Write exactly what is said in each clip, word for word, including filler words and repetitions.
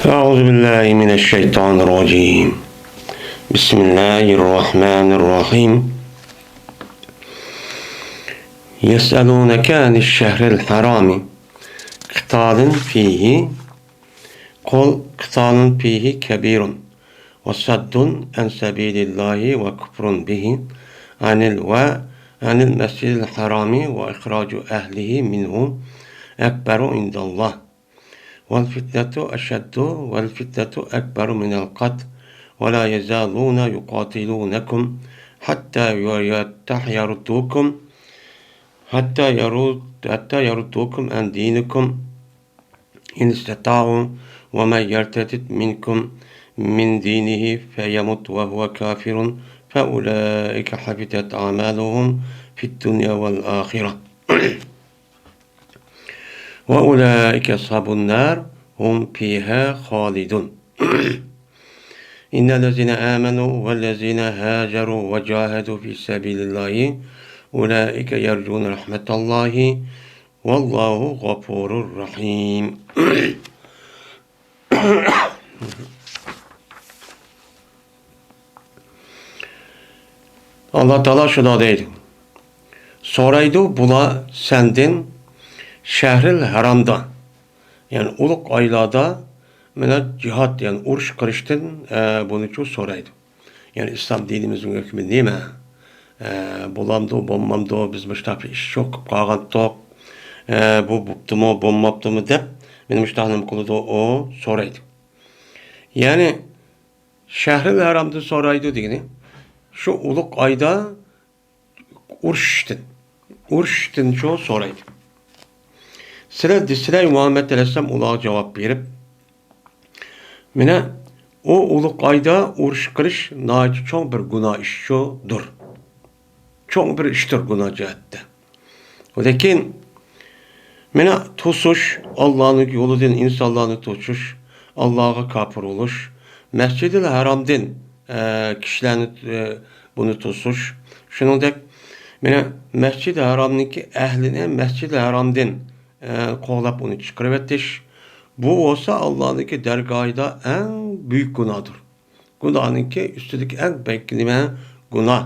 أعوذ بالله من الشيطان الرجيم. بسم الله الرحمن الرحيم. يسألونك عن الشهر الحرام قتال فيه، قل قتال فيه كبير وصد عن سبيل الله وكفر به عن ال-، وعن المسجد الحرام وإخراج أهله منه أكبر عند الله والفتنة أشد والفتنة أكبر من القتل ولا يزالون يقاتلونكم حتى ير-، يرد-، يردوكم، حتى يرد-، حتى يردوكم عن دينكم إن استطاعوا، ومن يرتد منكم من دينه فيمت وهو كافر فأولئك حبطت أعمالهم في الدنيا والآخرة وأولئك أصحاب النار هم فيها خالدون. إن الذين آمنوا والذين هاجروا وجاهدوا في سبيل الله أولئك يرجون رحمة الله والله غفور رحيم. ئاللا تائالا شۇنداق دەيدۇ، سورايدۇ بۇلار سەندىن شەھرىل ھارامدا، يەنى ئۇلۇغ ئايلاردا مانا جىھاد، يەنى ئۇرۇش قىلىشتىن، ئە، بۇنىچۇ سورايدۇ. يەنى ئىسلام دىنىمىزنىڭ ھۆكمى نېمە؟ ئە، بولامدۇ، بولمامدۇ؟ بىز مۇشۇنداق بىر ئىش يوق قىلىپ قالغانتۇق. ئە، بۇ بوپتۇمۇ، بولماپتۇمۇ دەپ مېنى مۇشۇنداق نېمە قىلىدۇ، ئۇ سورايدۇ. يەنى شەھرىل ھارامدىن سورايدۇ دېگىنى شۇ ئۇلۇغ ئايدا ئۇرۇشۇشتىن، ئۇرۇشۇشتىنچۇ سورايدۇ. سىلەر دېسىلەر، مۇھەممەد ئەلەيھىسسالام ئۇلارغا جاۋاب بېرىپ، مانا ئۇ ئۇلۇغ ئايدا ئۇرۇش قىلىش ناھايىتى چوڭ بىر گۇناھ ئىشچۇدۇر. چوڭ بىر ئىشتۇر گۇناھ جەھەتتە. لېكىن مانا توسۇش، ئاللانىڭ يولىدىن ئىنسانلارنى توسۇش، ئاللاغا كاپىر بولۇش، مەسجىدىل ھارامدىن، ئە، كىشىلەرنى، ئە، بۇنى توسۇش. شۇنىڭدەك مانا مەسجىدىل ھارامنىڭكى ئەھلىنى مەسجىدىل ھارامدىن، ئە، قوغلاپ ئۇنى چىقىرىۋېتىش. بۇ بولسا ئاللانىڭكى دەرگاھىدا ئەڭ بۈيۈك گۇناھدۇر. گۇناھنىڭكى ئۈستىدىكى ئەڭ بەك نېمە؟ گۇناھ.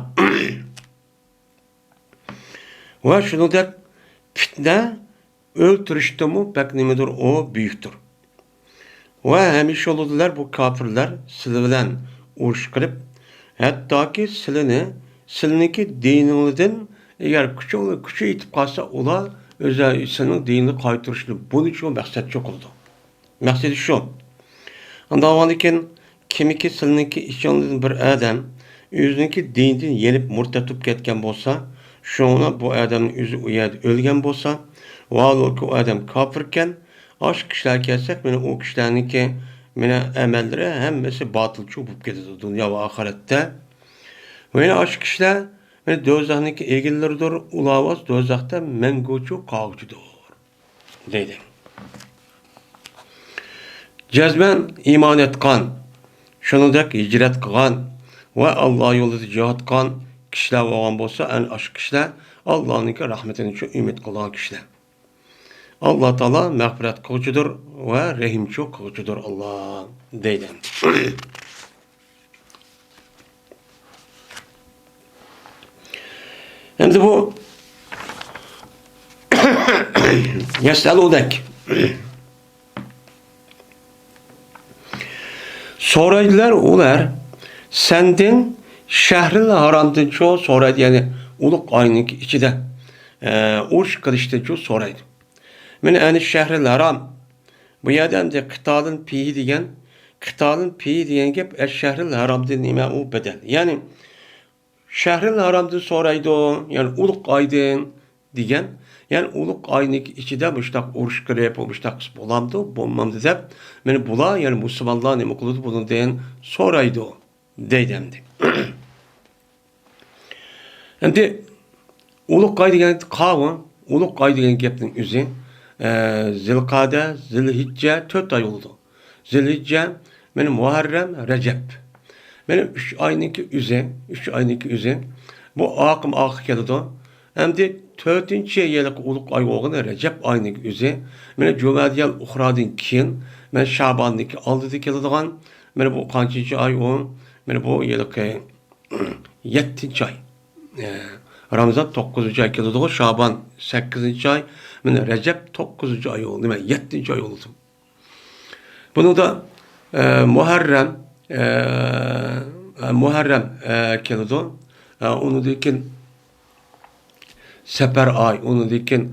ۋە شۇنىڭدەك پىتنە ئۆلتۈرۈشتىنمۇ بەك نېمىدۇر، ئۇ بۈيۈكتۇر. ۋە ھەمىشە بولىدۇلار بۇ كاپىرلار سىلى بىلەن ئۇرۇش قىلىپ، ھەتتاكى سىلىنى، سىلىنىڭكى دىنىڭلاردىن ئەگەر كۈچى، كۈچى يېتىپ قالسا، ئۇلار ئۆزى سىلىنىڭ دىنىنى قايتۇرۇشنى بۇنىچۇ مەقسەتچۇ قىلىدۇ. مەقسىتى شۇ. ئانداق بولغاندىكىن، كىمكى سىلىنىڭكى ئىچىڭلاردىن بىر ئادەم ئۆزىنىڭكى دىنىدىن يېنىپ مۇرتەت بولۇپ كەتكەن بولسا، شۇڭا بۇ ئادەمنىڭ ئۆزى ئۇ يەردە ئۆلگەن بولسا، ۋاھالۇكى ئۇ ئادەم كاپىركەن، ئاشۇ كىشىلەرگە كەلسەك، مانا ئۇ كىشىلەرنىڭكى مانا ئەمەللىرى ھەممىسى باتىلچۇ بولۇپ كېتىدۇ دۇنيا ۋە ئاخىرەتتە. مانا ئاشۇ كىشىلەر مانا دوزاخنىڭكى ئىگىلىرىدۇر، ئۇلار بولسا دوزاختا مەڭگۈچۇ قالغۇچىدۇر. دەيدۇ. جەزمەن ئىمان ئېيتقان، شۇنىڭدەك ھىجرەت قىلغان ۋە ئاللا يولىدا جىھاد قىلغان كىشىلەر بولغان بولسا، ئەنە ئاشۇ كىشىلەر ئاللانىڭكى رەھمىتىنى شۇ ئۈمىد قىلغان كىشىلەر. ئاللا تائالا مەغپىرەت قىلغۇچىدۇر ۋە رەھىمچۇ قىلغۇچىدۇر ئاللا، دەيدۇ. ئەمدى بۇ يەسئەلۇنەك. سورايدىلار ئۇلار سەندىن شەھرىل ھارامدىنچۇ سورايدۇ، يەنى ئۇلۇغ ئاينىڭ ئىچىدە، ئە، ئۇرۇش قىلىشتىنچۇ سورايدۇ. مانا ئەنە شەھرىل ھارام. بۇ يەردە ئەمدى قىتالىن پىھى دېگەن، قىتالىن پىھى دېگەن گەپ ئەششەھرىل ھارامدىن نېمە ئۇ بەدەل. يەنى شەھرىل ھارامدىن سورايدۇ، يەنى ئۇلۇغ ئايدىن دېگەن. يەنى ئۇلۇغ ئاينىڭ ئىچىدە مۇشتاق ئۇرۇش قىلىپ، مۇشتاق قىلسا بولامدۇ، بولمامدۇ دەپ، مانا بۇلار، يەنى مۇسۇلمانلار نېمە قىلىدۇ، بۇنىڭدىن سورايدۇ. دەيدۇ ئەمدى. ئەمدى ئۇلۇغ ئاي دېگەن قاۋۇ، ئۇلۇغ ئاي دېگەن گەپنىڭ ئۆزى، ئە، زىلقەدە، زىلھىججە تۆت ئاي بولىدۇ. زىلھىججە، مانا مۇھەررەم، رەجەب. مانا ئۈچ ئاينىڭكى ئۆزى، ئۈچ ئاينىڭكى ئۆزى. بۇ ئاقىم ئاقا كېلىدۇ. ئەمدى تۆتىنچى ھېلىقى ئۇلۇغ ئاي بولغىنى رەجەب ئاينىڭ ئۆزى، مانا جۇمادىيال ئۇخرادىن كېيىن، مانا شاباننىڭكى ئالدىدا كېلىدىغان، مانا بۇ قانچىنچى ئاي ئۇ؟ مانا بۇ ھېلىقى يەتتىنچى ئاي. ئە، رامزان توققۇزىنچى ئاي كېلىدىغۇ، شابان سەككىزىنچى ئاي، مانا رەجەب توققۇزىنچى ئاي بولدى، نېمە، يەتتىنچى ئاي بولدى. بۇنىڭدا، ئە، مۇھەررەم، ئە، مۇھەررەم، ئە، كېلىدۇ. ئە، ئۇنىڭدىن كېيىن سەپەر ئاي، ئۇنىڭدىن كېيىن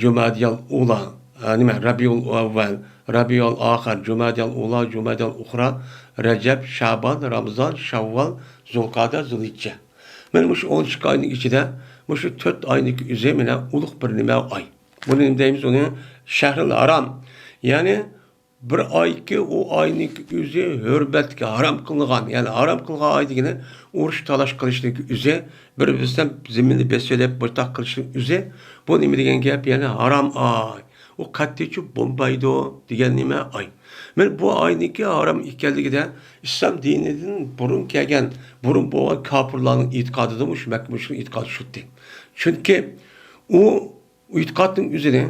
جۇمادىيال ئۇلا، ئە، نېمە، رەبىئۇل ئەۋۋەل، رەبىئۇل ئاخىر، جۇمادىيال ئۇلا، جۇمادىيال ئۇخرا، رەجەب، شابان، رامىزان، شاۋۋال، زۇلقەدە، زۇلھىججە. مانا مۇشۇ ئون ئىككى ئاينىڭ ئىچىدە مۇشۇ تۆت ئاينىڭكى ئۆزى مانا ئۇلۇغ بىر نېمە ئاي. بۇنى نېمە دەيمىز؟ ئۇنى شەھرىل ھارام. يەنى بىر ئايكى، ئۇ ئاينىڭكى ئۆزى ھۆرمەتكە ھارام قىلىنغان. يەنى ھارام قىلغان ئاي دېگىنى ئۇرۇش تالاش قىلىشنىڭكى ئۆزى، بىر بىرسىدىن زېمىننى بېسىۋېلىپ بۇنداق قىلىشنىڭ ئۆزى. بۇ نېمە دېگەن گەپ؟ يەنى ھارام ئاي. ئۇ قەتئىيچە بولمايدۇ دېگەن نېمە ئاي. مانا بۇ ئاينىڭكى ھارام ئىكەنلىكىدە ئىسلام دىنىدىن بۇرۇن كەلگەن، بۇرۇن بولغان كاپىرلارنىڭ ئېتىقادىدا مۇشۇ مەككە مۇشرىكنىڭ ئېتىقادى شۇتى. چۈنكى ئۇ ئېتىقادنىڭ ئۆزىنى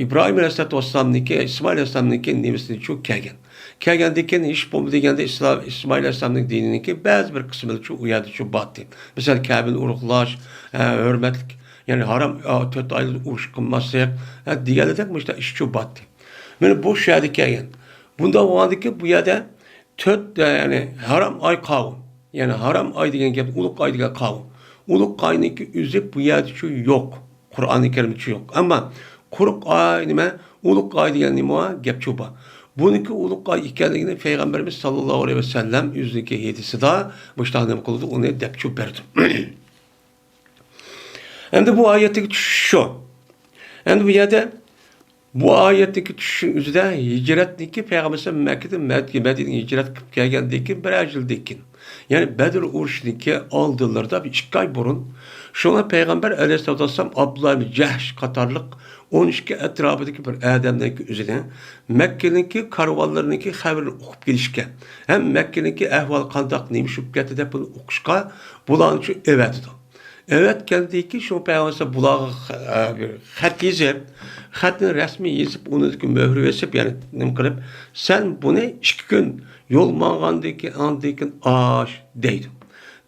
ئىبراھىم ئەلەيھىسسالاتۇ ۋەسسالامنىڭكى، ئىسمائىل ئەلەيھىسسالامنىڭكى نېمىسىدىنچۇ كەلگەن. كەلگەندىن كېيىن ھېچ بولمىدى دېگەندە ئىسلام، ئىسمائىل ئەلەيھىسسالامنىڭ دىنىنىڭكى بەزى بىر قىسمىدىچۇ ئۇ يەردىچۇ باتتى. مەسىلەن، كەبىنى ئۇرۇقلاش، ئە، ھۆرمەتلىك، يەنى ھارام، ئا، تۆت ئايلىق ئۇرۇش قىلماسلىق، ئە، دېگەندەك مۇشۇنداق ئىشچۇ باتتى. مانا بۇ شۇ يەردە كەلگەن. بۇنداق بولغاندىكىن بۇ يەردە تۆت، ئە، يەنى ھارام ئاي قالغۇ. يەنى ھارام ئاي دېگەن گەپ، ئۇلۇغ ئاي دېگەن قالغۇ. ئۇلۇغ ئاينىڭكى ئۆزى بۇ يەردىچۇ يوق. قۇرئانى كەرىمدىچۇ يوق. ئەمما قۇرۇق ئاي نېمە؟ ئۇلۇغ ئاي دېگەن نېمە؟ گەپچۇ بار. بۇنىڭكى ئۇلۇغ ئاي ئىكەنلىكىنى پەيغەمبىرىمىز ساللاللاھۇ ئەلەيھى ۋەسەللەم ئۆزىنىڭكى ھەدىسىدا مۇشۇنداق نېمە قىلىدۇ؟ ئۇنى دەپچۇ بەردى. ئەمدى بۇ ئايەتتىكى چۈشۈش شۇ. ئەمدى بۇ يەردە بۇ ئايەتتىكى چۈشۈشنىڭ ئۆزىدە ھىجرەتنىڭكى پەيغەمبەر ئەلەيھىسسالام مەككىدىن مەد-، مەدىنىگە ھىجرەت قىلىپ كەلگەندىن كېيىن بىرەر يىلدىن كېيىن، يەنى بەدر ئۇرۇشىنىڭكى ئالدىلىرىدا بىر ئىككى ئاي بۇرۇن، شۇڭا پەيغەمبەر ئەلەيھىسسالاتۇ ۋەسسالام ئابدۇللا ئىبن جەھش قاتارلىق ئون ئىككى ئەتراپىدىكى بىر ئادەملەرگە ئۆزىنى مەككىنىڭكى كارۋانلىرىنىڭكى خەۋىرىنى ئۇقۇپ كېلىشكە ھەم مەككىنىڭكى ئەھۋالى قانداق، نېمە ئىش بولۇپ كەتتى دەپ بۇنى ئۇقۇشقا بۇلارنىچۇ ئەۋەتىدۇ. ئەۋەتكەندىن كېيىن شۇ پەيغەمبەر بۇلارغا خ-، ئە، بىر خەت يېزىپ، خەتنى رەسمىي يېزىپ، ئۇنىڭدىكى مۆھۈر بېسىپ، يەنى نېمە قىلىپ، سەن بۇنى ئىككى كۈن يول ماڭغاندىن كېيىن، ئاندىن كېيىن ئاچ دەيدۇ.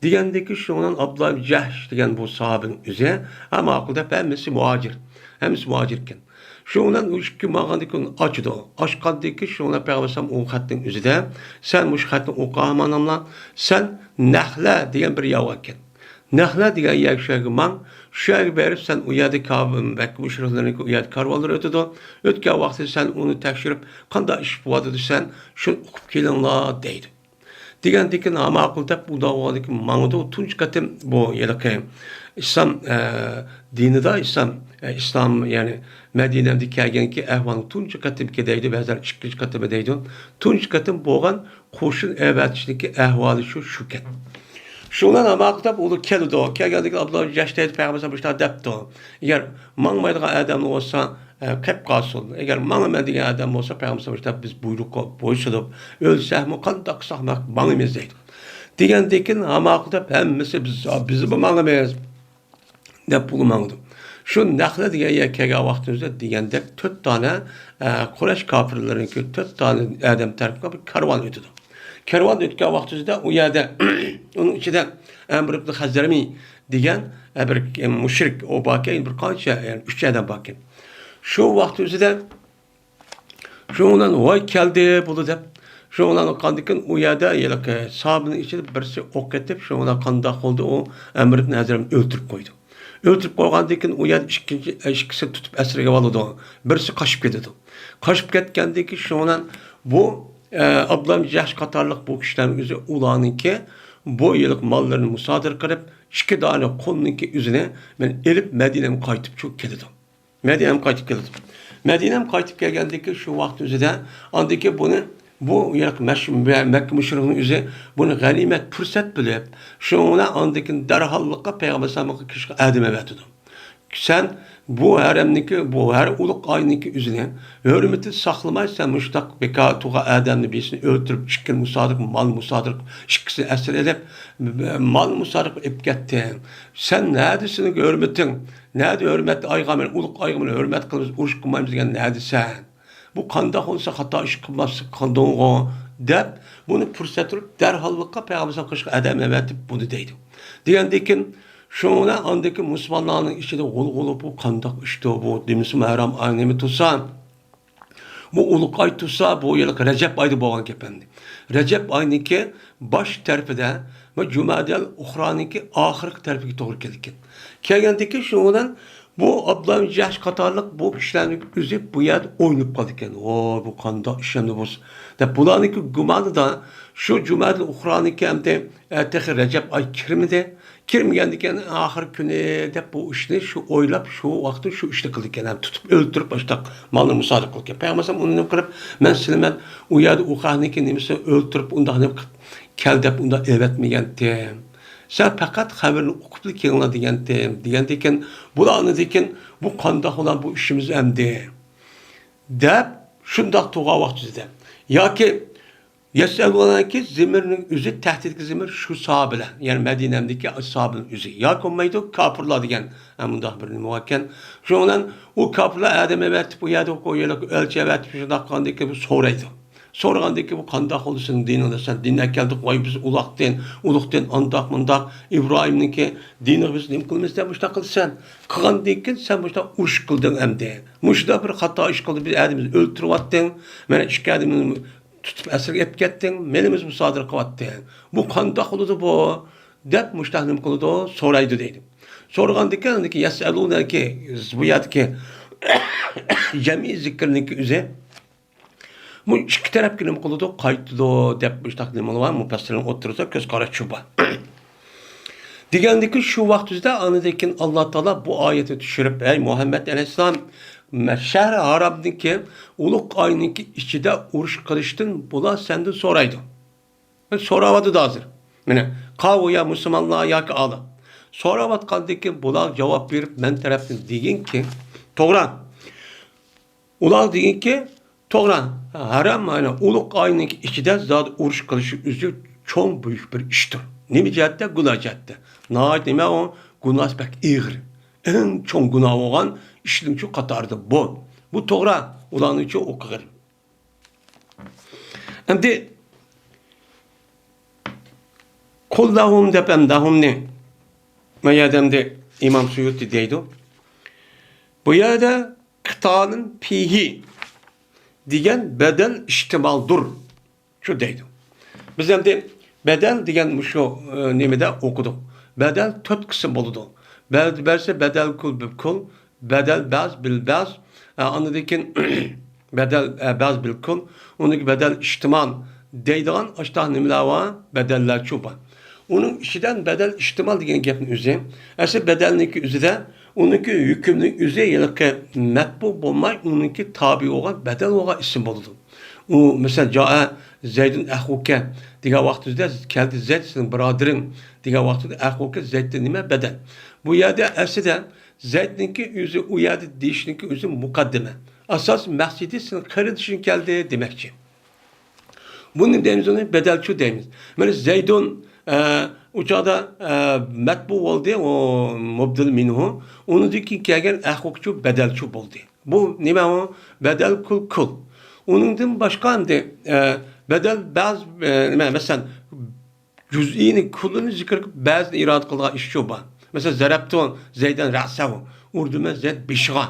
دېگەندىن كېيىن شۇنىڭ ئابدۇللا ئىبن جەھش دېگەن بۇ ساھابىنىڭ ئۆزى، ھە، ماقۇل دەپ، ھەممىسى مۇھاجىر. ھەممىسى مۇھاجىر ئىكەن. شۇنىڭ بىلەن ئۇ ئىككى كۈن ماڭغاندىن كېيىن ئاچىدۇ. ئاچقاندىن كېيىن شۇنىڭ بىلەن پەيغەمبەر ئەلەيھىسسالام ئۇ خەتنىڭ ئۆزىدە، سەن مۇشۇ خەتنى ئوقۇ ئامانەملا، سەن نەخلە دېگەن بىر ياۋ ئىكەن. نەخلە دېگەن يەرگە شۇ يەرگە ماڭ، شۇ يەرگە بېرىپ سەن ئۇ يەردە كا-، مەككە مۇشرىكلىرىنىڭكى ئۇ يەردە كارۋانلىرى ئۆتىدۇ. ئۆتكەن ۋاقتىدا سەن ئۇنى تەكشۈرۈپ، قانداق ئىش بولۇۋاتىدۇ دېسەڭ، شۇنى ئۇقۇپ كېلىڭلار دەيدۇ. دېگەندىن كېيىن، ھە، ماقۇل دەپ ئۇنداق بولغاندىن كېيىن ماڭىدۇ. تۇنجى قېتىم بۇ ھېلىقى ئىسلام، ئە، دىنىدا ئىسلام، ئە، ئىسلام، يەنى مەدىنەمدە كەلگەنكى ئەھۋالنىڭ تۇنجى قېتىمكى دەيدۇ، بەزىلەر ئىككىنچى قېتىمى دەيدۇ. تۇنجى قېتىم بولغان قوشۇن ئەۋەتىشنىڭكى ئەھۋالى شۇ، شۇكەن. شۇنىڭ بىلەن ھە ماقۇل دەپ ئۇلار كېلىدۇ. كەلگەندىكىن ئابدۇللا جەھش دەيدۇ، پەيغەمبەر مۇشۇنداق دەپتۇ. ئەگەر ماڭمايدىغان ئادەم بولسا، ئە، قېلىپ قالسۇن. ئەگەر ماڭىمەن دېگەن ئادەم بولسا، پەيغەمبەر مۇشۇنداق بىز بۇيرۇققا بويسۇنۇپ، ئۆلسەكمۇ قانداق قىلساق ماقۇل ماڭىمىز دەيدۇ. دېگەندىكىن ھە ماقۇل دەپ ھەممىسى بىز، بىزمۇ ماڭىمىز. دەپ پۇلى ماڭىدۇ. شۇ نەخلە دېگەن يەرگە كەلگەن ۋاقتىمىزدا دېگەندەك تۆت دانە، ئە، قۇرەيش كاپىرلىرىنىڭكى تۆت دانە ئادەم تەرىپىگە بىر كارۋان ئۆتىدۇ. كارۋان ئۆتكەن ۋاقتىمىزدا ئۇ يەردە ئۇنىڭ ئىچىدە ئەمر ئىبن خەزرەمى دېگەن، ئە، بىر، ئە، مۇشرىك ئۇ باركەن، بىر قانچە، يەنى ئۈچ ئادەم باركەن. شۇ ۋاقتىمىزدا شۇنىڭ بىلەن ۋاي كەلدى بۇلار دەپ، شۇنىڭ بىلەن ئۇققاندىن كېيىن ئۇ يەردە ھېلىقى ساھابىنىڭ ئىچىدە بىرسى ئوق ئېتىپ، شۇنىڭ بىلەن قانداق قىلدى، ئۇ ئەمر ئىبن خەزرەمنى ئۆلتۈرۈپ قويدى. ئۆلتۈرۈپ قويغاندىن كېيىن ئۇ يەردە ئىككىنچى، ئىككىسى تۇتۇپ ئەسىرگە ئالىدۇ. بىرسى قاچىپ كېتىدۇ. قاچىپ كەتكەندىن كېيىن شۇنىڭ بىلەن بۇ، ئە، ئابدۇللا ئىبن جەھش قاتارلىق بۇ كىشىلەرنىڭ ئۆزى ئۇلارنىڭكى بۇ ھېلىقى ماللىرىنى مۇسادىرە قىلىپ، ئىككى دانە قۇلنىڭكى ئۆزىنى مەن ئېلىپ مەدىنەمگە قايتىپ چۈ-، كېلىدۇ. مەدىنەمگە قايتىپ كېلىدۇ. مەدىنەمگە قايتىپ كەلگەندىن كېيىن شۇ ۋاقىت ئۆزىدە، ئاندىن كېيىن بۇنى، بۇ يەر مەش-، مە-، مەككە مۇشرىكىنىڭ ئۆزى بۇنى غەنىيمەت پۇرسەت بىلىپ، شۇنىڭ بىلەن ئاندىن كېيىن دەرھاللىققا پەيغەمبەر ئەلەيھىسسالامغا كىرىشكە ئادەم ئەۋەتىدۇ. سەن بۇ ھەرەمنىڭكى، بۇ ھەر ئۇلۇغ ئاينىڭكى ئۆزىنى ھۆرمىتىنى ساقلىماي، سەن مۇشۇنداق بىكار تۇغا ئادەمنى بىرسىنى ئۆلتۈرۈپ، ئىككىنى مۇسادىرە، مال مۇسادىرە، ئىككىسىنى ئەسىر ئېلىپ، مال مۇسادىرە ئېلىپ كەتتىڭ. سەن نەدە سېنىڭ ھۆرمىتىڭ؟ نەدە ھۆرمەت ئايغا مەن، ئۇلۇغ ئايغا مەن ھۆرمەت قىلىمىز، ئۇرۇش قىلمايمىز دېگەن نەدە سەن؟ بۇ قانداق بولسا خاتا ئىش قىلماسلىق قىلدىڭغۇ، دەپ، بۇنى پۇرسەت تۇرۇپ، دەرھاللىققا پەيغەمبەر قىلىشقا ئادەم ئەۋەتىپ بۇنى دەيدۇ. دېگەندىكىن، شۇڭا ئاندىكى مۇسۇلمانلارنىڭ ئىچىدە غۇلغۇلا، بۇ قانداق ئىشتۇ، بۇ دېمىسىمۇ ھەرام ئاي نېمە تۇرسا، بۇ ئۇلۇغ ئاي تۇرسا، بۇ يىلقى رەجەب ئايدا بولغان گەپ ئەمدى. رەجەب ئاينىڭكى باش تەرىپىدە ۋە جۇمادىل ئۇخرانىڭكى ئاخىرقى تەرىپىگە توغرا كېلىدىكەن. كەلگەندىكىن شۇنىڭ بىلەن بۇ ئابدۇللا ئىبن جەھش قاتارلىق بۇ كىشىلەرنىڭ ئۆزى بۇ يەردە ئويلىنىپ قالىدىكەن. ۋاي، بۇ قانداق ئىش ئەمدى بولسا، دەپ بۇلارنىڭكى گۇمانىدا شۇ جۇمادىل ئۇخرانىڭكى ئەمدى، ئە، تېخى رەجەب ئاي كىرمىدى. كىرمىگەندىكىن ئاخىر كۈنى دەپ بۇ ئىشنى شۇ ئويلاپ، شۇ ۋاقىتتا شۇ ئىشنى قىلىدىكەن. ھەم تۇتۇپ ئۆلتۈرۈپ ئاشتاق مالنى مۇسادىرە قىلىدىكەن. پەيغەمبەر ئەلەيھىسسالام ئۇنى نېمە قىلىپ، مەن سېنى مەن ئۇ يەردە ئۇخرانىڭكى نېمىسى ئۆلتۈرۈپ ئۇنداق نېمە قىلىپ كەل دەپ ئۇنداق ئەۋەتمىگەنتىم. سەن پەقەت خەۋىرىنى ئوقۇپلا كېلىڭلار دېگەنتىم. دېگەندىكىن، بۇلار ئاندىكىن، بۇ قانداق بولار بۇ ئىشىمىز ئەمدى؟ دەپ شۇنداق تۇرغان ۋاقتىدا ياكى يەسئەلۇنەكى زېمىرنىڭ ئۆزى تەھدىتكە زېمىر شۇ ساھابىلەر، يەنى مەدىنەمدىكى ساھابىلەر ئۆزى. ياكى بولمايدۇ، كاپىرلار دېگەن، ھە، مۇنداق بىر نېمە باركەن. شۇنىڭ بىلەن ئۇ كاپىرلار ئادەم ئەۋەتىپ، ئۇ يەردە ئەلچى ئەۋەتىپ، شۇنداق قىلغاندىكىن سورايدۇ. سورىغاندىكى بۇ قانداق بولدى سېنىڭ دىنىڭدا؟ سەن دىن ئەكەلدۇق، ۋاي بىز ئۇلاقتىن، ئۇلۇغتىن ئانداق مۇنداق، ئىبراھىمنىڭكى دىنىغا بىز نېمە قىلىمىز دەپ مۇشۇنداق قىلىسەن. قىلغاندىن كېيىن سەن مۇشۇنداق ئۇرۇش قىلدىڭ ئەمدى. مۇشۇنداق بىر خاتا ئىش قىلدى، بىز ئادەمنى ئۆلتۈرۈۋەتتىڭ. مانا ئىككى ئادەمنى تۇتۇپ ئەسىرگە ئېلىپ كەتتىڭ، مېلىمىز مۇسادىرە قىلىۋەتتىڭ. بۇ قانداق بولىدۇ بۇ؟ دەپ مۇشۇنداق نېمە قىلىدۇ، سورايدۇ دەيدۇ. سورىغاندىكىن، ئاندىكىن يەسئەلۇنەكى، بۇ يەردىكى جەمئىي زىكىرنىڭكى ئۆزى بۇ ئىككى تەرەپكە نېمە قىلىدۇ؟ قايتىدۇ دەپ مۇشۇنداق نېمىلەر بار، مۇپەسسىرنىڭ ئوتتۇرىسىدا كۆز قاراشى بار. دېگەندىكىن شۇ ۋاقىت ئۆزىدە ئاندىن كېيىن ئاللا تائالا بۇ ئايەتنى چۈشۈرۈپ، ئەي مۇھەممەد ئەلەيھىسسالام، مە-، شەھرى ھارامدىكى ئۇلۇغ ئاينىڭكى ئىچىدە ئۇرۇش قىلىشتىن بۇلار سەندىن سورايدۇ. سوراۋاتىدۇ ھازىر. مانا، قاۋۇ يا مۇسۇلمانلار ياكى ئالىم. سوراۋاتقاندىن كېيىن بۇلار جاۋاب بېرىپ، مەن تەرەپتىن دېگىنكى، توغرا. ئۇلار دېگىنكى، توغرا، ھەرام، مانا، ئۇلۇغ ئاينىڭ ئىچىدە زادى ئۇرۇش قىلىش ئۆزى چوڭ بۈيۈك بىر ئىشتۇر. نېمە جەھەتتە؟ گۇناھ جەھەتتە. ناھايىتى نېمە ئۇ؟ گۇناھى بەك ئېغىر. ئەڭ چوڭ گۇناھ بولغان ئىشنىڭچۇ قاتارىدا بۇ. بۇ توغرا، ئۇلارنىڭچۇ ئوقۇغىنى. ئەمدى، قۇل لەھۇم دەپ ھەم لەھۇمنى، ما يەردە ئەمدى ئىمام سۇيۇتى دەيدۇ. بۇ يەردە قىتالىن پىھى دېگەن بەدەل ئىھتىمالدۇر. شۇ دەيدۇ. بىز ئەمدى بەدەل دېگەن مۇشۇ، ئە، نېمىدە ئوقۇدۇق. بەدەل تۆت قىسىم بولىدۇ. بەزى بەرسە بەدەل كۇل بىل كۇل، بەدەل بەز بىل بەز، ئە، ئاندىن كېيىن بەدەل، ئە، بەز بىل كۇل، ئۇنىڭ بەدەل ئىھتىمال دەيدىغان ئاشتاق نېمىلەر بار؟ بەدەللەرچۇ بار. ئۇنىڭ ئىچىدىن بەدەل ئىھتىمال دېگەن گەپنىڭ ئۆزى، ئەسلى بەدەلنىڭكى ئۆزىدە، ئۇنىڭكى ھۆكۈمنىڭ ئۆزى ھېلىقى مەتبۇ بولماي، ئۇنىڭكى تابىئى بولغان بەدەل بولغان ئىسىم بولىدۇ. ئۇ، مەسىلەن، جائە زەيدۇن ئەخۇكە دېگەن ۋاقتىمىزدا، كەلدى زەيد سېنىڭ بۇرادىرىڭ دېگەن ۋاقتىدا ئەخۇكە زەيدتىن نېمە؟ بەدەل. بۇ يەردە ئەسلىدە زەيدنىڭكى ئۆزى، ئۇ يەردە دېيىشنىڭكى ئۆزى مۇقەددىمە. ئاساس مەقسىتى سېنىڭ قېرىندىشىڭ كەلدى دېمەكچى. بۇنى دەيمىز، ئۇنى بەدەلچۇ دەيمىز. مانا زەيدۇن، ئە، ئۇ چاغدا، ئە، مەتبۇ بولدى، ئۇ مۇبدىل مىنھۇ. ئۇنىڭدىن كېيىن كەلگەن ئەخۇكچۇ بەدەلچۇ بولدى. بۇ نېمە ئۇ؟ بەدەل كۇل كۇل. ئۇنىڭدىن باشقا ئەمدى، ئە، بەدەل بەز، ئە، نېمە، مەسىلەن، جۈزئىنى كۇلىنى زىكىر قىلىپ، بەزىنى ئىرادە قىلىدىغان ئىشچۇ بار. مەسىلەن، زەرەبتۇ زەيدەن رەسەھۇ، ئۇردۇمەن زەيد بېشىغا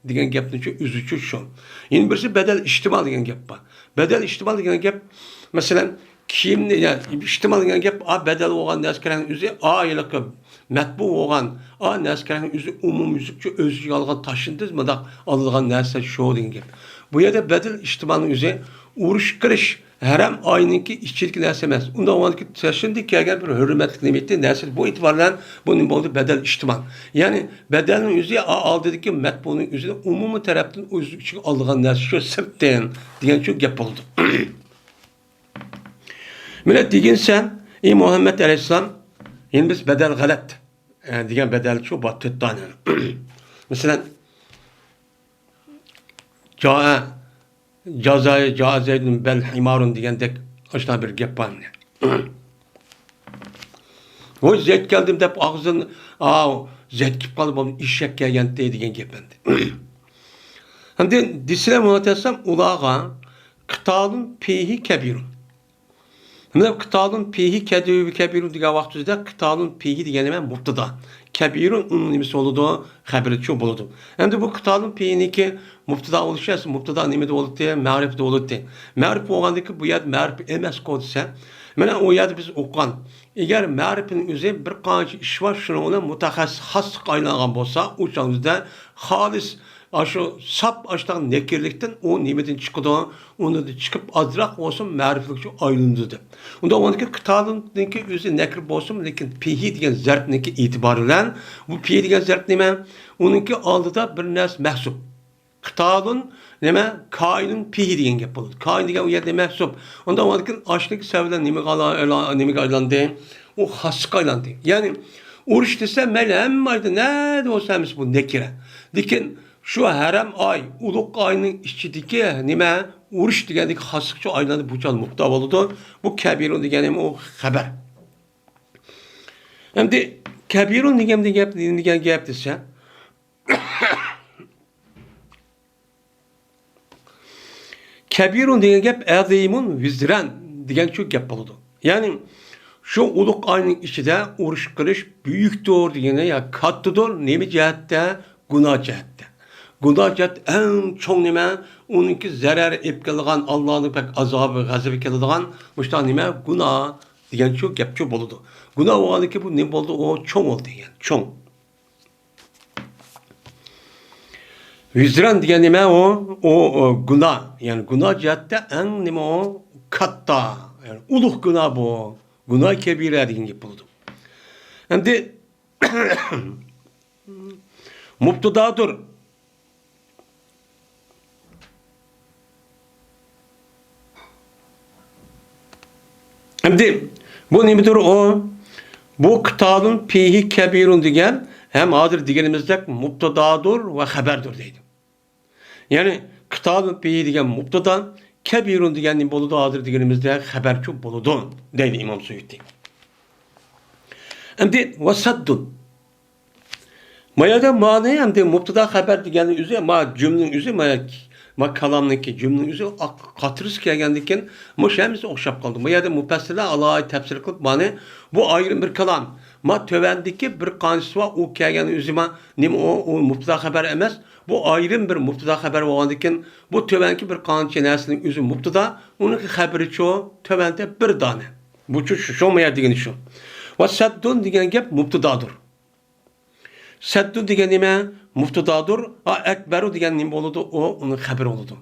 دېگەن گەپنىڭچۇ ئۆزىچۇ شۇ. يەنە بىرسى بەدەل ئىھتىمال دېگەن گەپ بار. بەدەل ئىھتىمال دېگەن گەپ، مەسىلەن، كىيىمنى، يا، ئىھتىمال دېگەن گەپ، ئا، بەدەل بولغان نەرسە كېرەكنىڭ ئۆزى، ئا، ھېلىقى مەتبۇ بولغان، ئا، نەرسە كېرەكنىڭ ئۆزى ئومۇميۈزلۈكچە ئۆز ئىچىگە ئالغان تاشلاندى، مۇنداق ئالىدىغان نەرسە شۇ دېگەن گەپ. بۇ يەردە بەدەل ئىھتىمالنىڭ ئۆزى ئۇرۇش قىلىش ھەرەم ئاينىڭكى ئىچىدىكى نەرسە ئەمەس. ئۇنداق بولغاندىكىن تەشرىندىن كەلگەن بىر ھۆرمەتلىك نېمىتى نەرسە. بۇ ئېتىبار بىلەن بۇ نېمە بولدى؟ بەدەل ئىھتىمال. يەنى بەدەلنىڭ ئۆزى ئا-، ئالدىدىكى مەتبۇنىڭ ئۆزىنى ئومۇمىي تەرەپتىن ئۆز ئىچىگە ئالىدىغان نەرسە شۇ سىرتتىن دېگەن شۇ گەپ بولىدۇ. مانا دېگىنسەن، ئى مۇھەممەد ئەلەيھىسسالام، يەنى بىز بەدەل غەلەت، ئە، دېگەن بەدەل شۇ بار تۆت دانە. مەسىلەن، جائە، جازايە، جائە زەيدۇن بەل ھىمارۇن دېگەندەك ئاشۇنداق بىر گەپ بار مانا. ۋوي، زەيد كەلدىم دەپ ئاغزىدىن، ئاۋۇ، زەيد كېلىپ قالدى، بولدى، ئېشەك كەلگەنتى دېگەن گەپ ئەمدى. ئەمدى دېسىلە مۇناتەسەم ئۇلارغا قىتالۇن پىھى كەبىرۇن. مانا قىتالۇن پىھى كەدىۋى كەبىرۇن دېگەن ۋاقتىمىزدا قىتالۇن پىھى دېگەن نېمە؟ مۇپتىدا. كەبىرۇن ئۇنىڭ نېمىسى بولىدۇ؟ خەبىرىچۇ بولىدۇ. ئەمدى بۇ قىتالۇن پىھىنىڭكى مۇپتىدا بولۇشى ئەسلى مۇپتىدا نېمىدە بولاتتى؟ مەرىپتە بولاتتى. مەرىپ بولغاندىكى بۇ يەردە مەرىپ ئەمەسقۇ دېسە، مانا ئۇ يەردە بىز ئوقۇغان. ئەگەر مەرىپنىڭ ئۆزى بىر قانچە ئىش بار، شۇنىڭ بىلەن مۇتەخەسسىس خاسلىققا ئايلانغان بولسا، ئۇ چاغدا خالىس ئاشۇ ساپ ئاشتاق نەكىرلىكتىن ئۇ نېمىدىن چىقىدۇ؟ ئۇنىڭدىن چىقىپ ئازراق بولسۇن مەرىپلىككە ئايلىنىدۇ دەپ. ئۇنداق بولغاندىكىن قىتالۇننىڭكى ئۆزى نەكىر بولسىمۇ، لېكىن پىھى دېگەن زەرپنىڭكى ئېتىبارى بىلەن بۇ پىھى دېگەن زەرپ نېمە؟ ئۇنىڭكى ئالدىدا بىر نەرسە مەھسۇپ. قىتالۇن نېمە؟ كائىنۇن پىھى دېگەن گەپ بولىدۇ. كائىن دېگەن ئۇ يەردە مەھسۇپ. ئۇنداق بولغاندىكىن ئاشۇنىڭكى سەۋەبى بىلەن نېمىگە ئالا-، ئالا-، نېمىگە ئايلاندى؟ ئۇ خاسلىققا ئايلاندى. يەنى ئۇرۇش دېسە مەيلى ھەممە ئايدا نەدە بولسا ھەممىسى بۇ نەكىرە. لېكىن شۇ ھەرەم ئاي، ئۇلۇغ ئاينىڭ ئىچىدىكى نېمە؟ ئۇرۇش دېگەندىكى خاسلىقچۇ ئايلاندى، بۇ چاغدا مۇپتىدا بولىدۇ. بۇ كەبىرۇن دېگەن نېمە؟ ئۇ خەبەر. ئەمدى كەبىرۇن دېگەن گەپ، نېمە دېگەن گەپ دېسە، كەبىرۇن دېگەن گەپ ئەزىمۇن ۋىزرەن دېگەنچۇ گەپ بولىدۇ. يەنى شۇ ئۇلۇغ ئاينىڭ ئىچىدە ئۇرۇش قىلىش بۈيۈكتۇر دېگىنى يا كاتتىدۇر، نېمە جەھەتتە؟ گۇناھ جەھەتتە. گۇناھ جەھەتتە ئەڭ چوڭ نېمە؟ ئۇنىڭكى زەرەر ئېلىپ كېلىدىغان، ئاللانىڭ بەك ئازابى، غەزىپى كېلىدىغان مۇشۇنداق نېمە؟ گۇناھ دېگەنچۇ گەپچۇ بولىدۇ. گۇناھ بولغاندىكىن بۇ نېمە بولدى؟ ئۇ چوڭ بولدى دېگەن، چوڭ. ۋىزران دېگەن نېمە ئۇ؟ ئۇ، ئۇ گۇناھ. يەنى گۇناھ جەھەتتە ئەڭ نېمە ئۇ؟ كاتتا. يەنى ئۇلۇغ گۇناھ بۇ. گۇناھ كەبىرە دېگەن گەپ بولىدۇ. ئەمدى مۇپتىدادۇر. ئەمدى بۇ نېمىدۇر ئۇ؟ بۇ قىتالۇن پىھى كەبىرۇن دېگەن ھەم ھازىر دېگىنىمىزدەك مۇپتىدادۇر ۋە خەبەردۇر دەيدۇ. يەنى قىتالۇن پىھى دېگەن مۇپتىدا، كەبىرۇن دېگەن نېمە بولىدۇ؟ ھازىر دېگىنىمىزدەك خەبەرچۇ بولىدۇ دەيدۇ ئىمام سۇيۇتى. ئەمدى ۋە سەددۇن. ما يەردە مانى ئەمدى مۇپتىدا خەبەر دېگەننىڭ ئۆزى، ما جۈملىنىڭ ئۆزى، ما، ما كالامنىڭكى، جۈملىنىڭ ئۆزى ئاق-، قاتىرىسى كەلگەندىن كېيىن، مۇشۇ ھەممىسى ئوخشاپ قالدى. ما يەردە مۇپەسسىرلەر ئالاھىدە تەپسىر قىلىپ، مانى بۇ ئايرىم بىر كالام. ما تۆۋەندىكى بىر قانچىسى بار، ئۇ كەلگەننىڭ ئۆزى ما، نېمە ئۇ؟ ئۇ مۇپتىدا خەبەر ئەمەس. بۇ ئايرىم بىر مۇپتىدا خەبەر بولغاندىن كېيىن، بۇ تۆۋەندىكى بىر قانچە نەرسىنىڭ ئۆزى مۇپتىدا، ئۇنىڭكى خەبىرىچۇ تۆۋەندە بىر دانە. بۇچۇ شۇ، شۇ ما يەر دېگىنى شۇ. ۋە سەددۇن دېگەن گەپ مۇپتىدادۇر. سەددۇن دېگەن نېمە؟ مۇپتىدادۇر. ھا، ئەكبەرۇ دېگەن نېمە بولىدۇ؟ ئۇ، ئۇنىڭ خەبىرى بولىدۇ.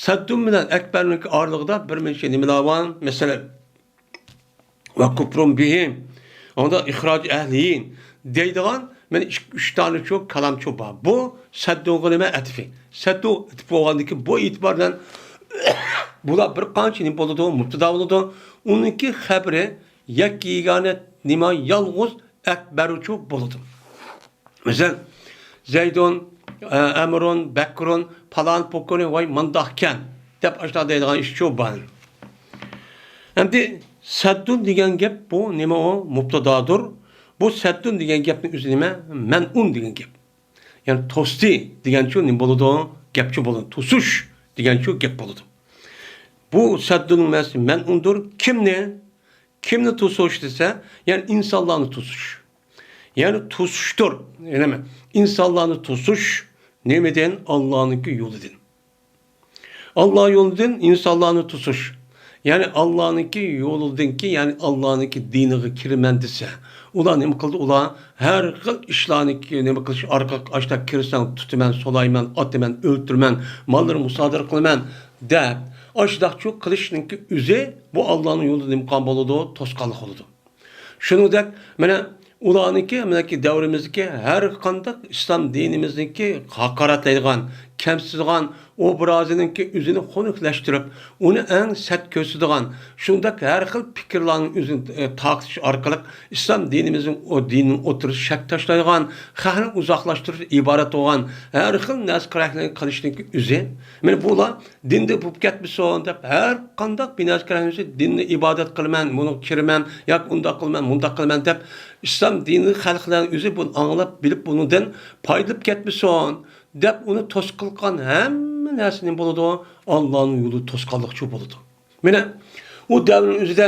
سەددۇن بىلەن ئەكبەرنىڭ ئارىلىقىدا بىر مۇنچە نېمىلەر بار. مەسىلەن، ۋە كۇپرۇن بىھىم. ئۇندا ئىخراج ئەھلىھىم دەيدىغان مانا ئىككى، ئۈچ دانىچۇ كالامچۇ بار. بۇ سەددۇنغا نېمە؟ ئەتىپى. سەددۇن ئەتىپ بولغاندىن كېيىن بۇ ئېتىبار بىلەن بۇلار بىر قانچە نېمە بولىدۇ؟ مۇپتىدا بولىدۇ. ئۇنىڭكى خەبىرى يەككە يېگانە نېمە؟ يالغۇز ئەكبەرۇچۇ بولىدۇ. مەسىلەن، زەيدۇن، ئە، ئەمرۇن، بەكرۇن، پالان، پوكۇنى، ۋاي مانداقكەن دەپ ئاشۇنداق دەيدىغان ئىشچۇ بار. ئەمدى سەددۇن دېگەن گەپ بۇ نېمە ئۇ؟ مۇپتىدادۇر. بۇ سەددۇن دېگەن گەپنىڭ ئۆزى نېمە؟ مەنئۇن دېگەن گەپ. يەنى توستى دېگەنچۇ نېمە بولىدۇ؟ گەپچۇ بولىدۇ. توسۇش دېگەنچۇ گەپ بولىدۇ. بۇ سەددۇننىڭ مەنىسى مەنئۇندۇر. كىمنى؟ كىمنى توسۇش دېسە، يەنى ئىنسانلارنى توسۇش. يەنى توسۇشتۇر. نېمە؟ ئىنسانلارنى توسۇش نېمىدىن؟ ئاللانىڭكى يولىدىن. ئاللا يولىدىن ئىنسانلارنى توسۇش. يەنى ئاللانىڭكى يولىدىنكى، يەنى ئاللانىڭكى دىنىغا كىرىمەن دېسە، ئۇلار نېمە قىلدى؟ ئۇلار ھەر خىل ئىشلارنى نېمە قىلىش ئارقىلىق، ئاشتا كىرسەڭ تۇتىمەن، سولايمەن، ئاتىمەن، ئۆلتۈرىمەن، ماللىرىنى مۇسادىرە قىلىمەن دەپ، ئاشۇنداقچۇ قىلىشنىڭكى ئۆزى بۇ ئاللانىڭ يولىدا نېمە قىلغان بولىدۇ؟ توسقانلىق بولىدۇ. شۇنىڭدەك، مانا، ئۇلارنىڭكى، مانا، دەۋرىمىزدىكى ھەر قانداق ئىسلام دىنىمىزنىڭكى ھاقارەتلەيدىغان، كەمسىتىدىغان ئوبرازىنىڭكى ئۆزىنى خۇنۈكلەشتۈرۈپ، ئۇنى ئەڭ سەت كۆرسىتىدىغان، شۇنداق ھەر خىل پىكىرلارنىڭ ئۆزىنى، ئە، تارقىتىش ئارقىلىق ئىسلام دىنىمىزنىڭ ئۇ دىننىڭ ئوتتۇرىسىغا شەك تاشلايدىغان، خەقنى ئۇزاقلاشتۇرۇشتىن ئىبارەت بولغان ھەر خىل نەرسە قىلىشنىڭ ئۆزى. مانا بۇلار دىندا بولۇپ كەتمىسۇن دەپ، ھەر قانداق بىناسى كىرەلمىسە، دىننى ئىبادەت قىلىمەن، بۇنىڭغا كىرىمەن، ياكى ئۇنداق قىلىمەن، مۇنداق قىلىمەن دەپ، ئىسلام دىنىنى خەلقلەرنىڭ ئۆزى بۇنى ئاڭلاپ بىلىپ، بۇنىڭدىن پايدىلىنىپ كەتمىسۇن دەپ، ئۇنى توسقۇن قىلغان ھەممە نەرسە نېمە بولىدۇ؟ ئاللانىڭ يولى توسقانلىقچۇ بولىدۇ. مانا، ئۇ دەۋرنىڭ ئۆزىدە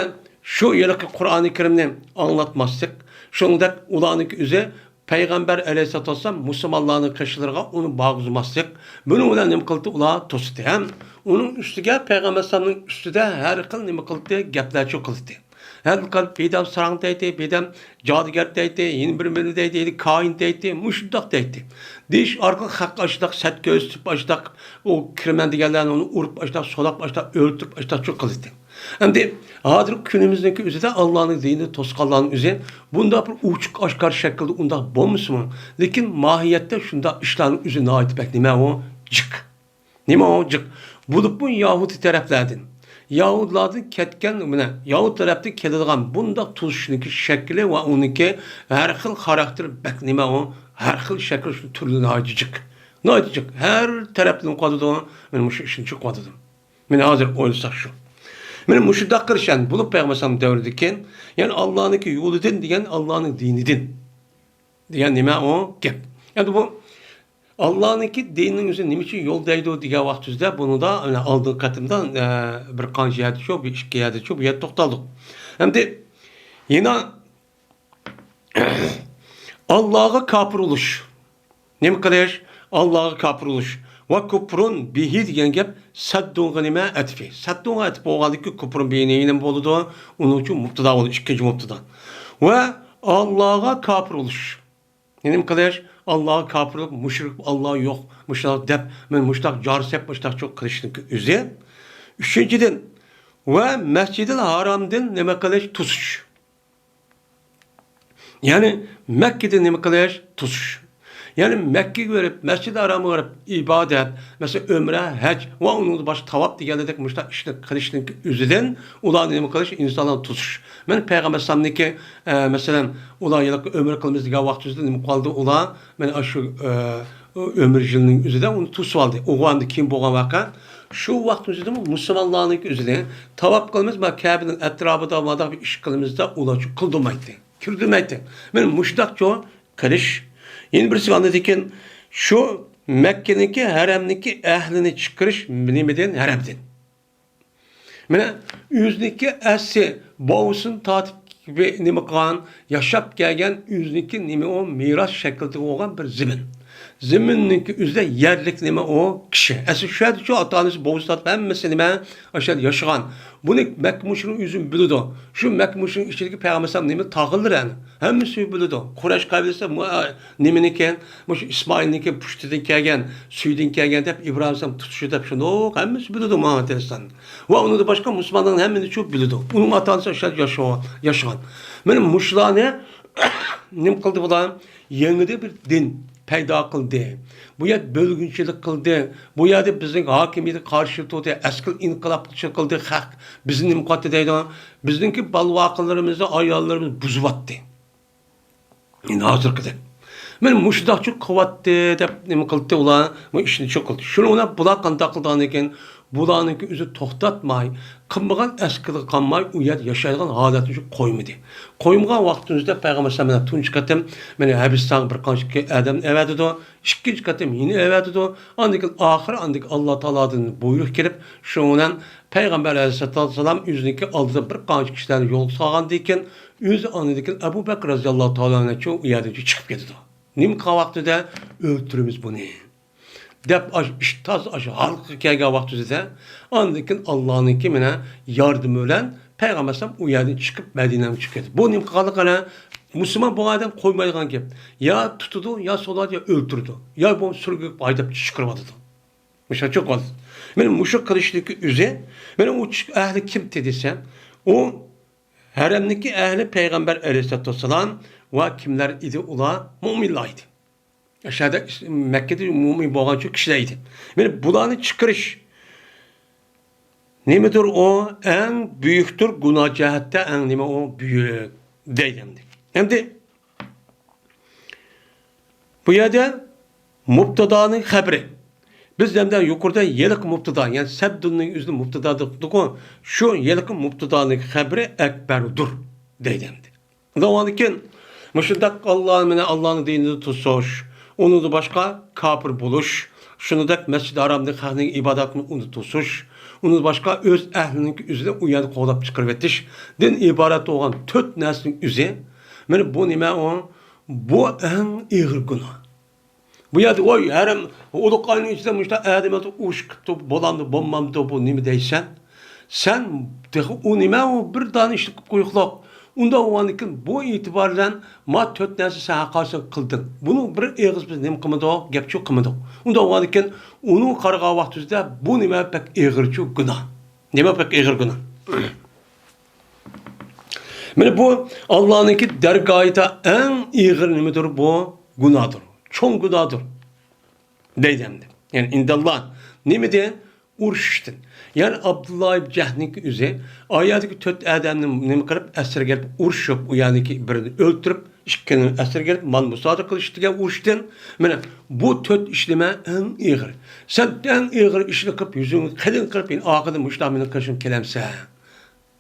شۇ ھېلىقى قۇرئانى كەرىمنى ئاڭلاتماسلىق، شۇنىڭدەك ئۇلارنىڭكى ئۆزى پەيغەمبەر ئەلەيھىسسالاتۇ ۋەسسالام مۇسۇلمانلارنىڭ قېشىلىرىغا ئۇنى بارغۇزماسلىق، بۇنىڭ بىلەن نېمە قىلدى؟ ئۇلار توسۇتتى. ھەم ئۇنىڭ ئۈستىگە پەيغەمبەر ئەلەيھىسسالامنىڭ ئۈستىدە ھەر خىل نېمە قىلدى؟ گەپلەرچۇ قىلدى. ھەر خىل بىردەم ساراڭ دەيتتى، بىردەم جادۇگەر دەيتتى، يەنە بىر بىرى دەيتتى، كاھىن دەيتتى، مۇشۇنداق دەيتتى. دېيىش ئارقىلىق خەققە ئاشۇنداق سەت كۆرسىتىپ، ئاشۇنداق ئۇ كىرىمەن دېگەنلەرنى ئۇنى ئۇرۇپ، ئاشۇنداق سولاپ، ئاشۇنداق ئۆلتۈرۈپ، ئاشۇنداقچۇ قىلدى. ئەمدى ھازىرقى كۈنىمىزنىڭكى ئۆزىدە ئاللانىڭ دىنىنى توسقانلارنىڭ ئۆزى بۇنداق بىر ئوچۇق ئاشكارا شەكىلدە ئۇنداق بولمىسىمۇ، لېكىن ماھىيەتتە شۇنداق ئىشلارنىڭ ئۆزى ناھايىتى بەك نېمە ئۇ؟ جىق. نېمە ئۇ جىق؟ بولۇپمۇ يەھۇدىي تەرەپلەردىن، يەھۇدىيلاردىن كەتكەن، مانا، يەھۇدىي تەرەپتىن كېلىدىغان بۇنداق توسۇشنىڭكى شەكلى ۋە ئۇنىڭكى ھەر خىل خاراكتېرى بەك نېمە ئۇ؟ ھەر خىل شەكىل، شۇ تۈرلىرى ناھايىتى جىق. ناھايىتى جىق. ھەر تەرەپتىن قىلىۋاتىدۇ، مانا مۇشۇ ئىشنى چىقىۋاتىدۇ. مانا ھازىر ئويلىساق شۇ. مانا مۇشۇنداق قىلىش، يەنى بولۇپ پەيغەمبەر ئەلەيھىسسالام دەۋرىدىكى، يەنى ئاللانىڭكى يولىدىن دېگەن ئاللانىڭ دىنىدىن دېگەن نېمە ئۇ گەپ؟ ئەمدى بۇ ئاللانىڭكى دىنىنىڭ ئۆزى نېمە ئۈچۈن يول دەيدۇ دېگەن ۋاقتىمىزدا، بۇنىڭدا، مانا، ئالدىنقى قېتىمدا، ئە، بىر قانچە يەردە شۇ، بىر ئىككى يەردە شۇ، بۇ يەردە توختالدۇق. ئەمدى يەنە ئاللاغا كاپىر بولۇش. نېمە قىلىش؟ ئاللاغا كاپىر بولۇش. ۋە كۇپرۇن بىھى دېگەن گەپ سەددۇنغا نېمە؟ ئەتىپى. سەددۇنغا ئەتىپ بولغاندىكى كۇپرۇن بىھى نېمە بولىدۇ؟ ئۇنىڭ ئۈچۈن مۇبتىدا بولىدۇ، ئىككىنچى مۇبتىدا. ۋە ئاللاغا كاپىر بولۇش. نېمە قىلىش؟ ئاللاغا كاپىر بولۇپ، مۇشرىك، ئاللا يوق، مۇشۇنداق دەپ، مەن مۇشۇنداق جار سەپ، مۇشۇنداق چوق قىلىشنىڭ ئۆزى. ئۈچىنچىدىن، ۋە مەسجىدىل ھارامدىن نېمە قىلىش؟ توسۇش. يەنى مەككىدە نېمە قىلىش؟ توسۇش. يەنى مەككىگە بېرىپ، مەسجىدى ھارامغا بېرىپ ئىبادەت، مەسىلەن، ئۆمرە، ھەج ۋە ئۇنىڭدىن باشقا تاۋاپ دېگەندەك مۇشۇنداق ئىشنى قىلىشنىڭ ئۆزىدىن ئۇلارنى نېمە قىلىش؟ ئىنسانلارنى توسۇش. مەن پەيغەمبەر ئەلەيھىسسالامنىڭكى، ئە، مەسىلەن، ئۇلار ھېلىقى ئۆمرە قىلىمىز دېگەن ۋاقتىمىزدا نېمە قىلدى ئۇلار؟ مانا شۇ، ئە، ئۆمرە يىلىنىڭ ئۆزىدە ئۇنى توسۇۋالدى. ئۇ ۋاقىتتا كېيىن بولغان ۋەقە. شۇ ۋاقىتنىڭ ئۆزىدىمۇ مۇسۇلمانلارنىڭكى ئۆزىدە تاۋاپ قىلىمىز، مانا كەبىنىڭ ئەتراپىدا مۇنداق بىر ئىش قىلىمىز دەپ ئۇلار شۇ قىلدۇرمايتتى. كىردۈرمەيتتى. مانا مۇشۇنداق شۇ قىلىش. يەنە بىرسى ئاندىن كېيىن شۇ مەككىنىڭكى ھەرەمنىڭكى ئەھلىنى چىقىرىش نېمىدىن؟ ھەرەمدىن. مانا ئۆزىنىڭكى ئەسلى بوۋىسىنى تارتىپ نېمە قىلغان، ياشاپ كەلگەن ئۆزىنىڭكى نېمە ئۇ مىراس شەكلىدە بولغان بىر زېمىن. زېمىننىڭكى ئۆزىدە يەرلىك نېمە ئۇ كىشى. ئەسلى شۇ يەردە شۇ ئاتا-ئانىسى، بوۋىسى تارتىپ ھەممىسى نېمە ئاشۇ يەردە ياشىغان. بۇنى مەككە مۇشرىكنىڭ ئۆزىمۇ بىلىدۇ. شۇ مەككە مۇشرىكنىڭ ئىچىدىكى پەيغەمبەر ئەلەيھىسسالام نېمە تاغىلىرى ئەنە. ھەممىسى بىلىدۇ. قۇرەيش قەبىلىسى مۇ-، ئە، نېمىنىكى؟ مۇشۇ ئىسمائىلنىڭكى پۇشتىدىن كەلگەن، سۈيىدىن كەلگەن دەپ ئىبراھىم ئەلەيھىسسالام تۇتۇشى دەپ شۇنداق ھەممىسى بىلىدۇ ماڭا دېسەڭ. ۋە ئۇنىڭدىن باشقا مۇسۇلمانلارنىڭ ھەممىسى شۇ بىلىدۇ. ئۇنىڭ ئاتا-ئانىسى ئاشۇ يەردە ياشىغان. مانا مۇشۇلارنى نېمە قىلدى بۇلار؟ يېڭىدىن بىر دىن پەيدا قىلدى. بۇ يەردە بۆلگۈنچىلىك قىلدى. بۇ يەردە بىزنىڭ ھاكىمىيەتكە قارشى تۇردى. ئەسكىرىي ئىنقىلاب قىلدى. خەق بىزنى نېمە قىلاتتى دەيدۇ. بىزنىڭكى بالا-ۋاقىلىرىمىزنى، ئاياللىرىمىزنى بۇزۇۋاتتى. ئەمدى ھازىرقىدەك. مانا مۇشۇنداقچۇ قىلىۋاتتى دەپ نېمە قىلدى ئۇلار؟ بۇ ئىشنى شۇ قىلدى. شۇنىڭ بىلەن بۇلار قانداق قىلدى ئاندىن كېيىن؟ بۇلارنىڭكى ئۆزى توختاتماي، قىلمىغان ئەسكىلىگە قالماي، ئۇ يەردە ياشايدىغان ھالەتنى قويمىدى. قويمىغان ۋاقتىمىزدا پەيغەمبەر ئەلەيھىسسالام بىلەن تۇنجى قېتىم مانا ھەبىستانغا بىر قانچە ئادەمنى ئەۋەتىدۇ. ئىككىنچى قېتىم يەنە ئەۋەتىدۇ. ئاندىن كېيىن ئاخىرى ئاندىن كېيىن ئاللا تائالادىن بۇيرۇق كېلىپ، شۇنىڭ بىلەن پەيغەمبەر ئەلەيھىسسالاتۇ ۋەسسالام ئۆزىنىڭكى ئالدىدا بىر قانچە كىشىلەرنى يولغا سالغاندىن كېيىن، ئۆزى ئاندىن كېيىن ئەبۇ بەكرى رەزىياللاھۇ تائالا ئەنھۇ ئۇ يەردىن چىقىپ كېتىدۇ. نېمە قىلغان ۋاقتىدا ئۆلتۈرىمىز بۇنى دەپ، ئاشۇ ئىش تازا ئاشۇ ھالقىغا كەلگەن ۋاقتىدا، ئاندىن كېيىن ئاللانىڭكى مانا ياردىمى بىلەن پەيغەمبەر ئەلەيھىسسالام ئۇ يەردىن چىقىپ مەدىنەگە چىقىپ كەتتى. بۇ نېمە قىلغانلىقى؟ ئەنە مۇسۇلمان بولغان ئادەم قويمايدىغان گەپ. يا تۇتىدۇ، يا سولايدۇ، يا ئۆلتۈرىدۇ. يا بولمىسا سۈرگۈنگە ھايداپ چىقىرىۋاتىدۇ. مۇشۇنچە قىلدى. مانا مۇشۇ قىلىشنىڭكى ئۆزى، مانا ئۇ ئەھلى كىمتى دېسە، ئۇ ھەرەمنىڭكى ئەھلى پەيغەمبەر ئەلەيھىسسالاتۇ ۋەسسالام ۋە كىملەر ئىدى؟ ئۇلار مۆمىنلەر ئىدى. ئەشەدە مەككىدە مۆمىن بولغانچۇ كىشىلەر ئىدى. مانا بۇلارنى چىقىرىش نېمىدۇر ئۇ؟ ئەڭ بۈيۈكتۇر، گۇناھ جەھەتتە ئەڭ نېمە ئۇ؟ بۈيۈك دەيدۇ ئەمدى. ئەمدى بۇ يەردە مۇبتادانىڭ خەبىرى. بىز ئەمدى يۇقىرىدا ھېلىقى مۇبتادا، يەنى سەددۇننىڭ ئۆزىنى مۇبتادا دېدۇققۇ، شۇ ھېلىقى مۇبتادانىڭ خەبىرى ئەكبەردۇر دەيدۇ ئەمدى. ئۇنىڭدىن كېيىن مۇشۇنداق ئاللا مېنى ئاللانىڭ دىنىدا توسۇش، ئۇنىڭدىن باشقا كاپىر بولۇش، شۇنىڭدەك مەسجىدى ھارامدىكى خەقنىڭ ئىبادەتنى ئۇنى توسۇش، ئۇنىڭدىن باشقا ئۆز ئەھلىنىڭ ئۆزىنى ئۇ يەردە قوغلاپ چىقىرىۋېتىشتىن ئىبارەت بولغان تۆت نەرسىنىڭ ئۆزى. مانا بۇ نېمە ئۇ؟ بۇ ئەڭ ئېغىر گۇناھ. بۇ يەردە ۋاي ھەرەم ئۇلۇغ ئاينىڭ ئىچىدە مۇشۇنداق ئادەم ئۇرۇش قىپتۇ، بولامدۇ، بولمامدۇ، بۇ نېمە دەيسەن؟ سەن تېخى ئۇ نېمە ئۇ بىر دانە ئىشنى قىلىپ قويۇقلۇق. ئۇنداق بولغاندىكىن بۇ ئېتىبار بىلەن ما تۆت نەرسە سەن ھەققاسىڭ قىلدىڭ. بۇنىڭ بىر ئېغىز بىز نېمە قىلمىدۇق؟ گەپچۇ قىلمىدۇق. ئۇنداق بولغاندىكىن ئۇنىڭ قارىغان ۋاقتىمىزدا بۇ نېمە بەك ئېغىرچۇ گۇناھ. نېمە بەك ئېغىر گۇناھ؟ مانا بۇ ئاللانىڭكى دەرگاھىدا ئەڭ ئېغىر نېمىدۇر؟ بۇ گۇناھدۇر. چوڭ گۇناھدۇر. دەيدۇ ئەمدى. يەنى ئىنداللا نېمىدىن؟ ئۇرۇشۇشتىن. يەنى ئابدۇللا ئىبن جەھنىڭكى ئۆزى ئايەتتىكى تۆت ئادەمنى نېمە قىلىپ ئەسىرگە ئېلىپ ئۇرۇشۇپ، ئۇ يەرنىكى بىرىنى ئۆلتۈرۈپ، ئىككىنى ئەسىرگە ئېلىپ مال مۇسادىرە قىلىش دېگەن ئۇرۇشتىن. مانا بۇ تۆت ئىش نېمە؟ ئەڭ ئېغىر. سەن ئەڭ ئېغىر ئىشنى قىلىپ، يۈزۈڭنى قېلىن قىلىپ، ئاخىرىدا مۇشۇنداق مېنىڭ قېشىمغا كېلەمسەن؟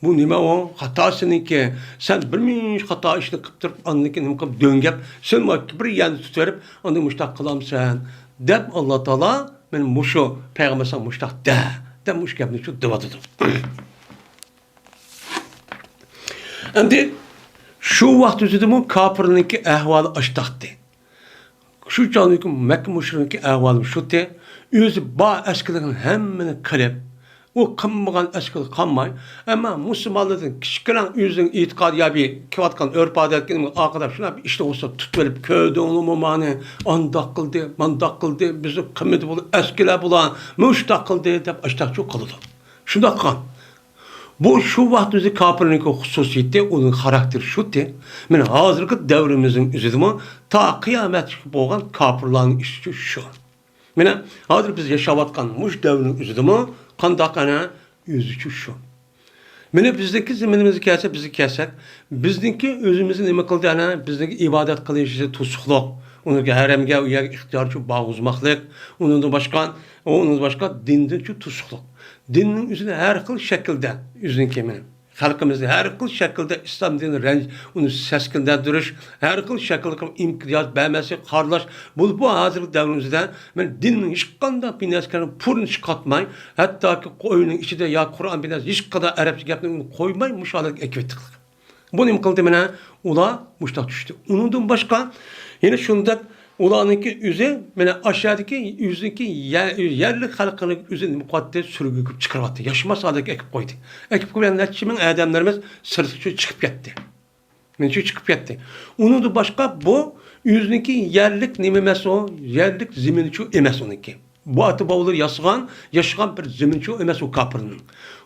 بۇ نېمە ئۇ؟ خاتا سېنىڭكى. سەن بىر مىڭ خاتا ئىشنى قىلىپ تۇرۇپ، ئاندىن كېيىن نېمە قىلىپ دۆڭگەپ، سەن بىر يەرنى تۇتۇۋېرىپ، ئاندىن مۇشۇنداق قىلامسەن؟ دەپ ئاللا تائالا، مانا مۇشۇ پەيغەمبەر ساڭا مۇشۇنداق دە، دەپ مۇشۇ گەپنى شۇ دەۋاتىدۇ. ئەمدى شۇ ۋاقىت ئۆزىدىمۇ كاپىرنىڭكى ئەھۋالى ئاشتاقتى. شۇ چاغدىكى مەككە مۇشرىكىنىڭكى ئەھۋالى شۇتى، ئۆزى بار ئەسكىرىنىڭ ھەممىنى قىلىپ، ئۇ قىلمىغان ئەسكىرى قالماي، ئەمما مۇسۇلمانلاردىن كىچىككىنە ئۆزىنىڭ ئېتىقادى يا بىر كېلىۋاتقان ئۆرپ-ئادەتكە ئارقىداپ شۇنداق بىر ئىشنى بولسا تۇتۇۋېلىپ، كۆردۈڭلىمۇ مانى، ئانداق قىلدى، مانداق قىلدى، بىزنى قىلمىدى، بۇ ئەسكىلەر بۇلار مۇشۇنداق قىلدى دەپ ئاشتاقچۇ قىلىدۇ. شۇنداق قىلغان. بۇ شۇ ۋاقىت ئۆزى كاپىرنىڭكى خۇسۇسىيىتى، ئۇنىڭ خاراكتېرى شۇتى. مانا ھازىرقى دەۋرىمىزنىڭ ئۆزىدىمۇ تا قىيامەتكىچە بولغان كاپىرلارنىڭ ئىشى شۇ. مانا ھازىر بىز ياشاۋاتقان مۇشۇ دەۋرنىڭ ئۆزىدىمۇ قانداق ئەنە ئۆزىچۇ شۇ. مانا بىزنىڭكى زېمىنىمىزگە كەلسە، بىزگە كەلسەك، بىزنىڭكى ئۆزىمىزنى نېمە قىلدى ئەنە؟ بىزنىڭكى ئىبادەت قىلىشى توسۇقلۇق. ئۇنىڭكى ھەرەمگە، ئۇ يەرگە ئىختىيارچۇ بارغۇزماقلىق. ئۇنىڭدىن باشقا، ئۇنىڭدىن باشقا دىندىنچۇ توسۇقلۇق. دىننىڭ ئۆزىنى ھەر خىل شەكىلدە، ئۆزىنىڭكى مېنىڭ خەلقىمىزنى ھەر خىل شەكىلدە ئىسلام دىنى رەنج-، ئۇنى سەسكىنلەندۈرۈش، ھەر خىل شەكىلدە ئىمتىياز بەرمەسلىك، قارىلاش، بولۇپمۇ ھازىرقى دەۋرىمىزدە مەن دىننىڭ ھېچقانداق بىناسىكىنىڭ پۇرىنى چىقارتماي، ھەتتاكى ئۆينىڭ ئىچىدە يا قۇرئان بىناسى ھېچقانداق ئەرەبچە گەپنى قويماي، مۇشۇ ھالەتكە ئەكىۋەتتۇق. بۇ نېمە قىلدى مانا؟ ئۇلار مۇشۇنداق چۈشتى. ئۇنىڭدىن باشقا يەنە شۇنداق ئۇلارنىڭكى ئۆزى، مانا ئاشۇ يەردىكى ئۆزىنىڭكى يە-، يەرلىك خەلقىنىڭ ئۆزىنى نېمە قىلاتتى؟ سۈرگۈنگە چىقىرىۋەتتى. ياشىماس ھالەتكە ئەكىپ قويدى. ئەكىپ قويغان نەچچە مىڭ ئادەملىرىمىز سىرتقا چىقىپ كەتتى. مېنىڭچە چىقىپ كەتتى. ئۇنىڭدىن باشقا بۇ ئۆزىنىڭكى يەرلىك نېمە ئەمەس ئۇ، يەرلىك زېمىنچۇ ئەمەس ئۇنىڭكى. بۇ ئاتا-بوۋىلىرى ياسىغان، ياشىغان بىر زېمىنچۇ ئەمەس ئۇ كاپىرنىڭ.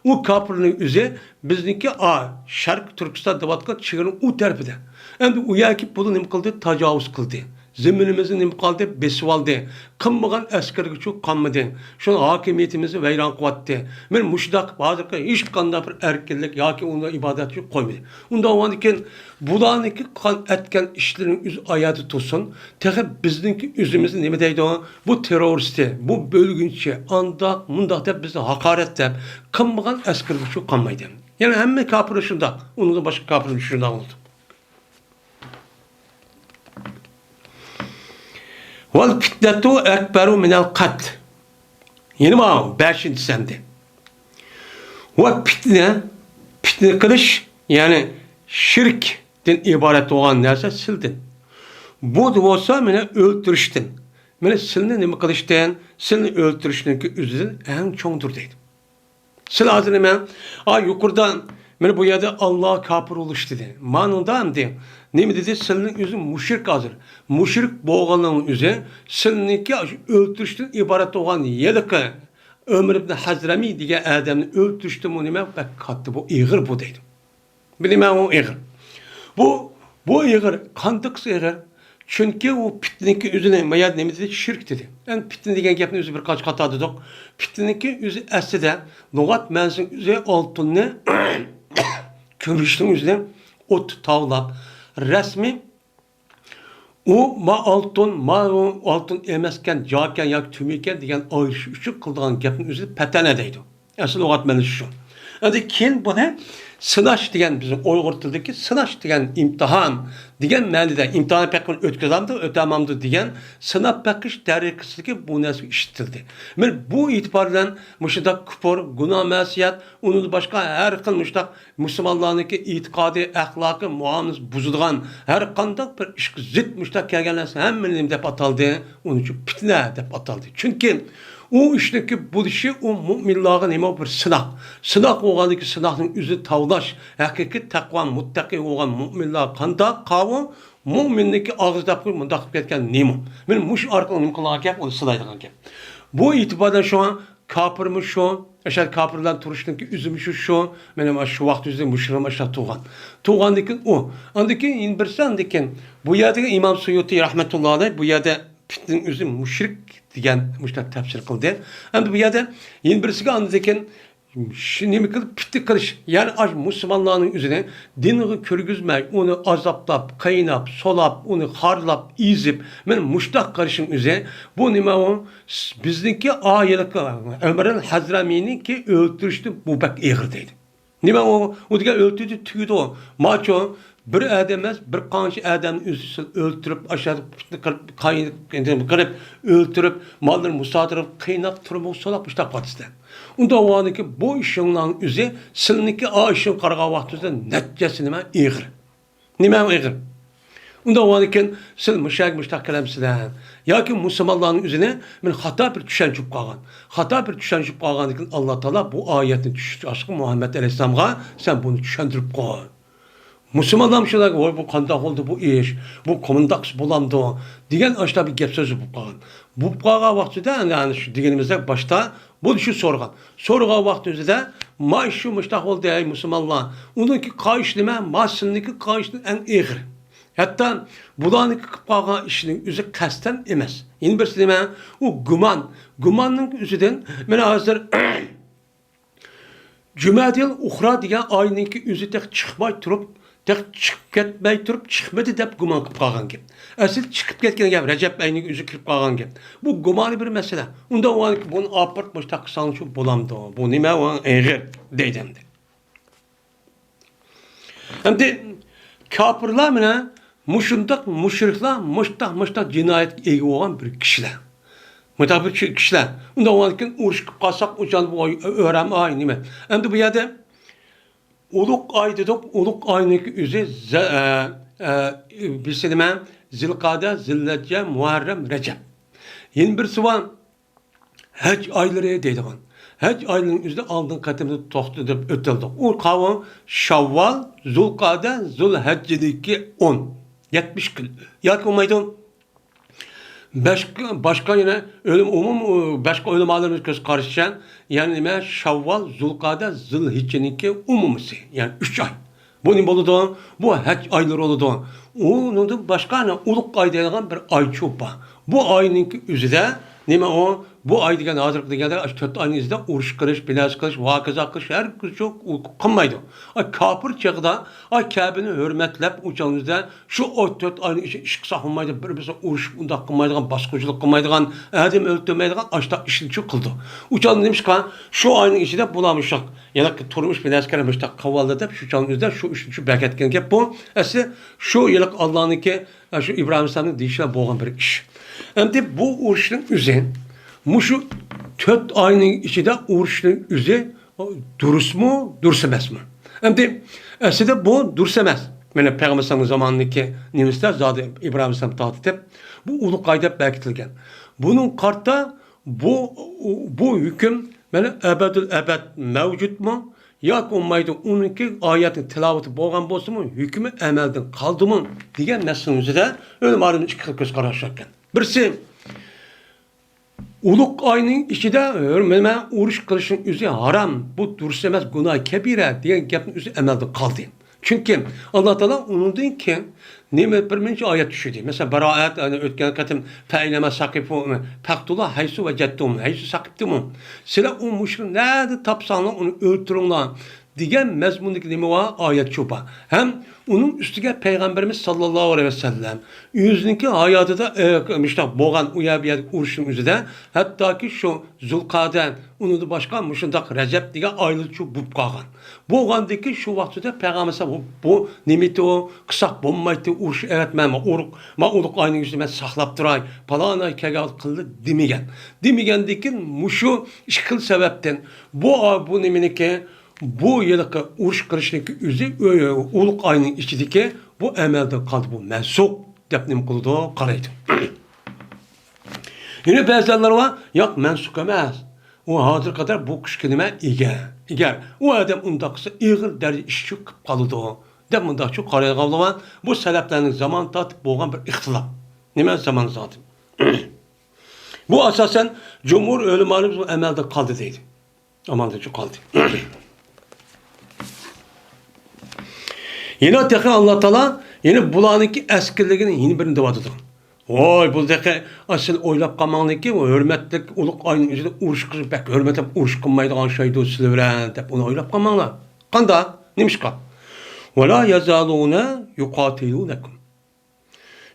ئۇ كاپىرنىڭ ئۆزى بىزنىڭكى ئا، شەرقىي تۈركىستان دەۋاتقان چېگرىنىڭ ئۇ تەرىپىدە. ئەمدى ئۇ يەرگە بۇلار نېمە قىلدى؟ تاجاۋۇز قىلدى. زېمىنىمىزنى نېمە قىلدى؟ بېسىۋالدى. قىلمىغان ئەسكەرگىچۇ قالمىدى. شۇ ھاكىمىيىتىمىزنى ۋەيران قىلىۋەتتى. مانا مۇشۇنداق ھازىرقى ھېچقانداق بىر ئەركىنلىك ياكى ئۇنىڭ ئىبادەتچى قويمىدى. ئۇنداق بولغاندىكىن بۇلارنىڭكى قىلغان ئەتكەن ئىشلىرىنىڭ ئۆزى ئاياغىدا تۇرسۇن. تېخى بىزنىڭكى ئۆزىمىزنى نېمە دەيدۇ؟ بۇ تېررورىستى، بۇ بۆلگۈنچى، ئانداق، مۇنداق دەپ بىزنى ھاقارەتلەپ، قىلمىغان ئەسكەرگىچۇ قالمايدۇ. يەنە ھەممە كاپىرلار شۇنداق. ئۇنىڭدىن باشقا كاپىرلار شۇنداق بولىدۇ. ۋەل پىتنەتۇ ئەكبەرۇ مىنەل قەتل. يەنە ماۋۇ بەشىنچىسى ئەمدى. ۋە پىتنە، پىتنە قىلىش، يەنى شىركتىن ئىبارەت بولغان نەرسە سىلدىن. بۇ بولسا مانا ئۆلتۈرۈشتىن. مانا سىلنى نېمە قىلىشتىن؟ سىلنى ئۆلتۈرۈشنىڭكى ئۆزىدىن ئەڭ چوڭدۇر دەيدۇ. سىلى ھازىر نېمە؟ ئا، يۇقىرىدا مانا بۇ يەردە ئاللا كاپىر بولۇش دېدى. مانىڭدا ئەمدى نېمە دېدى؟ سىلنىڭ ئۆزى مۇشرىك ھازىر. مۇشرىك بولغانلىقنىڭ ئۆزى سىلنىڭكى ئاشۇ ئۆلتۈرۈشتىن ئىبارەت بولغان ھېلىقى ئۆمەر ئىبن ھەزرەمى دېگەن ئادەمنى ئۆلتۈرۈشتىنمۇ نېمە بەك كاتتا بۇ، ئېغىر بۇ دەيدۇ. بۇ نېمە ئۇ ئېغىر؟ بۇ، بۇ ئېغىر، قانداق ئېغىر؟ چۈنكى ئۇ پىتنىنىڭكى ئۆزىنى، ما يەردە نېمە دېدى؟ شىرك دېدى. ئەمدى پىتنە دېگەن گەپنى ئۆزى بىر قانچە قاتار دېدۇق. پىتنىنىڭكى ئۆزى ئەسلىدە لۇغەت مەنىسىنىڭ ئۆزى ئالتۇننى كۆمۈشنىڭ ئۆزىنى ئوتتا تاۋلاپ، رەسمىي ئۇ ما ئالتۇن، ما ئۇ ئالتۇن ئەمەسكەن، جاكەن ياكى تۈمىكەن دېگەن ئايرىش ئۈچۈن قىلىدىغان گەپنى ئۆزى پەتەنە دەيدۇ. ئەسلى لۇغەت مەنىسى شۇ. ئەمدى كېيىن بۇنى سىناش دېگەن، بىزنىڭ ئۇيغۇر تىلىدىكى سىناش دېگەن ئىمتىھان دېگەن مەنىدە، ئىمتىھان بېقىپ ئۆتكۈزەمدۇ، ئۆتەمەمدۇ دېگەن سىناپ بېقىش تەرىقىسىدىكى بۇ نەرسە ئىشلىتىلدى. مانا بۇ ئېتىبار بىلەن مۇشۇنداق كۇپۇر، گۇناھ، مەسىيەت، ئۇنىڭدىن باشقا ھەر خىل مۇشۇنداق مۇسۇلمانلارنىڭكى ئېتىقادى، ئەخلاقى، مۇئامىلىسى بۇزىدىغان ھەر قانداق بىر ئىشقا زىت مۇشۇنداق كەلگەن نەرسە ھەممىنى نېمە دەپ ئاتالدى؟ ئۇنىڭ ئۈچۈن پىتنە دەپ ئاتالدى. چۈنكى ئۇ ئىشنىڭكى بولۇشى ئۇ مۇئمىنلارغا نېمە بىر سىناق. سىناق بولغاندىكى سىناقنىڭ ئۆزىنى تاۋلاش، ھەقىقىي تەقۋا، مۇتتەقى بولغان مۇئمىنلار قانداق قاۋۇ؟ مۇئمىننىڭكى ئاغزى دەپ قويۇپ مۇنداق قىلىپ كەتكەن نېمە؟ مانا مۇشۇ ئارقىلىق نېمە قىلىدىكەن؟ ئۇنى سىنايدىغان گەپ. بۇ ئېتىباردىن شۇڭا كاپىرمۇ شۇ، ئاشۇ كاپىر بىلەن تۇرۇشنىڭكى ئۆزىمۇ شۇ، شۇ. مانا شۇ ۋاقىت ئۆزىدە مۇشۇ ئاشۇنداق تۇغان. تۇغاندىن كېيىن ئۇ. ئاندىن كېيىن يەنە بىرسى، ئاندىن كېيىن بۇ يەردىكى ئىمام سۇيۇتى رەھمەتۇللا ئەلەيھ بۇ يەردە پىتنىنىڭ ئۆزى مۇشرىك دېگەن مۇشۇنداق تەپسىر قىلدى. ئەمدى بۇ يەردە يەنە بىرسىگە ئاندىن كېيىن شۇ نېمە قىلىپ پىتنە قىلىش، يەنى ئاش مۇسۇلمانلارنىڭ ئۆزىنى دىنغا كىرگۈزمەي، ئۇنى ئازابلاپ، قىيناپ، سولاپ، ئۇنى خارلاپ، ئېزىپ، مانا مۇشۇنداق قىلىشنىڭ ئۆزى، بۇ نېمە ئۇ؟ بىزنىڭكى ئايىلىقى ئۆمەرئەل ھەزرەمىنىڭكى ئۆلتۈرۈشتىن بۇ بەك ئېغىر دەيدۇ. نېمە ئۇ؟ ئۇ دېگەن ئۆلتۈردى، تۈگىدى ئۇ. ماچۇ بىر ئادەم ئەمەس، بىر قانچە ئادەمنى ئۆزى ئۆلتۈرۈپ، ئاشۇ پىتنە قىلىپ، قىرىپ، قىرىپ، ئۆلتۈرۈپ، ماللىرىنى مۇسادىرە قىلىپ، قىيناپ تۇرۇپ، سولاپ مۇشۇنداق قىلىۋاتىسىلەر. ئۇنداق بولغاندىكىن بۇ ئىشىڭلارنىڭ ئۆزى سىلىنىڭكى ئا ئىشىڭ قارىغان ۋاقتىڭىزدا نەتىجىسى نېمە؟ ئېغىر. نېمە ئېغىر؟ ئۇنداق بولغاندىكىن سىل مۇشەگە مۇشتاق قىلامسىلەر؟ ياكى مۇسۇلمانلارنىڭ ئۆزىنى مانا خاتا بىر چۈشەنچە بولۇپ قالغان. خاتا بىر چۈشەنچە بولۇپ قالغاندىن كېيىن ئاللا تائالا بۇ ئايەتنى چۈشۈرۈش ئارقىلىق مۇھەممەد ئەلەيھىسسالامغا سەن بۇنى چۈشەندۈرۈپ قوي. مۇسۇلمانلارمۇ شۇنداق، ۋاي، بۇ قانداق بولدى بۇ ئىش؟ بۇ قومانداقسى بولامدۇ؟ دېگەن ئاشۇنداق بىر گەپ سۆزى بولۇپ قالغان. بولۇپ قالغان ۋاقتىدا، ئەنە، ئەنە شۇ دېگىنىمىزدەك باشتا بۇ شۇ سورىغان. سورىغان ۋاقتى ئۆزىدە، ما ئىش شۇ مۇشتاق بولدى، ئەي مۇسۇلمانلار. ئۇنىڭكى قايىشى نېمە؟ ما سىلىنىڭكى قايىشىدىن ئەڭ ئېغىر. ھەتتا بۇلارنىڭكى قىلىپ قالغان ئىشىنىڭ ئۆزى قەستەن ئەمەس. يەنە بىرسى نېمە؟ ئۇ گۇمان. گۇماننىڭ ئۆزىدىن، مانا ھازىر جۈمەدىل ئۇخرا دېگەن ئاينىڭكى ئۆزى تېخى چىقماي تۇرۇپ، تېخى چىقىپ كەتمەي تۇرۇپ چىقمىدى دەپ گۇمان قىلىپ قالغان گەپ. ئەسلى چىقىپ كەتكەن گەپ، رەجەپ ئاينىڭ ئۆزى كىرىپ قالغان گەپ. بۇ گۇمانىي بىر مەسىلە. ئۇنداق بولغاندىكىن بۇنى ئاپىرىپ مۇشتاق قىلساڭچۇ بولامدۇ؟ بۇ نېمە ئۇ ئېغىر دەيدۇ ئەمدى. ئەمدى كاپىرلار مانا مۇشۇنداق مۇشرىكلار، مۇشتاق، مۇشتاق جىنايەتكە ئىگە بولغان بىر كىشىلەر. مۇشتاق بىر كىشىلەر. ئۇنداق بولغاندىكىن ئۇرۇش قىلىپ قالساق، ئۇ جان بۇ ئۆرەم ئاي نېمە. ئەمدى بۇ يەردە ئۇلۇغ ئاي دېدۇق، ئۇلۇغ ئاينىڭكى ئۆزى زە-، ئە، ئە، بىرسى نېمە؟ زىلقەدە، زىلھەججە، مۇھەررەم، رەجەب. يەنە بىرسى بار، ھەج ئايلىرى دەيدىغان. ھەج ئايلىرىنىڭ ئۆزىدە ئالدىنقى قېتىمدا توختىلىپ ئۆتۈلدۇق. ئۇ قاۋۇ شاۋۋال، زۇلقەدە، زۇلھەججىدىكى ئون. يەتمىش كۈن. ياكى بولمايدۇ. باشقا، باشقا يەنە ئۆلۈم، ئومۇم، باشقا ئۆلىمالىرىمىز كۆز قارىشىچە، يەنى نېمە؟ شاۋۋال، زۇلقەدە، زۇلھىججىنىڭكى ئومۇمىسى. يەنى ئۈچ ئاي. بۇ نېمە بولىدۇ؟ بۇ ھەج ئايلىرى بولىدۇ. ئۇنىڭدىن باشقا ئەنە ئۇلۇغ ئاي دەيدىغان بىر ئاي چوپان. بۇ ئاينىڭكى ئۆزىدە نېمە ئۇ؟ بۇ ئاي دېگەن ھازىرقى دېگەندەك ئاشۇ تۆت ئاينىڭ ئىچىدە ئۇرۇش قىلىش، بىلەز قىلىش، ۋاكىزا قىلىش ھەرگىز يوق، ئۇ قىلمايدۇ. ئا، كاپىر چېغىدا، ئا، كەبىنى ھۆرمەتلەپ ئۇ چاغنىڭ ئۆزىدە شۇ ئون تۆت ئاينىڭ ئىچىدە ئىش قىلساق بولمايدۇ، بىر-بىرسىگە ئۇرۇشۇپ ئۇنداق قىلمايدىغان، باسقۇنچىلىق قىلمايدىغان، ئادەم ئۆلتۈرمەيدىغان ئاشۇنداق ئىشنى شۇ قىلىدۇ. ئۇ چاغدا نېمىشقا؟ شۇ ئاينىڭ ئىچىدە بۇلار مۇشۇنداق يەنە تۇرمۇش بىلەسكەر مۇشۇنداق قىلىۋالدى دەپ شۇ چاغنىڭ ئۆزىدە شۇ ئىشنى شۇ بەكەتكەن گەپ بۇ. ئەسلى شۇ ھېلىقى ئاللانىڭكى، شۇ ئىبراھىم ئەلەيھىسسالامنىڭ دېيىشىدە بولغان بىر ئىش. ئەمدى بۇ ئۇرۇشنىڭ ئۆزى مۇشۇ تۆت ئاينىڭ ئىچىدە ئۇرۇشنىڭ ئۆزى دۇرۇسمۇ، دۇرۇس ئەمەسمۇ؟ ئەمدى ئەسلىدە بۇ دۇرۇس ئەمەس. مانا پەيغەمبەر ئەلەيھىسسالامنىڭ زامانىدىكى نېمىسىدە زادى ئىبراھىم ئەلەيھىسسالام تارتىپ بۇ ئۇلۇغ ئاي دەپ بەكىتىلگەن. بۇنىڭ قارىتا بۇ، بۇ ھۆكۈم مانا ئەبەدۇل ئەبەد مەۋجۇتمۇ ياكى بولمايدۇ، ئۇنىڭكى ئايەتنىڭ تىلاۋىتى بولغان بولسىمۇ، ھۆكمى ئەمەلدىن قالدىمۇ دېگەن مەسىلىنىڭ ئۆزىدە ئۆلىمالىرىمىز ئىككى خىل كۆز قاراش بار ئىكەن. بىرسى، ئۇلۇغ ئاينىڭ ئىچىدە ھۆرمىمە ئۇرۇش قىلىشنىڭ ئۆزى ھارام، بۇ دۇرۇس ئەمەس، گۇناھ كەبىرە دېگەن گەپنىڭ ئۆزى ئەمەلدىن قالدى. چۈنكى ئاللا تائالا ئۇنىڭدىن كېيىن نېمە بىر نەچچە ئايەت چۈشۈردى. مەسىلەن، بارائەت، يەنى ئۆتكەن قېتىم، فەئەينەما سەقىفۇ، فەقتۇلۇ ھەيسۇ ۋەجەتتۇم، ھەيسۇ سەقىفتۇمۇ. سىلەر ئۇ مۇشرىكنى نەدە تاپساڭلار، ئۇنى ئۆلتۈرۈڭلار، دېگەن مەزمۇندىكى نېمە بار؟ ئايەت شۇ بار. ھەم ئۇنىڭ ئۈستىگە پەيغەمبىرىمىز ساللاللاھۇ ئەلەيھى ۋەسەللەم ئۆزىنىڭكى ھاياتىدا، ئە، مۇشۇنداق بولغان ئۇ يەر بۇ يەردىكى ئۇرۇشنىڭ ئۆزىدە، ھەتتاكى شۇ زۇلقەدە، ئۇنىڭدىن باشقا مۇشۇنداق رەجەب دېگەن ئايلارچۇ بولۇپ قالغان. بولغاندىكىن شۇ ۋاقتىدا پەيغەمبەر ئەلەيھىسسالام بۇ نېمىتى ئۇ، قىلساق بولمايتتى، ئۇرۇش ئەۋەتمەن، مەن ئۇرۇق، مەن ئۇلۇغ ئاينىڭ ئىچىدە مەن ساقلاپ تۇراي، پالان ئاي كەلگەن ۋاقىت قىلدى دېمىگەن. دېمىگەندىكىن مۇشۇ ئىككى خىل سەۋەبتىن بۇ، بۇ نېمىنىكى، بۇ يىلقى ئۇرۇش قىلىشنىكى ئۆزى ئۇلۇغ ئاينىڭ ئىچىدىكى بۇ ئەمەلدىن قالدى، بۇ مەنسۇخ دەپ نېمە قىلىدۇ، قارايدۇ. يەنە بەزىلەر بار، ياق، مەنسۇخ ئەمەس. ئۇ ھازىرغا قەدەر بۇ كۈچكە نېمە ئىگە. ئەگەر ئۇ ئادەم ئۇنداق قىلسا، ئېغىر دەرىجە ئىش چۈشۈپ قالىدۇ، دەپ مۇنداقچۇ قارايدىغانلار بار. بۇ سەلەپلەرنىڭ زامان تارتىپ بولغان بىر ئىختىلاپ. نېمە زامان تارتىپ؟ بۇ ئاساسەن جۇمھۇر ئۆلىمالىرىمىز بۇ ئەمەلدە قالدى دەيدۇ. ئەمەلدىچۇ قالدى. يەنە تېخى ئاللا تائالا يەنە بۇلارنىڭكى ئەسكىلىگىنى يەنە بىرنى دەۋاتىدۇ. ۋاي، بۇ تېخى، ئا، سىلەر ئويلاپ قالماڭلاركى، ئۇ ھۆرمەتلىك ئۇلۇغ ئاينىڭ ئىچىدە ئۇرۇش قىلىپ، بەك ھۆرمەتلەپ ئۇرۇش قىلمايدىغان ئوخشايدۇ سىلەر بىلەن، دەپ ئۇنى ئويلاپ قالماڭلار. قاندا؟ نېمىشقا؟ ولا يزالون يقاتلونكم.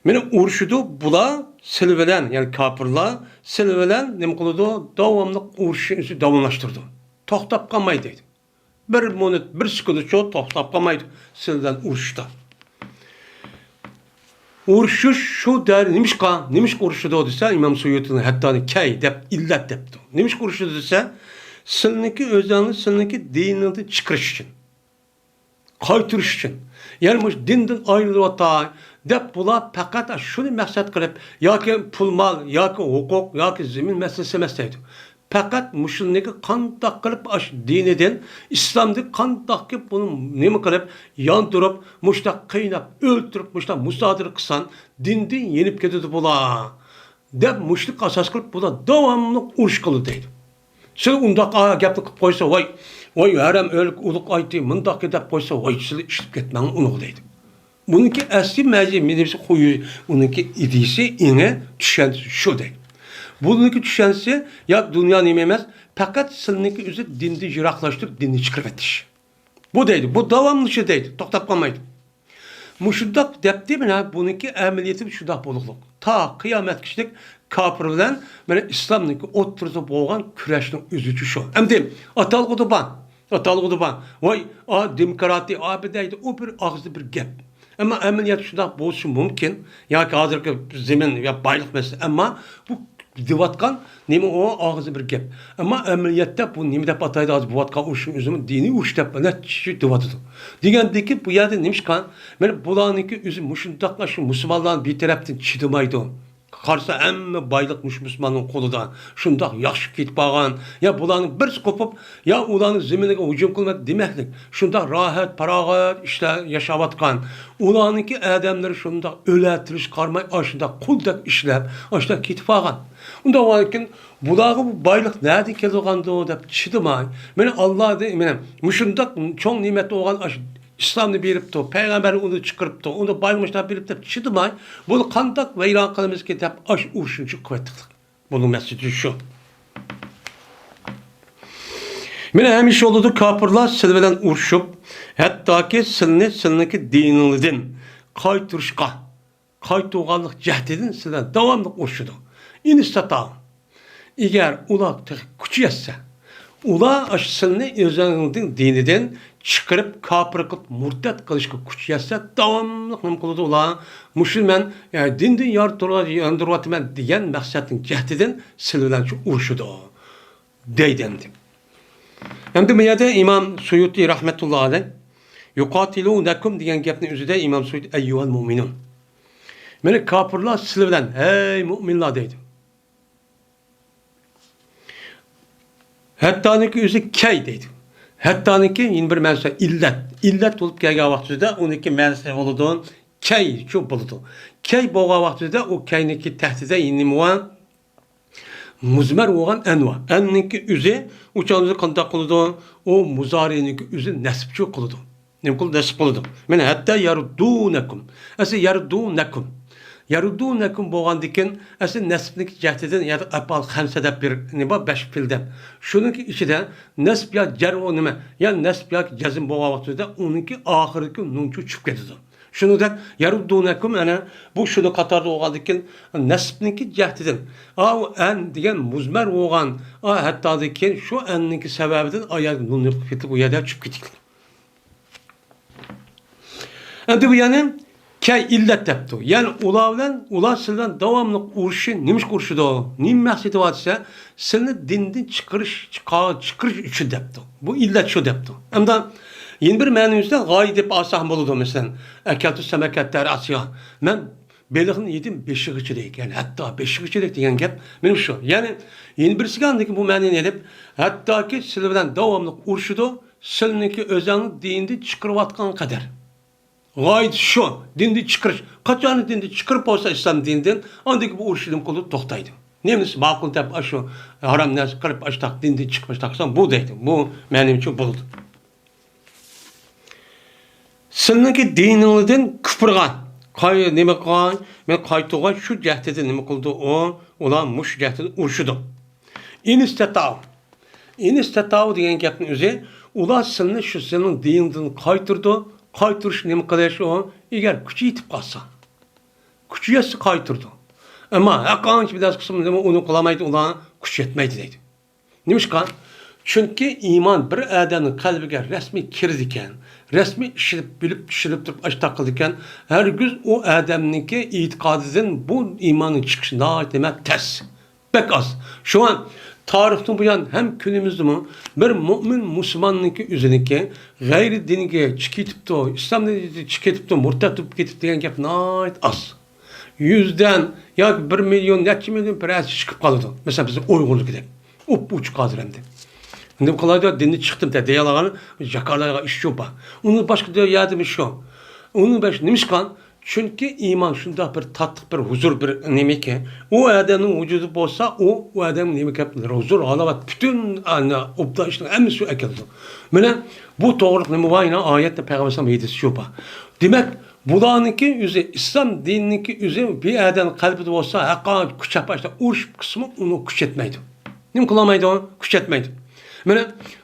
مانا ئۇرۇشىدۇ بۇلار سىلەر بىلەن، يەنى كاپىرلار سىلەر بىلەن نېمە قىلىدۇ؟ داۋاملىق ئۇرۇشنى داۋاملاشتۇرىدۇ. توختاپ قالمايدۇ دەيدۇ. بىر مىنۇت، بىر سېكۇنتچۇ توختاپ قالمايدۇ سىلەر بىلەن ئۇرۇشۇشتا. ئۇرۇشۇش شۇ دەر-، نېمىشقا، نېمىشقا ئۇرۇشىدۇ دېسە، ئىمام سۇيۇتىنىڭ ھەتتانى كەي دەپ ئىللەت دەپتۇ. نېمىشقا ئۇرۇشىدۇ دېسە، سىلىنىڭكى ئۆزۈڭنى، سىلىنىڭكى دىنىڭدىن چىقىرىش ئۈچۈن. قايتۇرۇش ئۈچۈن، يەنى مۇشۇ دىندىن ئايرىلىۋاتاي دەپ بۇلار پەقەت شۇنى مەقسەت قىلىپ، ياكى پۇل مال، ياكى ھوقۇق، ياكى زېمىن مەسىلىسى ئەمەس دەيدۇ. پەقەت مۇشۇنىڭكى قانداق قىلىپ ئاشۇ دىنىدىن، ئىسلامدىن قانداق قىلىپ بۇنى نېمە قىلىپ، ياندۇرۇپ، مۇشۇنداق قىيناپ، ئۆلتۈرۈپ، مۇشۇنداق مۇسادىرە قىلسام، دىندىن يېنىپ كېتىدۇ بۇلار. دەپ مۇشۇنى ئاساس قىلىپ بۇلار داۋاملىق ئۇرۇش قىلىدۇ دەيدۇ. سىلەر ئۇنداق، ئا، گەپنى قىلىپ قويسا، ۋاي، ۋاي، ھەرەم ئۆلۈك ئۇلۇغ ئايتى، مۇنداق دەپ قويسا، ۋاي، سىلەر ئىشلىتىپ كەتمەڭ ئۇنىغۇ دەيدۇ. بۇنىڭكى ئەسلى مەزى، مېنىڭچە، قويۇ، ئۇنىڭكى ئىدىيىسى، ئېڭى، چۈشەنچىسى شۇ دەيدۇ. بۇنىڭكى چۈشەنچىسى، يا دۇنيا نېمە ئەمەس، پەقەت سىلىنىڭكى ئۆزى دىندىن يىراقلاشتۇرۇپ، دىندىن چىقىرىۋېتىش. بۇ دەيدۇ، بۇ داۋاملىشىدۇ دەيدۇ، توختاپ قالمايدۇ. مۇشۇنداق دەپتۇ، مانا بۇنىڭكى ئەمەلىيىتى شۇنداق بولۇقلۇق. تا قىيامەتكىچىلىك كاپىر بىلەن مانا ئىسلامنىڭكى ئوتتۇرىسىدا بولغان كۈرەشنىڭ ئۆزىچۇ شۇ. ئەمدى ئاتالغۇدا بار، ئاتالغۇدا بار. ۋاي، ئا، دېموكراتىيە، ئا، بۇ دەيدۇ، ئۇ بىر ئاغزىدا بىر گەپ. ئەمما ئەمەلىيەتتە شۇنداق بولۇشى مۇمكىن. ياكى ھازىرقى زېمىن يا بايلىق مەسىلىسى. ئەمما بۇ دېۋاتقان نېمە ئۇ ئاغزى بىر گەپ. ئەمما ئەمەلىيەتتە بۇ نېمە دەپ ئاتايدۇ ھازىر بوۋاتقان ئۇرۇشنى ئۆزىمۇ دىنىي ئۇرۇش دەپ نەچچە دېۋاتىدۇ. دېگەندىكى بۇ يەردە نېمىشقا؟ مانا بۇلارنىڭكى ئۆزى مۇشۇنداقلا شۇ مۇسۇلمانلارنىڭ بىر تەرەپتىن چىدىمايدۇ. قارىسا ھەممە بايلىق مۇشۇ مۇسۇلماننىڭ قولىدا. شۇنداق ياخشى كېتىپ قالغان. يا بۇلارنىڭ بىرسى قوپۇپ، يا ئۇلارنىڭ زېمىنىغا ھۇجۇم قىلىمەن دېمەكلىك. شۇنداق راھەت، پاراغەت ئىشلار ياشاۋاتقان. ئۇلارنىڭكى ئادەملىرى شۇنداق ئۆلە تىرىش قارىماي، ئاشۇنداق قۇلدەك ئىشلەپ، ئاشۇنداق كېتىپ قالغان. ئۇنداق بولغاندىكىن، بۇلارغا بۇ بايلىق نەدىن كېلىدىغاندۇ دەپ چىدىماي، مانا ئاللا دە-، مانا مۇشۇنداق چوڭ نېمەت بولغان ئاشۇ ئىسلامنى بېرىپتۇ، پەيغەمبەرنى ئۇنى چىقىرىپتۇ، ئۇنى بايلىق مۇشۇنداق بېرىپتۇ دەپ چىدىماي، بۇنى قانداق ۋەيران قىلىمىزكى دەپ ئاشۇ ئۇرۇشنى چىقىۋەتتۇق. بۇنىڭ مەقسىتى شۇ. مانا ھەمىشە بولىدۇ، كاپىرلار سىلى بىلەن ئۇرۇشۇپ، ھەتتاكى سىلىنى سىلىنىڭكى دىنىڭلاردىن قايتۇرۇشقا، قايتۇرغانلىق جەھىتىدىن سىلى بىلەن داۋاملىق ئۇرۇشىدۇ. ئىن ئىستاتاغۇ، ئەگەر ئۇلار تېخى كۈچى يەتسە، ئۇلار ئاشۇ سىلىنى ئۆزلىرىنىڭ دىنىدىن چىقىرىپ، كاپىر قىلىپ، مۇرتەت قىلىشقا كۈچى يەتسە، داۋاملىق نېمە قىلىدۇ ئۇلار؟ مۇشۇ مەن، ئە، دىندىن ياندۇرۇۋاتىمەن دېگەن مەقسەتنىڭ جەھىتىدىن سىلى بىلەن شۇ ئۇرۇشىدۇ، دەيدۇ ئەمدى. ئەمدى بۇ يەردە ئىمام سۇيۇتى رەھمەتۇللا ئەلەيھ، يۇقاتىلۇنەكۇم دېگەن گەپنىڭ ئۆزىدە ئىمام سۇيۇتى، ئەييۇھەل مۇئمىنۇن. مانا كاپىرلار سىلى بىلەن، ھەي مۇئمىنلار دەيدۇ. ھەتتانىڭكى ئۆزى كەي دەيدۇ. ھەتتانىڭكى يەنە بىر مەنىسى ئىللەت. ئىللەت بولۇپ كەلگەن ۋاقتىدا ئۇنىڭكى مەنىسى بولىدۇ، كەيچۇ بولىدۇ. كەي بولغان ۋاقتىدا ئۇ كەينىڭكى تەھتىدە يەنە نېمە بار؟ مۇزمەر بولغان ئەن بار. ئەننىڭكى ئۆزى، ئۇ چاغدا قانداق قىلىدۇ؟ ئۇ مۇزارىنىڭكى ئۆزى نەسبچۇ قىلىدۇ. نېمە قىلىدۇ؟ نەسب قىلىدۇ. مانا ھەتتا يەردۇنەكۇم. ئەسلى يەردۇنەكۇم. يەردۇنەكۇم بولغاندىكىن، ئەسلى نەسبنىڭكى جەھىتىدىن، يەنى ئەپئال خەمسە دەپ بىر نېمە بار، بەش پېئىل دەپ. شۇنىڭكى ئىچىدە نەسب يا جەر ئۇ نېمە، يا نەسب ياكى جەزم بولغان ۋاقتىدا ئۇنىڭكى ئاخىرىدىكى نۇن چۈشۈپ كېتىدۇ. شۇنىڭدەك يەردۇنەكۇم، ئەنە بۇ شۇنىڭ قاتارىدا بولغاندىكىن، نەسبنىڭكى جەھىتىدىن، ئا، ئۇ ئەن دېگەن مۇزمەر بولغان، ئا، ھەتتادىكى شۇ ئەننىڭكى سەۋەبىدىن ئا يەرگە نۇن يېقىپ كېتىپ، ئۇ يەردە چۈشۈپ كېتىدۇ. ئەمدى بۇ يەنە كەي ئىللەت دەپتۇ. يەنى ئۇلار بىلەن، ئۇلار سىلەر بىلەن داۋاملىق ئۇرۇشۇشى نېمىشقا ئۇرۇشىدۇ؟ نېمە مەقسىتى بار دېسە، سىلىنى دىندىن چىقىرىش، چىقا-، چىقىرىش ئۈچۈن دەپتۇ. بۇ ئىللەت شۇ دەپتۇ. ئەمدى يەنە بىر مەنىسىدە غايە دەپ ئالساق بولىدۇ. مەسىلەن، ئەكەلتۇ سەمەكەتتە رەسىيا. مەن بېلىقنى يېدىم بېشىغىچىلىك، يەنى ھەتتا بېشىغىچىلىك دېگەن گەپ مېنىڭ شۇ. يەنى يەنە بىرسىگە ئاندىن كېيىن بۇ مەنىنى ئېلىپ، ھەتتاكى سىلەر بىلەن داۋاملىق ئۇرۇشىدۇ، سىلىنىڭكى ئۆزەڭنى دىندىن چىقىرىۋاتقان قەدەر. غايىسى شۇ، دىندىن چىقىرىش. قاچان دىندىن چىقىرىپ بولسا ئىسلام دىنىدىن، ئاندىن كېيىن بۇ ئۇرۇش نېمە قىلىدۇ؟ توختايدۇ. نېمىسى ماقۇل دەپ، ئاشۇ ھارام نەرسە قىلىپ، ئاشتاق دىندىن چىقىپ، ئاشتاق قىلساڭ بۇ دەيدۇ. بۇ مەنىمچە بولىدۇ. سىلىنىڭكى دىنىڭدىن كۇپرغا قاي-، نېمە قىلغان، مەن قايتۇرغان شۇ جەھدىدە نېمە قىلىدۇ ئۇ؟ ئۇلار مۇشۇ جەھدىدە ئۇرۇشىدۇ. ئىنىستەتاۋ. ئىنىستەتاۋ دېگەن گەپنىڭ ئۆزى، ئۇلار سىلىنى شۇ سېنىڭ دىنىڭدىن قايتۇرىدۇ. قايتۇرۇش نېمە قىلىش ئۇ؟ ئەگەر كۈچى يېتىپ قالسا. كۈچى يەتسە قايتۇرىدۇ. ئەمما ھەر قانچە بىر نەرسە قىلسىمۇ ئۇنى قىلالمايدۇ، ئۇلار كۈچى يەتمەيدۇ دەيدۇ. نېمىشقا؟ چۈنكى ئىمان بىر ئادەمنىڭ قەلبىگە رەسمىي كىرىدىكەن، رەسمىي ئىشلىتىپ بىلىپ، ئىشلىتىپ تۇرۇپ ئاشتاق قىلىدىكەن، ھەرگىز ئۇ ئادەمنىڭكى ئېتىقادىدىن بۇ ئىماننىڭ چىقىشى ناھايىتى نېمە تەس، بەك ئاز. شۇڭا تارىختىن بۇيان ھەم كۈنىمىزدىمۇ بىر مۆمىن مۇسۇلماننىڭكى ئۆزىنىڭكى غەيرىي دىنىگە چىقىپ كېتىپتۇ، ئىسلام دىنىدىن چىقىپ كېتىپتۇ، مۇرتەت بولۇپ كېتىپتۇ دېگەن گەپ ناھايىتى ئاز. يۈزدىن ياكى بىر مىليون، نەچچە مىليون بىرەرسى چىقىپ قالىدۇ. مەسىلەن، بىز ئۇيغۇرلۇقىدەك ئۇپ-ئوچۇق ھازىر ئەمدى. نېمە قىلايدۇ؟ دىندىن چىقتىم دە، دېيەلىگەن جاكارلارغا ئىش يوق. ئۇنىڭ باشقا يەردىمۇ شۇ. ئۇنىڭ بەش-، نېمىشقا؟ چۈنكى ئىمان شۇنداق بىر تاتلىق، بىر ھۇزۇر، بىر نېمىكى، ئۇ ئادەمنىڭ ۋۇجۇدى بولسا، ئۇ، ئۇ ئادەم نېمە گەپ، ھۇزۇر، ھالاۋەت، پۈتۈن، ئەنە، ئوبدان ئىشنىڭ ھەممىسى ئەكېلىدۇ. مانا بۇ توغرىلىق نېمە بار؟ يەنە ئايەتتە پەيغەمبەر ھەدىسى شۇ بار. دېمەك، بۇلارنىڭكى ئۆزى، ئىسلام دىنىنىڭكى ئۆزى بىر ئادەم قەلبىدە بولسا، ھەققا كۈچەپ باشلاپ ئۇرۇشۇپ قىلسىمۇ، ئۇنى كۈچەتمەيدۇ. نېمە قىلالمايدۇ؟ كۈچەتمەيدۇ. مانا،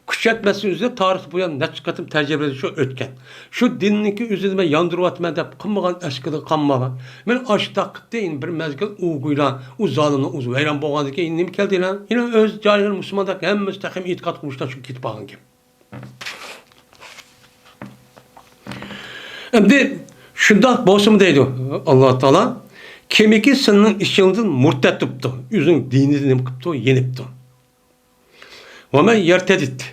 كۈچەتمەسنىڭ ئۆزى تارىختا بۇيان نەچچە قېتىم تەجرىبىلەردە شۇ ئۆتكەن. شۇ دىننىڭكى ئۆزىنى مەن ياندۇرۇۋاتىمەن دەپ قىلمىغان ئەسكىدە قالمىغان. مانا، ئاشتاق قىپتى، بىر مەزگىل ئۇ گويلا، ئۇ زالىمنىڭ ئۆزى ۋەيران بولغاندىن كېيىن نېمە كەلدى يەنە؟ يەنە ئۆز جاھىل مۇسۇلماندەك ھەممىسى تېخىمۇ ئېتىقاد قويۇشتا شۇ كېتىپ قالغان گەپ. ئەمدى شۇنداق بولسىمۇ دەيدۇ ئاللا تائالا، كىمكى سېنىڭ ئىچىڭدىن مۇرتەت بوپتۇ، ئۆزىنىڭ دىنىدىن نېمە قىپتۇ، يېنىپتۇ. ۋەمەن يەرتەدىد.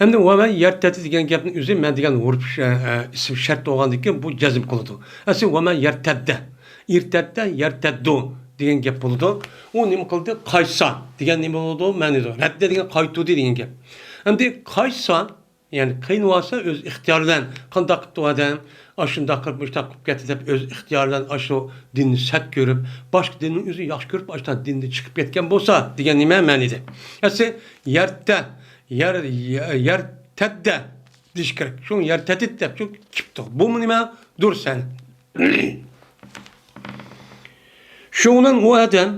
ئەمدى ۋەمەن يەرتەدىد دېگەن گەپنىڭ ئۆزى مەن دېگەن ھۇرۇپ ش-، ئە، ئىسىم شەرت بولغاندىن كېيىن بۇ جەزم قىلىدۇ. ئەسلى ۋەمەن يەرتەددە. ئىرتەددە، يەرتەددۇ دېگەن گەپ بولىدۇ. ئۇ نېمە قىلدى؟ قايتسا دېگەن نېمە بولىدۇ؟ مەنىدۇ. رەددە دېگەن قايتۇردى دېگەن گەپ. ئەمدى قايتسا، يەنى قىينىۋالسا ئۆز ئىختىيارى بىلەن قانداق قىپتۇ ئادەم، ئاشۇنداق قىلىپ، مۇشۇنداق قىلىپ كەتتى دەپ ئۆز ئىختىيارى بىلەن ئاشۇ دىننى سەت كۆرۈپ، باشقا دىننىڭ ئۆزىنى ياخشى كۆرۈپ، ئاشۇنداق دىندىن چىقىپ كەتكەن بولسا دېگەن نېمە مەنىدە؟ ئەسلى يەرتە، يەر، يەرتەددە دېيىش كېرەك. شۇ يەرتەدىد دەپ شۇ كېپتۇ. بۇمۇ نېمە؟ دۇرۇس يەنى. شۇنىڭ بىلەن ئۇ ئادەم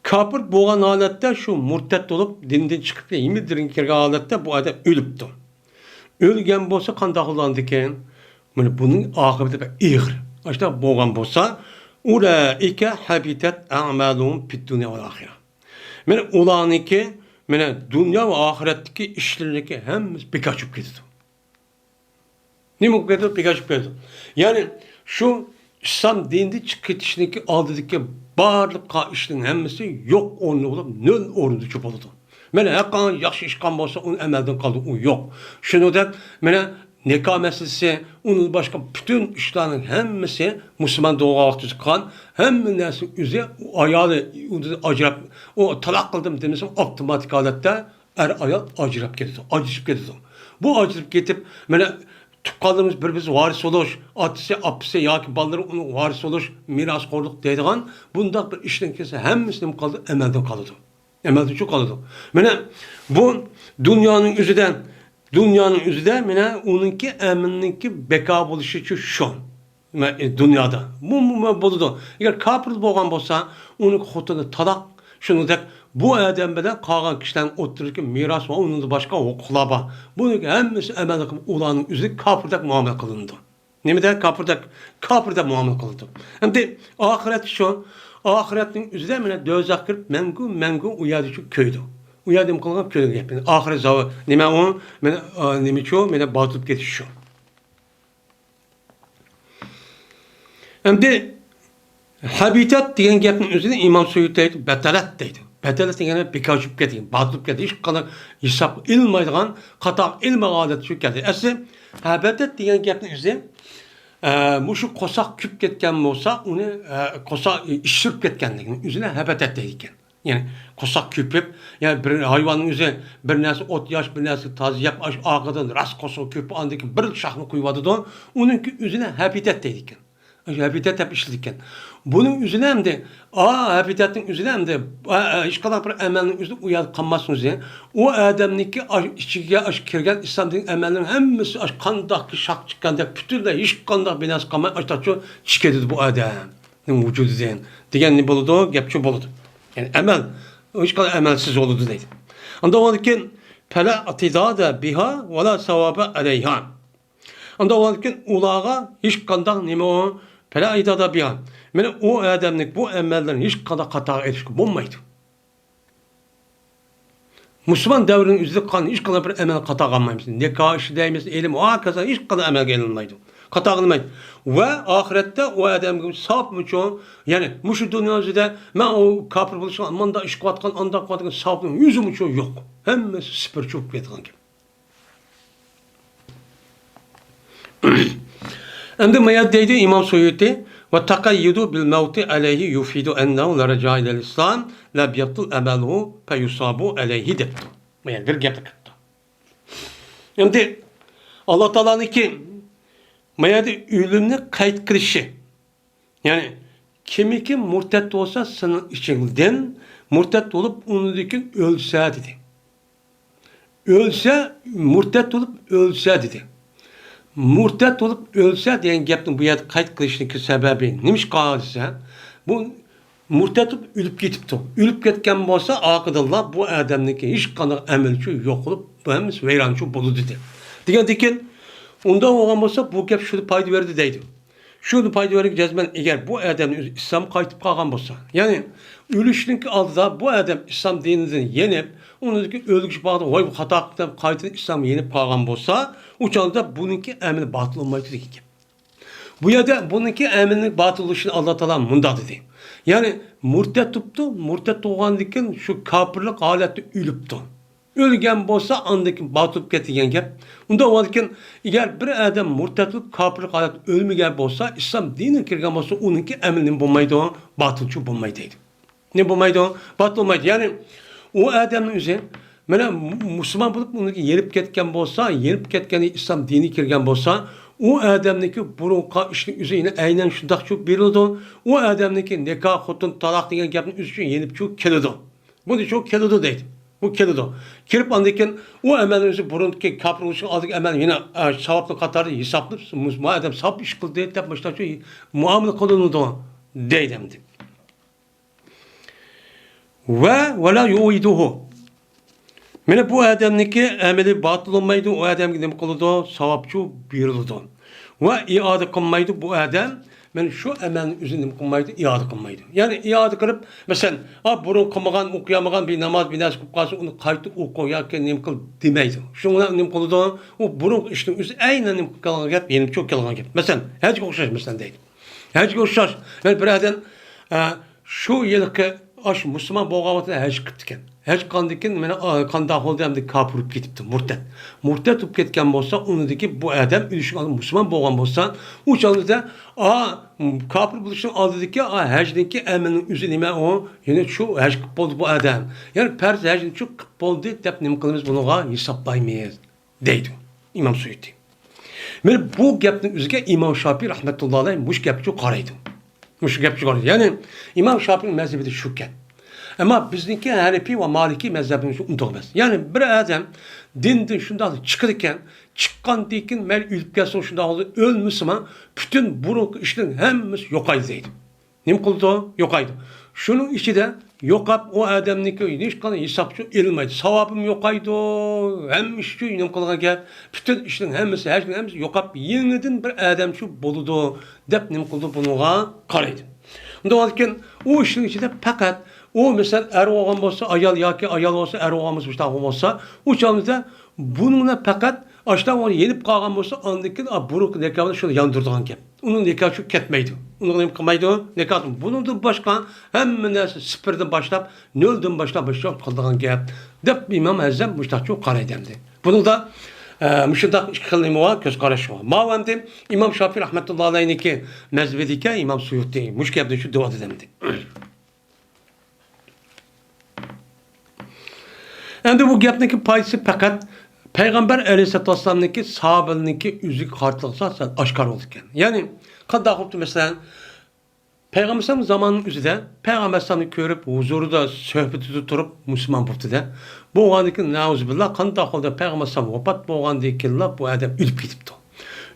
كاپىر بولغان ھالەتتە، شۇ مۇرتەت بولۇپ، دىندىن چىقىپ، يېڭى دىنگە كىرگەن ھالەتتە بۇ ئادەم ئۆلۈپتۇ. ئۆلگەن بولسا قانداق بولىدىكەن؟ مانا بۇنىڭ ئاقىۋىتى بەك ئېغىر. ئاشۇنداق بولغان بولسا، ئۇلائىكە ھەبىتەت ئەمالۇھۇم فىددۇنيا ۋەل ئاخىرە. مانا ئۇلارنىڭكى، مانا دۇنيا ۋە ئاخىرەتتىكى ئىشلىرىنىڭكى ھەممىسى بىكار چۈشۈپ كېتىدۇ. نېمە بولۇپ كېتىدۇ؟ بىكار چۈشۈپ كېتىدۇ. يەنى شۇ ئىسلام دىنىدىن چىقىپ كېتىشنىڭكى ئالدىدىكى بارلىق قا-، ئىشنىڭ ھەممىسى يوق ئورنى بولۇپ، نۆل ئورنىدا چۈشۈپ بولىدۇ. مانا ھەر قانچە ياخشى ئىش قىلغان بولسا، ئۇنى ئەمەلدىن قالدۇرۇپ، ئۇ يوق. شۇنىڭدەك مانا نىكاھ مەسىلىسى، ئۇنىڭدىن باشقا پۈتۈن ئىشلارنىڭ ھەممىسى مۇسۇلمان بولغان ۋاقتىدا قىلغان، ھەممە نەرسە ئۆزى، ئايالى ئۇنى ئاجراپ، ئۇ تالاق قىلدىم دېمىسىمۇ، ئاپتوماتىك ھالەتتە ئەر-ئايال ئاجراپ كېتىدۇ، ئاجرىشىپ كېتىدۇ. بۇ ئاجرىشىپ كېتىپ، مانا تۇغقانلىرىمىز بىر-بىرسىگە ۋارىس بولۇش، ئاتىسى، ئاپىسى ياكى بالىلىرى ئۇنىڭ ۋارىس بولۇش، مىراسخورلۇق دەيدىغان بۇنداق بىر ئىشنىڭ كېسە ھەممىسى نېمە قالىدۇ؟ ئەمەلدىن قالىدۇ. ئەمەلدىن چۈشۈپ قالىدۇ. مانا بۇ دۇنيانىڭ ئۆزىدە دۇنيانىڭ ئۆزىدە مانا ئۇنىڭكى ئەمىلىنىڭكى بىكار بولۇشىچۇ شۇ. مە-، ئى، دۇنيادا. بۇ، بۇ، بۇ بولىدۇ. ئەگەر كاپىر بولغان بولسا، ئۇنىڭ خوتۇنى تالاق. شۇنىڭدەك بۇ ئادەم بىلەن قالغان كىشىلەرنىڭ ئوتتۇرىدىكى مىراس ۋە ئۇنىڭدىن باشقا ھوقۇقلار بار. بۇنىڭ ھەممىسى ئەمەلدىكى ئۇلارنىڭ ئۆزى كاپىردەك مۇئامىلە قىلىنىدۇ. نېمىدەك؟ كاپىردەك، كاپىردەك مۇئامىلە قىلىدۇ. ئەمدى ئاخىرەت شۇ. ئاخىرەتنىڭ ئۆزىدە مانا دوزاخقا كىرىپ مەڭگۈ، مەڭگۈ ئۇ يەردە شۇ كۆيىدۇ. ئۇ يەردە نېمە قىلغان؟ كۆيگەن گەپ. ئاخىرەت زاۋا-، نېمە ئۇ؟ مانا، ئا، نېمىچۇ؟ مانا باتىلىپ كېتىش شۇ. ئەمدى ھەبىتەت دېگەن گەپنىڭ ئۆزىنى ئىمام سۇيۇتى دەيدۇ، بەتەلەت دەيدۇ. بەتەلەت دېگەنى بىكار چۈشۈپ كەتكەن، باتىلىپ كەتكەن، ھېچقانداق ھېسابقا ئېلىنمايدىغان، قاتارغا ئېلىنمىغان ھالەتتە چۈشۈپ كەتتى. ئەسلى ھەبەتەت دېگەن گەپنىڭ ئۆزى، ئە، مۇشۇ قورساق كۆپۈپ كەتكەن بولسا، ئۇنى، ئە، قورساق ئىششىپ كەتكەنلىكىنىڭ ئۆزىنى ھەبەتەت دەيدىكەن. يەنى قورساق كۆپۈپ، يەنى بىر ھايۋاننىڭ ئۆزى بىر نەرسە ئوت ياش، بىر نەرسە تازا يەپ، ئاش-، ئارقىدىن راست قورسىقى كۆپۈپ، ئاندىن كېيىن بىر شاخنى قويۇۋاتىدۇ. ئۇنىڭكى ئۆزىنى ھەبىتەت دەيدىكەن. ئاشۇ ھەبىتەت دەپ ئىشلىتىدىكەن. بۇنىڭ ئۆزىنى ئەمدى، ئا، ھەبىتەتنىڭ ئۆزىنى ئەمدى، ئا، ئا، ھېچقانداق بىر ئەمەلنىڭ ئۆزىدە ئۇ يەردە قالماسمىز. ئۇ ئادەمنىڭكى ئاش-، ئىچىگە ئاش كىرگەن ئىسلام دىنىنىڭ ئەمەلنىڭ ھەممىسى ئاش قانداقكى شاخ چىققاندەك پۈتۈنلەي ھېچقانداق بىر نەرسە قالماي ئاشتاچۇ چىقىدۇ بۇ ئادەمنىڭ ۋۇجۇدىدىن. دېگەن نېمە بولىدۇ؟ گەپچۇ بولىدۇ. يەنى ئەمەل، ھېچقانداق ئەمەلسىز بولىدۇ دەيدۇ. ئاندىن كېيىن، پەلا ئەتىدادە بىھا ۋەلا ساۋابە ئەلەيھا. ئاندىن كېيىن ئۇلارغا ھېچقانداق نېمە ئۇ، پەلا ئەتىدادە بىھا. مانا ئۇ ئادەمنىڭ بۇ ئەمەللىرىنى ھېچقانداق قاتارغا ئېلىشقا بولمايدۇ. مۇسۇلمان دەۋرىنىڭ ئۆزىدە قىلغان ھېچقانداق بىر ئەمەل قاتارغا ئالمايمىز. نىكاھ ئىشى دەيمىز، ئىلىم، ھاكازا ھېچقانداق ئەمەلگە ئېلىنمايدۇ. قاتارغا ئېلىنمايدۇ. ۋە ئاخىرەتتە ئۇ ئادەمگە ساۋابمۇچۇ، يەنى مۇشۇ دۇنيا يۈزىدە مەن ئۇ كاپىر بولۇشقا مۇنداق ئىش قىلىۋاتقان، ئانداق قىلىۋاتقان ساۋابنىڭ يۈزىمۇچۇ يوق. ھەممىسى سىپىرچۇ بولۇپ كېتىدىغان گەپ. ئەمدى ما يەردە دەيدۇ ئىمام سۇيۇتى، «ۋە تەقەييۇدۇ بىل مەۋتى ئەلەيھى يۇفىدۇ ئەننەھۇ لا رەجا ئىلەل ئىسلام لەم يەبتۇل ئەمەلۇھۇ فەيۇسابۇ ئەلەيھى» دەپتۇ. ما يەردە بىر گەپنى قىپتۇ. ئەمدى ئاللا تائالانىڭكى ما يەردە ئۆلۈمنى قەيت قىلىشى، يەنى، كىمكى مۇرتەت بولسا سېنىڭ ئىچىڭدىن مۇرتەت بولۇپ، ئۇنىڭدىن كېيىن ئۆلسە دېدى. ئۆلسە، مۇرتەت بولۇپ ئۆلسە دېدى. مۇرتەت بولۇپ ئۆلسە دېگەن گەپنى بۇ يەردە قەيت قىلىشنىڭكى سەۋەبى نېمىشقا دېسە، بۇ مۇرتەت بولۇپ ئۆلۈپ كېتىپتۇ. ئۆلۈپ كەتكەن بولسا، ئارقىدىنلا بۇ ئادەمنىڭكى ھېچقانداق ئەمەلچۇ يوقىلىپ، بۇ ھەممىسى ۋەيرانچۇ بولىدۇ دېدى. دېگەندىن كېيىن، ئۇنداق بولغان بولسا، بۇ گەپ شۇنى پايدا بەردى دەيدۇ. شۇنى پايدا بەرگەن جەزمەن، ئەگەر بۇ ئادەمنىڭ ئۆزى ئىسلامغا قايتىپ قالغان بولسا، يەنى ئۆلۈشنىڭكى ئالدىدا بۇ ئادەم ئىسلام دىنىدىن يېنىپ، ئۇنىڭدىن كېيىن ئۆلگۈچە باغدا، ۋاي، بۇ خاتا قىلدىم، قايتىدىن ئىسلامغا يېنىپ قالغان بولسا، ئۇ چاغدا بۇنىڭكى ئەمىلى باتىل بولمايدۇ دېگەن گەپ. بۇ يەردە بۇنىڭكى ئەمىلىنىڭ باتىل بولۇشىنى ئاللا تائالا مۇنداق دېدى. يەنى مۇرتەت تۇپتۇ، مۇرتەت بولغاندىن كېيىن شۇ كاپىرلىق ھالەتتە ئۆلۈپتۇ. ئۆلگەن بولسا، ئاندىن كېيىن باتىل بولۇپ كەتتى دېگەن گەپ. ئۇنداق بولغاندىن كېيىن، ئەگەر بىر ئادەم مۇرتەت بولۇپ، كاپىرلىق ھالەتتە ئۆلمىگەن بولسا، ئىسلام دىنىگە كىرگەن بولسا، ئۇنىڭكى ئەمىلى نېمە بولمايدۇ؟ باتىلچۇ بولمايدۇ دەيدۇ. نېمە بولمايدۇ؟ باتىل بولمايدۇ. يەنى ئۇ ئادەمنىڭ ئۆزى، مانا، مۇ-، مۇسۇلمان بولۇپ، ئۇنىڭدىن يېنىپ كەتكەن بولسا، يېنىپ كەتكەن ئىسلام دىنىگە كىرگەن بولسا، ئۇ ئادەمنىڭكى بۇرۇنقى ئىشنىڭ ئۆزى يەنە ئەينەن شۇنداقچۇ بېرىلىدۇ. ئۇ ئادەمنىڭكى نىكاھ، خوتۇن، تالاق دېگەن گەپنىڭ ئۆزىچۇ يېنىپچۇ كېلىدۇ. بۇنى شۇ كېلىدۇ دەيدۇ. بۇ كېلىدۇ. كىرىپ ئاندىن كېيىن ئۇ ئەمەلنىڭ ئۆزى بۇرۇنقى كاپىر بولۇشنىڭ ئالدىدىكى ئەمەل يەنە، ئە، ساۋابلىق قاتارىدا ھېسابلىنىپ، مۇ-، ما ئادەم ساپ ئىش قىلدى دەپ مۇشۇنداقچۇ مۇئامىلە قىلىنىدۇ دەيدۇ ئەمدى. ۋە ۋەلا يۇئىدۇھۇ. مانا بۇ ئادەمنىڭكى ئەمىلى باتىل بولمايدۇ، ئۇ ئادەمگە نېمە قىلىدۇ؟ ساۋابچۇ بېرىلىدۇ. ۋە ئىئادە قىلمايدۇ بۇ ئادەم. مانا شۇ ئەمەلنى ئۆزى نېمە قىلمايدۇ؟ ئىئادە قىلمايدۇ. يەنى ئىئادە قىلىپ، مەسىلەن، ئا، بۇرۇن قىلمىغان، ئوقۇيالمىغان بىر ناماز، بىر نەرسە قىلىپ قالسا، ئۇنى قايتا ئوقۇ ياكى نېمە قىل دېمەيدۇ. شۇنىڭ بىلەن نېمە قىلىدۇ؟ ئۇ بۇرۇنقى ئىشنىڭ ئۆزى ئەينەن نېمە قىلىپ قالغان گەپ، يېنىپ چۈشۈپ قالغان گەپ. مەسىلەن، ھەجگە ئوخشاش، مەسىلەن، دەيدۇ. ھەجگە ئوخشاش. يەنى بىر ئادەم، ئە، شۇ يىلقى ئاشۇ مۇسۇلمان بولغان ۋاقتىدا ھەج قىپتىكەن. ھەج قىلغاندىن كېيىن مانا، ئا، قانداق بولدى ئەمدى؟ كاپىر بولۇپ كېتىپتۇ، مۇرتەت. مۇرتەت بولۇپ كەتكەن بولسا، ئۇنىڭدىكى بۇ ئادەم ئۆلۈشنىڭ ئالدىدا مۇسۇلمان بولغان بولسا، ئۇ چاغدا، ئا، كاپىر بولۇشنىڭ ئالدىدىكى، ئا، ھەجنىڭكى ئەمىلىنىڭ ئۆزى نېمە ئۇ؟ يەنە شۇ ھەج قىلىپ بولدى بۇ ئادەم. يەنى پەرز ھەجنى شۇ قىلىپ بولدى دەپ نېمە قىلىمىز؟ بۇنىڭغا ھېسابلايمىز. دەيدۇ ئىمام سۇيۇتى. مانا بۇ گەپنىڭ ئۆزىگە ئىمام شاپىئى رەھمەتۇللا ئەلەيھ مۇشۇ گەپچۇ قارايدۇ. مۇشۇ گەپچۇ قارايدۇ. يەنى ئىمام شاپىئىنىڭ مەزھىپىدە شۇ گەپ. ئەمما بىزنىڭكى ھەنىپىي ۋە مالىكىي مەزھەپنىڭ شۇ ئۇنداق ئەمەس. يەنى بىر ئادەم دىندىن شۇنداق چىقىدىكەن، چىققاندىن كېيىن مەيلى ئۆلۈپ كەتسۇن، شۇنداق بولسا ئۆلمىسىمۇ، پۈتۈن بۇرۇنقى ئىشنىڭ ھەممىسى يوقايدۇ دەيدۇ. نېمە قىلىدۇ؟ يوقايدۇ. شۇنىڭ ئىچىدە يوقاپ، ئۇ ئادەمنىڭكى ھېچقانداق ھېسابچۇ ئېلىنمايدۇ. ساۋابىمۇ يوقايدۇ، ھەممە ئىشچۇ نېمە قىلغان گەپ؟ پۈتۈن ئىشنىڭ ھەممىسى، ھەر ئىشنىڭ ھەممىسى يوقاپ، يېڭىدىن بىر ئادەمچۇ بولىدۇ، دەپ نېمە قىلىدۇ؟ بۇنىڭغا قارايدۇ. ئۇنداق بولغاندىكىن، ئۇ ئىشنىڭ ئىچىدە پەقەت ئۇ، مەسىلەن، ئەر بولغان بولسا، ئايال ياكى ئايال بولسا، ئەر بولغان بولسا، مۇشۇنداق بولسا، ئۇ چاغدا بۇنىڭدا پەقەت ئاشۇنداق يېنىپ قالغان بولسا، ئاندىن كېيىن، ئا، بۇرۇنقى نىكاھنى شۇنى ياندۇرىدىغان گەپ. ئۇنىڭ نىكاھى شۇ كەتمەيدۇ. ئۇنىڭغا نېمە قىلمايدۇ؟ نىكاھتىن. بۇنىڭدىن باشقا ھەممە نەرسە سىپىردىن باشلاپ، نۆلدىن باشلاپ باشلاپ قىلىدىغان گەپ، دەپ ئىمام ئەزەم مۇشتاقچۇ قارايدۇ ئەمدى. بۇنىڭدا، ئە، مۇشۇنداق ئىككى خىل نېمە بار، كۆز قاراش بار. ماۋۇ ئەمدى ئىمام شافىي رەھمەتۇللا ئەلەيھنىڭكى مەزھىپىدىكى ئىمام سۇيۇتى مۇشۇ گەپنى شۇ دەۋاتىدۇ ئەمدى. ئەمدى بۇ گەپنىڭكى پايدىسى پەقەت پەيغەمبەر ئەلەيھىسسالاتۇ ۋەسسالامنىڭكى ساھابىلىرىنىڭكى ئۆزىگە قارىتىلغان ئاشكارا بولىدىكەن. يەنى قانداق بولۇپتۇ، مەسىلەن، پەيغەمبەر ئەلەيھىسسالام زامانىنىڭ ئۆزىدە پەيغەمبەر ئەلەيھىسسالامنى كۆرۈپ، ھۇزۇرىدا سۆھبىتىدە تۇرۇپ مۇسۇلمان بوپتۇ-دە. بولغاندىن كېيىن، نەئۇزۇبىللا، قانداق ھالدا پەيغەمبەر ئەلەيھىسسالام ۋاپات بولغاندىن كېيىنلا بۇ ئادەم ئۆلۈپ كېتىپتۇ.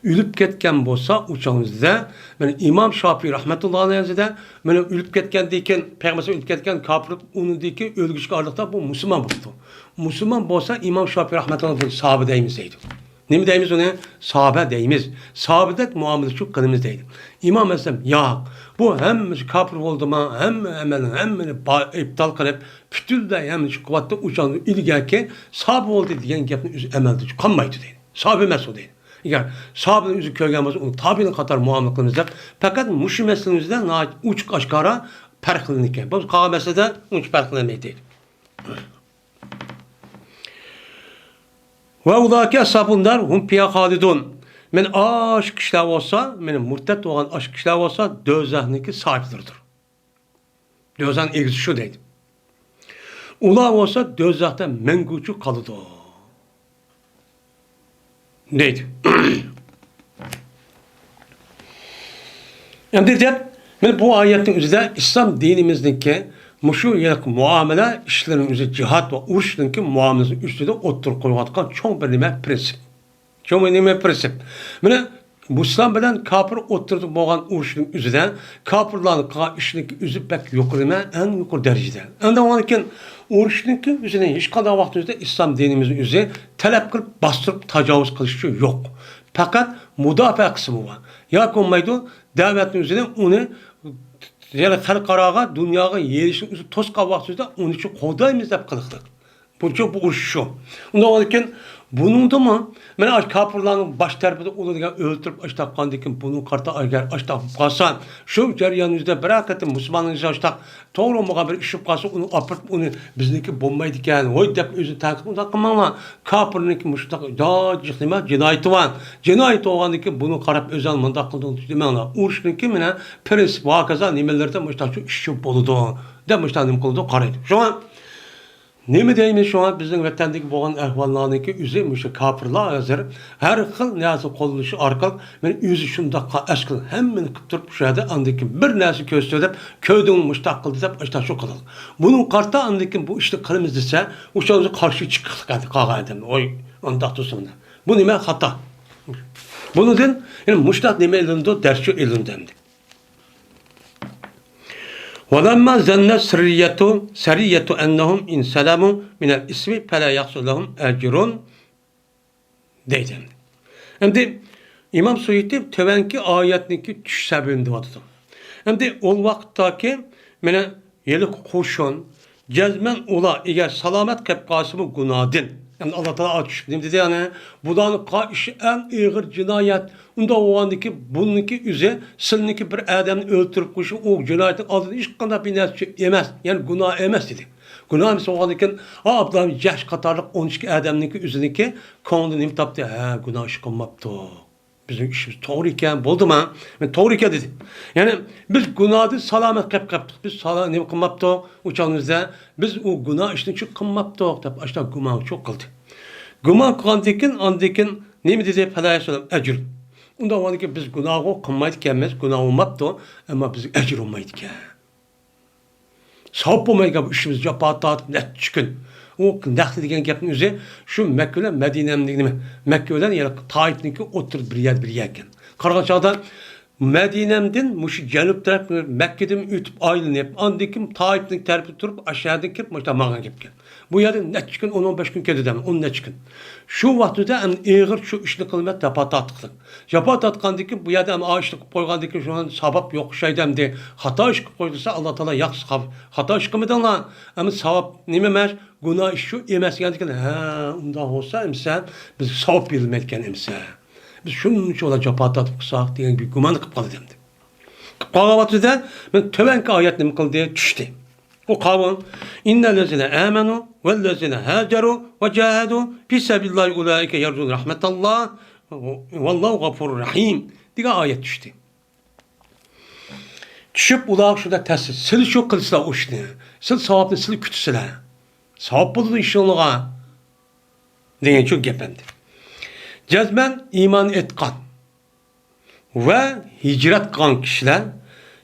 ئۆلۈپ كەتكەن بولسا، ئۇ چاغنىڭ ئۆزىدە، مانا، ئىمام شافىي رەھمەتۇللا ئەلەيھىدە، مانا، ئۆلۈپ كەتكەندىن كېيىن، پەيغەمبەر ئۆلۈپ كەتكەن، كاپىر، ئۇنىڭدىن كېيىن ئۆلگۈچىگە ئارىلىقتا بۇ مۇسۇلمان بوپتۇ. مۇسۇلمان بولسا، ئىمام شافىي رەھمەتۇللا ساھابە دەيمىز دەيدۇ. نېمە دەيمىز ئۇنى؟ ساھابە دەيمىز. ساھابىدەك مۇئامىلە شۇ قىلىمىز دەيدۇ. ئىمام ئەزەم، ياق. بۇ ھەممىسى كاپىر بولدىما، ھەممە ئەمەلنىڭ ھەممىنى با-، ئىپتال قىلىپ، پۈتۈنلەي ھەممە چىقىۋاتتى، ئۇ چاغدا ئىلگەركى ساھابە بولدى دېگەن گەپنى ئۆزى ئەمەلدە قىلمايدۇ دەيدۇ. ساھابە ئەمەس ئۇ دەيدۇ. ئگەر ساھابىنى ئۆزى كۆرگەن بولسا، ئۇنى تابىئىن قاتار مۇئامىلە قىلىمىز دەپ، پەقەت مۇشۇ مەسىلىنىڭ ئۆزىدە ناھايىتى ئوچۇق ئاشكارا پەرقلىنىدىكەن. بولمىسا قالغان مەسىلىدە ئۇنچە پەرقلەنمەيدۇ دەيدۇ. ۋە ئۇلائىكە ئەسھابۇن نار ھۇم فىھا خالىدۇن. مانا ئاشۇ كىشىلەر بولسا، مانا مۇرتەت بولغان ئاشۇ كىشىلەر بولسا دوزاخنىڭكى ساھىبلىرىدۇر. دوزاخنىڭ ئىگىسى شۇ دەيدۇ. ئۇلار بولسا دوزاختا مەڭگۈچە قالىدۇ. دەيدۇ. ئەمدى دەپ، مانا بۇ ئايەتنىڭ ئۆزىدە ئىسلام دىنىمىزنىڭكى مۇشۇ يىلقى مۇئامىلە ئىشلىرىنىڭ ئۆزى جىھاد ۋە ئۇرۇشنىڭكى مۇئامىلىسىنىڭ ئۈستىدە ئوتتۇرىغا قويۇۋاتقان چوڭ بىر نېمە پرىنسىپ. چوڭ بىر نېمە پرىنسىپ. مانا مۇسۇلمان بىلەن كاپىر ئوتتۇرىدا بولغان ئۇرۇشنىڭ ئۆزىدە كاپىرلارنىڭ قىلغان ئىشىنىڭكى ئۆزى بەك يۇقىرى نېمە، ئەڭ يۇقىرى دەرىجىدە. ئەمدى ئۇنىڭدىن كېيىن ئۇرۇشنىڭكى ئۆزىنى ھېچقانداق ۋاقىت ئۆزىدە ئىسلام دىنىمىزنىڭ ئۆزى تەلەپ قىلىپ باستۇرۇپ تاجاۋۇز قىلىش ئۈچۈن يوق. پەقەت مۇداپىئە قىسمى بار. ياكى بولمايدۇ، دەۋەتنىڭ ئۆزىنى ئۇنى يەنى خەلقئاراغا، دۇنياغا يېيىلىشنىڭ ئۆزى توسقان ۋاقىت ئۆزىدە ئۇنى شۇ قوغدايمىز دەپ قىلىقلىق. بۇنچە بۇ ئۇرۇش شۇ. ئۇنداق بولغاندىكىن بۇنىڭدىمۇ مانا ئاشۇ كاپىرلارنىڭ باش تەرىپىدە ئۇلار دېگەن ئۆلتۈرۈپ ئاشتاققاندىكىن بۇنىڭ قارتا ئەگەر ئاشتاق بولۇپ قالسا، شۇ جەريان يۈزىدە بىرەر قېتىم مۇسۇلماننىڭ ئاشتاق توغرا بولمىغان بىر ئىش بولۇپ قالسا، ئۇنى ئاپىرىپ، ئۇنى بىزنىڭكى بولمايدىكەن، ھوي دەپ ئۆزىنى تەنقىد ئۇنداق قىلماڭلار. كاپىرنىڭكى مۇشۇنداق جىق نېمە جىنايىتى بار. جىنايىتى بولغاندىكىن بۇنى قاراپ ئۆزۈڭ مۇنداق قىلدىڭ دېمەڭلار. ئۇرۇشنىڭكى مانا پرىنسىپ ھاكازا نېمىلىرىدە مۇشۇنداق ئىش بولىدۇ دەپ مۇشۇنداق نېمە قىلىدۇ، قارايدۇ. شۇڭا نېمە دەيمىز، شۇڭا بىزنىڭ ۋەتەندىكى بولغان ئەھۋاللارنىڭكى ئۆزى مۇشۇ كاپىرلار ھازىر ھەر خىل نەرسە قوللىنىش ئارقىلىق مانا ئۆزى شۇنداققا ئەسكىل ھەممىنى قىلىپ تۇرۇپ، شۇ يەردە ئاندىن كېيىن بىر نەرسە كۆرسىتىۋېلىپ، كۆردۈڭمۇ مۇشۇنداق قىلدى دەپ، ئاشۇنداق شۇ قىلىدۇ. بۇنىڭغا قارىتا ئاندىن كېيىن بۇ ئىشنى قىلىمىز دېسە، ئۇ چاغدا قارشى چىقىقلىق قالغان ئادەم، ۋوي ئۇنداق تۇرسۇن. بۇ نېمە خاتا؟ بۇنىڭدىن يەنى مۇشۇنداق نېمە ئېلىنىدۇ، دەرس شۇ ئېلىنىدۇ ئەمدى. ولما ظن السرية، سرية أنهم إن سلموا من الإثم فلا يحصل لهم أجر دەيدۇ. ئەمدى ئىمام سۇيۇتى تۆۋەنكى ئايەتنىڭكى چۈشۈش سەۋەبىنى دەۋاتىدۇ. ئەمدى ئۇ ۋاقىتتاكى مانا ھېلىقى قوشۇن، جەزمەن ئۇلار ئەگەر سالامەت قېلىپ قالسىمۇ گۇناھدىن. ئەمدى ئاللا تائالا ئايەت چۈشۈپ نېمە دېدى يەنى؟ بۇلارنىڭ قىلغان ئىشى ئەڭ ئېغىر جىنايەت. ئۇنداق بولغاندىكى بۇنىڭكى ئۆزى سىلىنىڭكى بىر ئادەمنى ئۆلتۈرۈپ قويۇش ئۇ جىنايەتنىڭ ئالدىدا ھېچقانداق بىر نەرسە ئەمەس، يەنى گۇناھ ئەمەس دېدى. گۇناھ ئەمەس بولغاندىكىن، ئا، ئابدۇللا جەھش قاتارلىق ئون ئىككى ئادەمنىڭكى ئۆزىنىڭكى كۆڭلىدە نېمە تاپتى؟ ھە، گۇناھ ئىش قىلماپتۇ. بىزنىڭ ئىشىمىز توغرا ئىكەن، بولدىما؟ مەن توغرا ئىكەن دېدى. يەنى بىز گۇناھدىن سالامەت قېلىپ قاپتۇق. بىز سالا-، نېمە قىلماپتۇق؟ ئۇ چاغىمىزدا بىز ئۇ گۇناھ ئىشنى چۈ قىلماپتۇق دەپ ئاشۇنداق گۇمان چۇ قىلدى. گۇمان قىلغاندىكىن، ئاندىكىن نېمە دېدى؟ فلا يحصل لهم أجر. ئۇنداق بولغاندىكىن بىز گۇناھغۇ قىلمايدىكەنمىز، گۇناھ بولماپتۇ، ئەمما بىزگە ئەجىر بولمايدىكەن. ساۋاب بولمايدىكەن بۇ ئىشىمىز، جاپا تارتىپ نەچچە كۈن. ئۇ نەخلە دېگەن گەپنىڭ ئۆزى شۇ مەككە بىلەن مەدىنەمدىكى نېمە؟ مەككە بىلەن يەنە تائىپنىڭكى ئوتتۇرىدا بىر يەردە بىر يەركەن. قارىغان چاغدا مەدىنەمدىن مۇشۇ جەنۇب تەرەپ، مەككىدىن ئۆتۈپ ئايلىنىپ، ئاندىن كېيىن تائىپنىڭ تەرىپىدە تۇرۇپ، ئاشۇ يەردىن كىرىپ مۇشۇ ماڭغان گەپكەن. بۇ يەردە نەچچە كۈن، ئون، ئون بەش كۈن كەتتى دەم، ئون نەچچە كۈن. شۇ ۋاقتىدا ئەمدى ئېغىر شۇ ئىشنى قىلماي جاپا تارتقىلى. جاپا تارتقاندىن كېيىن، بۇ يەردە ئەمدى ئاشۇ ئىشنى قىلىپ قويغاندىن كېيىن، شۇنىڭ ساۋاب يوق ئوخشايدۇ ئەمدى. خاتا ئىش قىلىپ قويدى دېسە، ئاللا تائالا ياقسى خاپا. خاتا ئىش قىلمىدىڭلار. ئەمدى ساۋاب نېمە ئەمەس، گۇناھ ئىش شۇ ئەمەس دېگەندىكىن، ھە، ئۇنداق بولسا ئەمسە بىزگە ساۋاب بېرىلمەيدىكەن ئەمسە. بىز شۇنچە ئۇلار جاپا تارتىپ قىلساق دېگەن بىر گۇمان قىلىپ قالدى ئەمدى. قىلىپ قالغان ۋاقتىدا مەن تۆۋەنكى ئايەت نېمە قىلدى؟ چۈشتى. ئۇ قاۋۇم، إن الذين آمنوا والذين هاجروا وجاهدوا في سبيل الله أولئك يرجون رحمة الله والله غفور رحيم دېگەن ئايەت چۈشتى. چۈشۈپ ئۇلارغا شۇنداق تەسىر، سىلى شۇ قىلسىلا ئۇ ئىشنى، سىل ساۋابنى سىلى كۈتسىلە. ساۋاب بولىدۇ ئىشىڭلارغا دېگەن شۇ گەپ ئەمدى. جەزمەن ئىمان ئېيتقان ۋە ھىجرەت قىلغان كىشىلەر،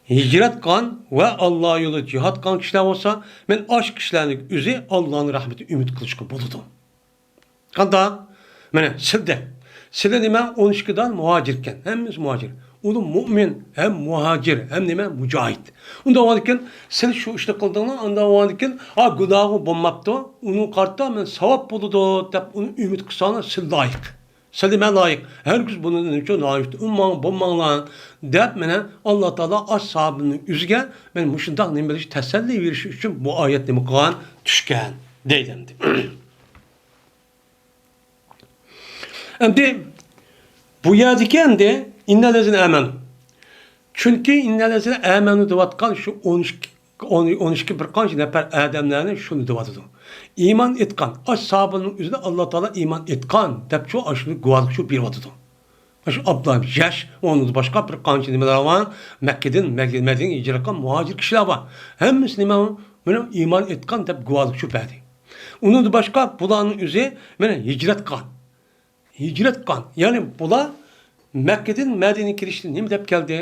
ھىجرەت قىلغان ۋە ئاللا يولىدا جىھاد قىلغان كىشىلەر بولسا، مەن ئاش كىشىلەرنىڭ ئۆزى ئاللانىڭ رەھمىتىگە ئۈمىد قىلىشقا بولىدۇ. قانداق؟ مانا سىلدە. سىلى نېمە؟ ئون ئىككى دان مۇھاجىركەن. ھەممىسى مۇھاجىر. ئۇلار مۇئمىن، ھەم مۇھاجىر، ھەم نېمە؟ مۇجاھىد. ئۇنداق بولغاندىكىن، سىل شۇ ئىشنى قىلدىڭلار، ئانداق بولغاندىكىن، ھا، گۇناھى بولماپتۇ، ئۇنىڭغا قارىتا مەن ساۋاب بولىدۇ، دەپ ئۇنى ئۈمىد قىلساڭلار، سىل لايىق. سىلى مەن لايىق. ھەرگىز بۇنى نېمىچۇ ناھايىتى ئۇنىماڭ، بولماڭلار، دەپ مانا ئاللا تائالا ئاش ساھابىنىڭ ئۆزىگە مانا مۇشۇنداق نېمە بېرىش، تەسەللى بېرىش ئۈچۈن بۇ ئايەت نېمە قىلغان؟ چۈشكەن، دەيدۇ ئەمدى. ئەمدى بۇ يەردىكى ئەمدى ئىننەللەزىنە ئامەنۇ. چۈنكى ئىننەللەزىنە ئامەنۇ دەۋاتقان شۇ ئون ئىككى، ئون، ئون ئىككى بىر قانچە نەپەر ئادەملەرنى شۇنى دەۋاتىدۇ. ئىمان ئېيتقان، ئاش ساھابىنىڭ ئۆزىنى ئاللا تائالا ئىمان ئېيتقان دەپ شۇ ئاشۇنى گۇۋاھلىق شۇ بېرىۋاتىدۇ. شۇ ئابدۇللا جەش، ئۇنىڭدىن باشقا بىر قانچە نېمىلەر بار. مەككىدىن، مەك-، مەدىنىگە ھىجرەت قىلغان مۇھاجىر كىشىلەر بار. ھەممىسى نېمە؟ مانا ئىمان ئېيتقان دەپ گۇۋاھلىق شۇ بەردى. ئۇنىڭدىن باشقا بۇلارنىڭ ئۆزى مانا ھىجرەت قىلغان. ھىجرەت قىلغان. يەنى بۇلار مەككىدىن مەدىنىگە كىرىشتە نېمە دەپ كەلدى؟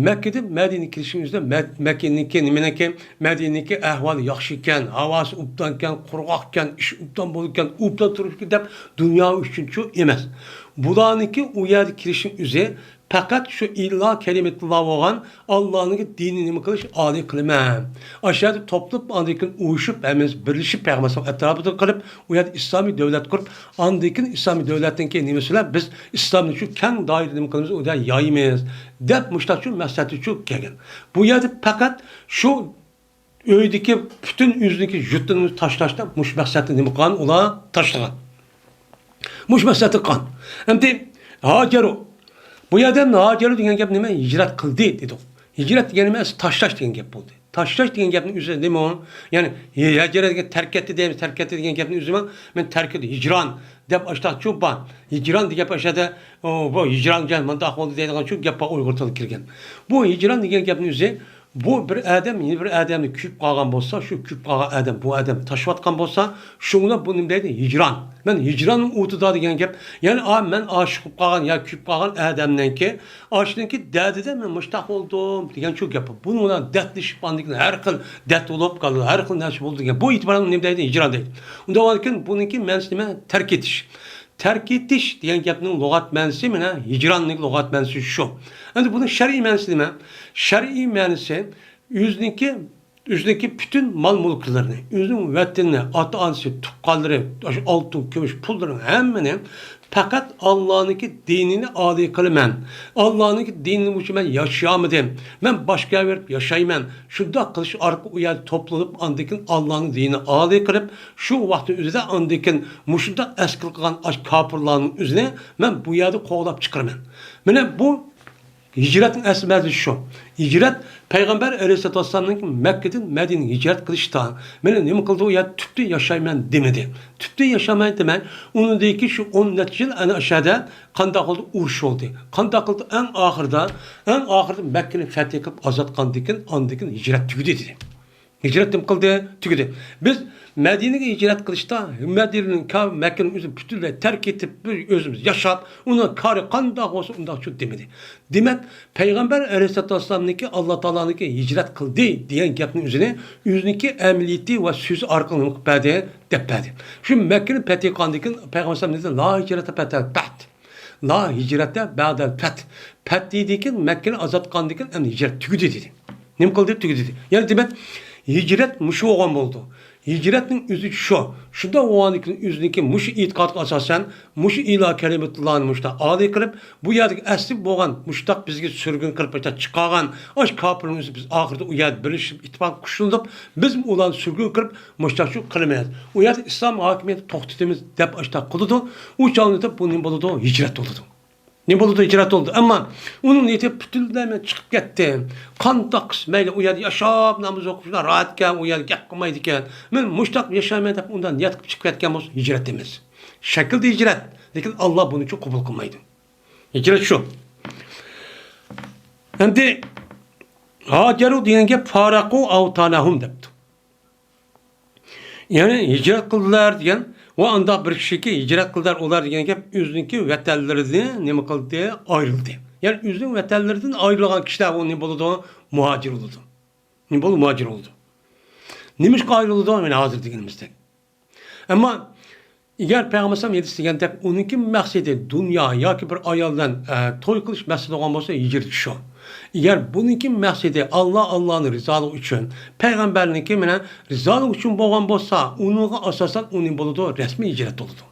مەككىدىن مەدىنىگە كىرىشنىڭ ئۆزىدە مەد-، مەككىنىڭكى نېمىنىڭكى، مەدىنىنىڭكى ئەھۋالى ياخشى ئىكەن، ھاۋاسى ئوبدان ئىكەن، قۇرغاق ئىكەن، ئىش ئوبدان بولىدىكەن، ئوبدان تۇرۇش ئىكەن دەپ دۇنيا ئۈچۈنچۇ ئەمەس. بۇلارنىڭكى ئۇ يەرگە كىرىشنىڭ ئۆزى پەقەت شۇ ئىلا كەلىمەتۇللا بولغان ئاللانىڭ دىنىنى نېمە قىلىش، ئالىي قىلىمەن. ئاشۇ يەردە توپلىنىپ، ئاندىن كېيىن ئۇيۇشۇپ، ھەممىمىز بىرلىشىپ، پەيغەمبەر ئەتراپىدا قىلىپ، ئۇ يەردە ئىسلامىي دۆلەت قۇرۇپ، ئاندىن كېيىن ئىسلامىي دۆلەتتىن كېيىن نېمىسى بىلەن بىز ئىسلامنى شۇ كەڭ دائىرىدە نېمە قىلىمىز، ئۇ يەردە يايىمىز، دەپ مۇشۇنداق شۇ مەقسەتتە شۇ كەلگەن. بۇ يەردە پەقەت شۇ ئۆيدىكى پۈتۈن ئۆزىنىڭكى يۇرتىنى تاشلاشتا مۇشۇ مەقسەتنى نېمە قىلغان؟ ئۇلار تاشلىغان. مۇشۇ مەقسەتنى قىلغان. ئەمدى ھاجەرۇ. بۇ يەردە ھاجەرۇ دېگەن گەپ نېمە؟ ھىجرەت قىلدى دېدۇق. ھىجرەت دېگەن نېمە؟ ئەسلى تاشلاش دېگەن گەپ بولدى. تاشلاش دېگەن گەپنىڭ ئۆزى نېمە ئۇ؟ يەنى ھاجەر دېگەن تەرك ئەتتى دەيمىز، تەرك ئەتتى دېگەن گەپنىڭ ئۆزى نېمە؟ مەن تەرك ئەتتىم، ھىجران دەپ ئاشتاق چۇ بار. ھىجران دېگەن گەپ ئاشادا، ئۇ، بۇ ھىجران دېگەن مۇنداق بولدى دەيدىغان چۇ گەپ بار ئۇيغۇر تىلىغا كىرگەن. بۇ ھىجران دېگەن گەپنىڭ ئۆزى بۇ بىر ئادەم يەنە بىر ئادەمنى كۆيۈپ قالغان بولسا، شۇ كۆيۈپ قالغان ئادەم بۇ ئادەمنى تاشلىۋاتقان بولسا، شۇڭا بۇ نېمە دەيدۇ؟ ھىجران. مەن ھىجراننىڭ ئوتىدا دېگەن گەپ، يەنى ئا، مەن ئاشىق بولۇپ قالغان يا كۆيۈپ قالغان ئادەمنىڭكى، ئاشۇنىڭكى دەردىدە مەن مۇشتاق بولدۇم دېگەن شۇ گەپ. بۇنىڭ بىلەن دەردلىشىپ، ئاندىن كېيىن ھەر خىل دەرد بولۇپ قالىدۇ، ھەر خىل نەرسە بولىدۇ دېگەن. بۇ ئېتىبارەن نېمە دەيدۇ؟ ھىجران دەيدۇ. ئۇنداق بولغاندىكىن بۇنىڭكى مەنىسى نېمە؟ تەرك ئېتىش. تەرك ئېتىش دېگەن گەپنىڭ لۇغەت مەنىسى مانا ھىجراننىڭ لۇغەت مەنىسى شۇ. ئەمدى بۇنىڭ شەرئىي مەنىسى نېمە؟ شەرئىي مەنىسى ئۆزىنىڭكى، ئۆزىنىڭكى پۈتۈن مال-مۈلۈكلىرىنى، ئۆزىنىڭ ۋەتىنىنى، ئاتا-ئانىسى، تۇغقانلىرى، ئاشۇ ئالتۇن، كۈمۈش، پۇللىرىنى ھەممىنى پەقەت ئاللانىڭكى دىنىنى ئالىي قىلىمەن. ئاللانىڭكى دىنى بويىچە مەن ياشىيالمىدىم. مەن باشقا يەرگە بېرىپ ياشايمەن. شۇنداق قىلىش ئارقىلىق ئۇ يەردە توپلىنىپ، ئاندىن كېيىن ئاللانىڭ دىنىنى ئالىي قىلىپ، شۇ ۋاقىتنىڭ ئۆزىدە ئاندىن كېيىن مۇشۇنداق ئەسكىل قىلغان ئاش كاپىرلارنىڭ ئۆزىنى مەن بۇ يەردە قوغلاپ چىقىرىمەن. مانا بۇ ھىجرەتنىڭ ئەسلى مەنىسى شۇ. ھىجرەت پەيغەمبەر ئەلەيھىسسالاتۇ ۋەسسالامنىڭ مەككىدىن مەدىنىگە ھىجرەت قىلىشتا، مانا نېمە قىلدى؟ ئۇ يەردە تۈپتە ياشايمەن دېمىدى. تۈپتە ياشايمەن دېمەي، ئۇنىڭدىن كېيىن شۇ ئون نەچچە يىل ئەنە ئاشۇ يەردە قانداق قىلدى؟ ئۇرۇش بولدى. قانداق قىلدى؟ ئەڭ ئاخىرىدا، ئەڭ ئاخىرىدا مەككىنى فەتھى قىلىپ ئازاد قىلغاندىن كېيىن، ئاندىن كېيىن ھىجرەت تۈگىدى دېدى. ھىجرەت نېمە قىلدى؟ تۈگىدى. بىز مەدىنىگە ھىجرەت قىلىشتا مەدىنىنىڭ كا-، مەككىنىڭ ئۆزىنى پۈتۈنلەي تەرك ئېتىپ، بىر ئۆزىمىز ياشاپ، ئۇنىڭ كارى قانداق بولسا ئۇنداق شۇ دېمىدى. دېمەك، پەيغەمبەر ئەلەيھىسسالاتۇ ۋەسسالامنىڭكى، ئاللا تائالانىڭكى ھىجرەت قىلدى دېگەن گەپنىڭ ئۆزىنى ئۆزىنىڭكى ئەمەلىيىتى ۋە سۆزى ئارقىلىق نېمە قىلىپ بەردى؟ دەپ بەردى. شۇ مەككىنى پەتھى قىلغاندىن كېيىن پەيغەمبەر ئەلەيھىسسالام نېمە دېدى؟ لا ھىجرەتە بەئدەل پەتھ. لا ھىجرەتە بەئدەل پەتھ. پەتھ دېدىكىن، مەككىنى ئازاد قىلغاندىن كېيىن ئەمدى ھىجرەت تۈگىدى دېدى. نېمە قىلدى؟ تۈگىدى دېدى. يەنى دېمەك، ھىجرەت مۇشۇ بولغان بولىدۇ. ھىجرەتنىڭ ئۆزى شۇ. شۇنداق بولغاندىن كېيىن ئۆزىنىڭكى مۇشۇ ئېتىقادىغا ئاساسەن، مۇشۇ ئىلاھى كەلىمەتۇللانى مۇشۇنداق ئالىي قىلىپ، بۇ يەردىكى ئەسلى بولغان مۇشۇنداق بىزگە سۈرگۈن قىلىپ باشتا چىقارغان ئاش كاپىرنىڭ ئۆزى بىز ئاخىرىدا ئۇ يەردە بىرلىشىپ ئىتتىپاق كۈچلىنىپ، بىزمۇ ئۇلارنى سۈرگۈن قىلىپ مۇشۇنداق شۇ قىلىمىز. ئۇ يەردە ئىسلام ھاكىمىيىتى توختىتىمىز دەپ ئاشۇنداق قىلىدۇ. ئۇ چاغدا بۇ نېمە بولىدۇ؟ ھىجرەت بولىدۇ. نېمە بولىدۇ؟ ھىجرەت بولىدۇ. ئەمما ئۇنىڭ نىيىتى پۈتۈنلەي مەن چىقىپ كەتتىم. قانداق قىلسا مەيلى، ئۇ يەردە ياشاپ، ناماز ئوقۇپ، شۇنداق راھەتكەن، ئۇ يەردە گەپ قىلمايدىكەن. مەن مۇشۇنداق ياشايمەن دەپ ئۇنداق نىيەت قىلىپ چىقىپ كەتكەن بولسا ھىجرەت ئەمەس. شەكىلدە ھىجرەت، لېكىن ئاللا بۇنى چوڭ قوبۇل قىلمايدۇ. ھىجرەت شۇ. ئەمدى ھاجەرۇ دېگەن گەپ فارەقۇ ئەۋتانەھۇم دەپتۇ. يەنى ھىجرەت قىلدىلار دېگەن ۋە ئانداق بىر كىشىكى ھىجرەت قىلدىلار ئۇلار دېگەن گەپ ئۆزىنىڭكى ۋەتەنلىرىدىن نېمە قىلدى؟ ئايرىلدى. يەنى ئۆزىنىڭ ۋەتەنلىرىدىن ئايرىلغان كىشىلەر ئۇ نېمە بولىدۇ؟ مۇھاجىر بولىدۇ. نېمە بولىدۇ؟ مۇھاجىر بولىدۇ. نېمىشقا ئايرىلىدۇ؟ مانا ھازىر دېگىنىمىزدەك. ئەمما ئەگەر پەيغەمبەر ئەلەيھىسسالام ھەدىس دېگەندەك ئۇنىڭكى مەقسىتى دۇنيا ياكى بىر ئايال بىلەن، ئە، توي قىلىش مەقسىتى بولغان بولسا ھىجرىتى شۇ. ئەگەر بۇنىڭكى مەقسىتى ئاللا، ئاللانىڭ رىزالىقى ئۈچۈن، پەيغەمبەرنىڭكى مەنە رىزالىقى ئۈچۈن بولغان بولسا ئۇنىڭغا ئاساسەن ئۇ نېمە بولىدۇ؟ رەسمىي ھىجرەت بولىدۇ.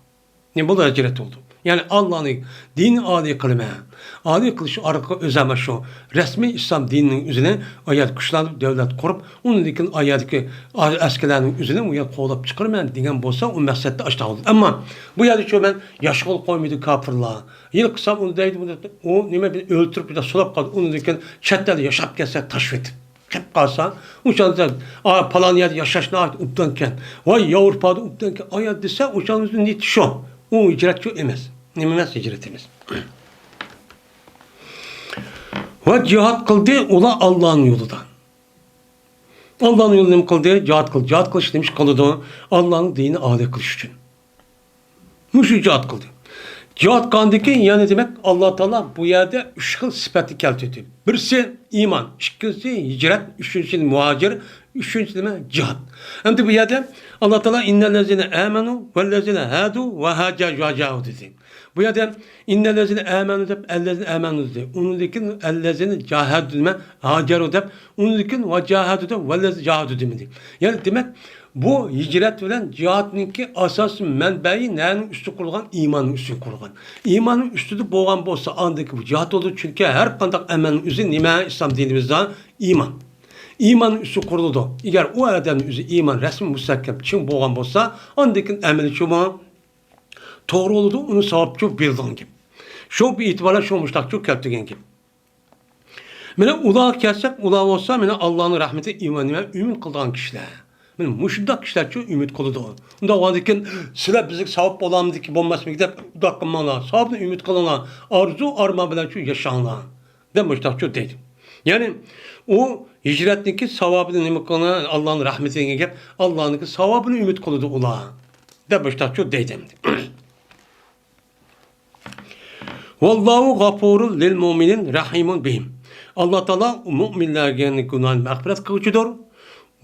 نېمە بولىدۇ؟ ھىجرەت بولىدۇ. يەنى ئاللانىڭ دىنىنى ئالىي قىلىمەن. ئالىي قىلىش ئارقىلىق ئۆزەم شۇ رەسمىي ئىسلام دىنىنىڭ ئۆزىنى ئايەت كۈچلەندۈرۈپ دۆلەت قۇرۇپ، ئۇنىڭدىن كېيىن ئايەتتىكى ئەسكىلەرنىڭ ئۆزىنى ئۇ يەر قوغلاپ چىقىرىمەن دېگەن بولسا ئۇ مەقسەتتە ئاشتاق بولىدۇ. ئەمما بۇ يەردە شۇ مەن ياشىغىلى قويمايدۇ كاپىرلار. ھېلىقى قىلسام ئۇنى دەيدۇ، بۇنى دەيدۇ. ئۇ نېمە بىلەن ئۆلتۈرۈپ بىر سولاپ قالدى. ئۇنىڭدىن كېيىن چەت ئەلدە ياشاپ كەتسە تاشلىۋېتىپ. قېلىپ قالسا، ئۇ چاغدا، «ئا، پالان يەردە ياشاش ناھايىتى ئوبدانكەن. ۋاي، ياۋروپادا ئوبدانكەن.» ئايا دېسە، ئۇ چاغدا نىيىتى شۇ. ئۇ ھىجرەتچۇ ئەمەس. نېمە ئەمەس؟ ھىجرەت ئەمەس. ۋە جىھاد قىلدى ئۇلار ئاللانىڭ يولىدا. ئاللانىڭ يولىدا نېمە قىلدى؟ جىھاد قىلدى. جىھاد قىلىش نېمە ئىش قىلىدۇ؟ ئاللانىڭ دىنىنى ئالىي قىلىش ئۈچۈن. مۇشۇ جىھاد قىلدى. جىھاد قىلغاندىن كېيىن يەنە دېمەك، ئاللا تائالا بۇ يەردە ئۈچ خىل سۈپەتنى كەلتۈردى. بىرسى ئىمان، ئىككىنچىسى ھىجرەت، ئۈچىنچىسى مۇھاجىر، ئۈچىنچىسى نېمە؟ جىھاد. ئەمدى بۇ يەردە ئاللا تائالا، «ئىننەللەزىنە ئامەنۇ ۋەللەزىنە ھادۇ ۋە ھاجا-، ۋە جاھادۇ» دېدى. بۇ يەردە «ئىننەللەزىنە ئامەنۇ» دەپ، «ئەللەزىنە ئامەنۇ» دېدى. ئۇنىڭدىن كېيىن «ئەللەزىنە جاھادۇ» نېمە؟ «ھاجەرۇ» دەپ، ئۇنىڭدىن كېيىن «ۋە جاھادۇ» دەپ، «ۋەللەزىنە جاھادۇ» دېمىدى. يەنى دېمەك، بۇ ھىجرەت بىلەن جىھادنىڭكى ئاساسىي مەنبەيى نەنىڭ ئۈستىگە قۇرۇلغان؟ ئىماننىڭ ئۈستىگە قۇرۇلغان. ئىماننىڭ ئۈستىدە بولغان بولسا، ئاندىن كېيىن بۇ جىھاد بولىدۇ. چۈنكى ھەر قانداق ئەمەلنىڭ ئۆزى نېمە؟ ئىسلام دىنىمىزدا ئىمان. ئىماننىڭ ئۈستىگە قۇرۇلىدۇ. ئەگەر ئۇ ئادەمنىڭ ئۆزى ئىمان رەسمىي مۇستەھكەم، چىڭ بولغان بولسا، ئاندىن كېيىن ئەمەلى شۇمۇ توغرا بولىدۇ، ئۇنى ساۋابچۇ بېرىدىغان گەپ. شۇ بىر ئېتىبارلار شۇ مۇشتاقچۇ كەلتۈرگەن گەپ. مانا ئۇلارغا كەلسەك، ئۇلار بولسا مانا ئاللانىڭ رەھمىتى، ئىمان، نېمە، ئۈمىد قىلىدىغان كىشىلەر. مانا مۇشۇنداق كىشىلەرچۇ ئۈمىد قىلىدۇ. ئۇنداق بولغاندىكىن سىلەر بىزگە ساۋاب بولامدىكى بولماسمىكى دەپ ئۇنداق قىلماڭلار. ساۋابنى ئۈمىد قىلىڭلار. ئارزۇ ئارمان بىلەنچۇ ياشاڭلار. دەپ مۇشتاقچۇ دەيدۇ. يەنى ئۇ ھىجرەتنىڭكى ساۋابىنى نېمە قىلغان، ئاللانىڭ رەھمىتى دېگەن گەپ، ئاللانىڭكى ساۋابىنى ئۈمىد قىلىدۇ ئۇلار. دەپ مۇشتاقچۇ دەيدۇ ئەمدى. ۋاللاھۇ غەپۇرۇن لىل مۇئمىنىن رەھىمۇن بىھىم. ئاللا تائالا مۇئمىنلەرگە گۇناھىنى مەغپىرەت قىلغۇچىدۇر.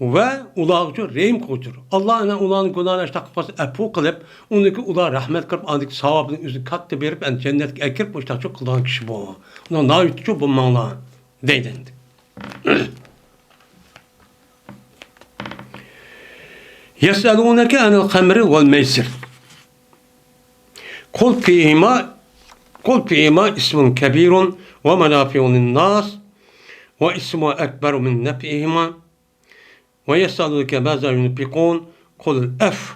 ۋە ئۇلارغىچۇ رەھىم قىلغۇچىدۇر. ئاللا ئەنە ئۇلارنىڭ گۇناھىنى ئاشتاق قىلسا ئەپۇ قىلىپ، ئۇنىڭكى ئۇلار رەھمەت قىلىپ، ئاندىكى ساۋابىنى ئۆزىگە كاتتا بېرىپ، ئەنە جەننەتكە ئەكىرىپ، مۇشتاقچۇ قىلىدىغان كىشى بۇ. ئۇنىڭ ناھايىتىچۇ بولماڭلار، دەيدۇ ئەمدى. يەسئەلۇنەكە ئەنىل خەمرى ۋەل مەيسىر. قۇل فىھىما، قۇل فىھىما ئىسمۇن كەبىرۇن ۋە مەنافىئۇ لىنناس ۋە ئىسمۇ ئەكبەرۇ مىن نەپئىھىما. ويسألونك ماذا ينفقون قل العفو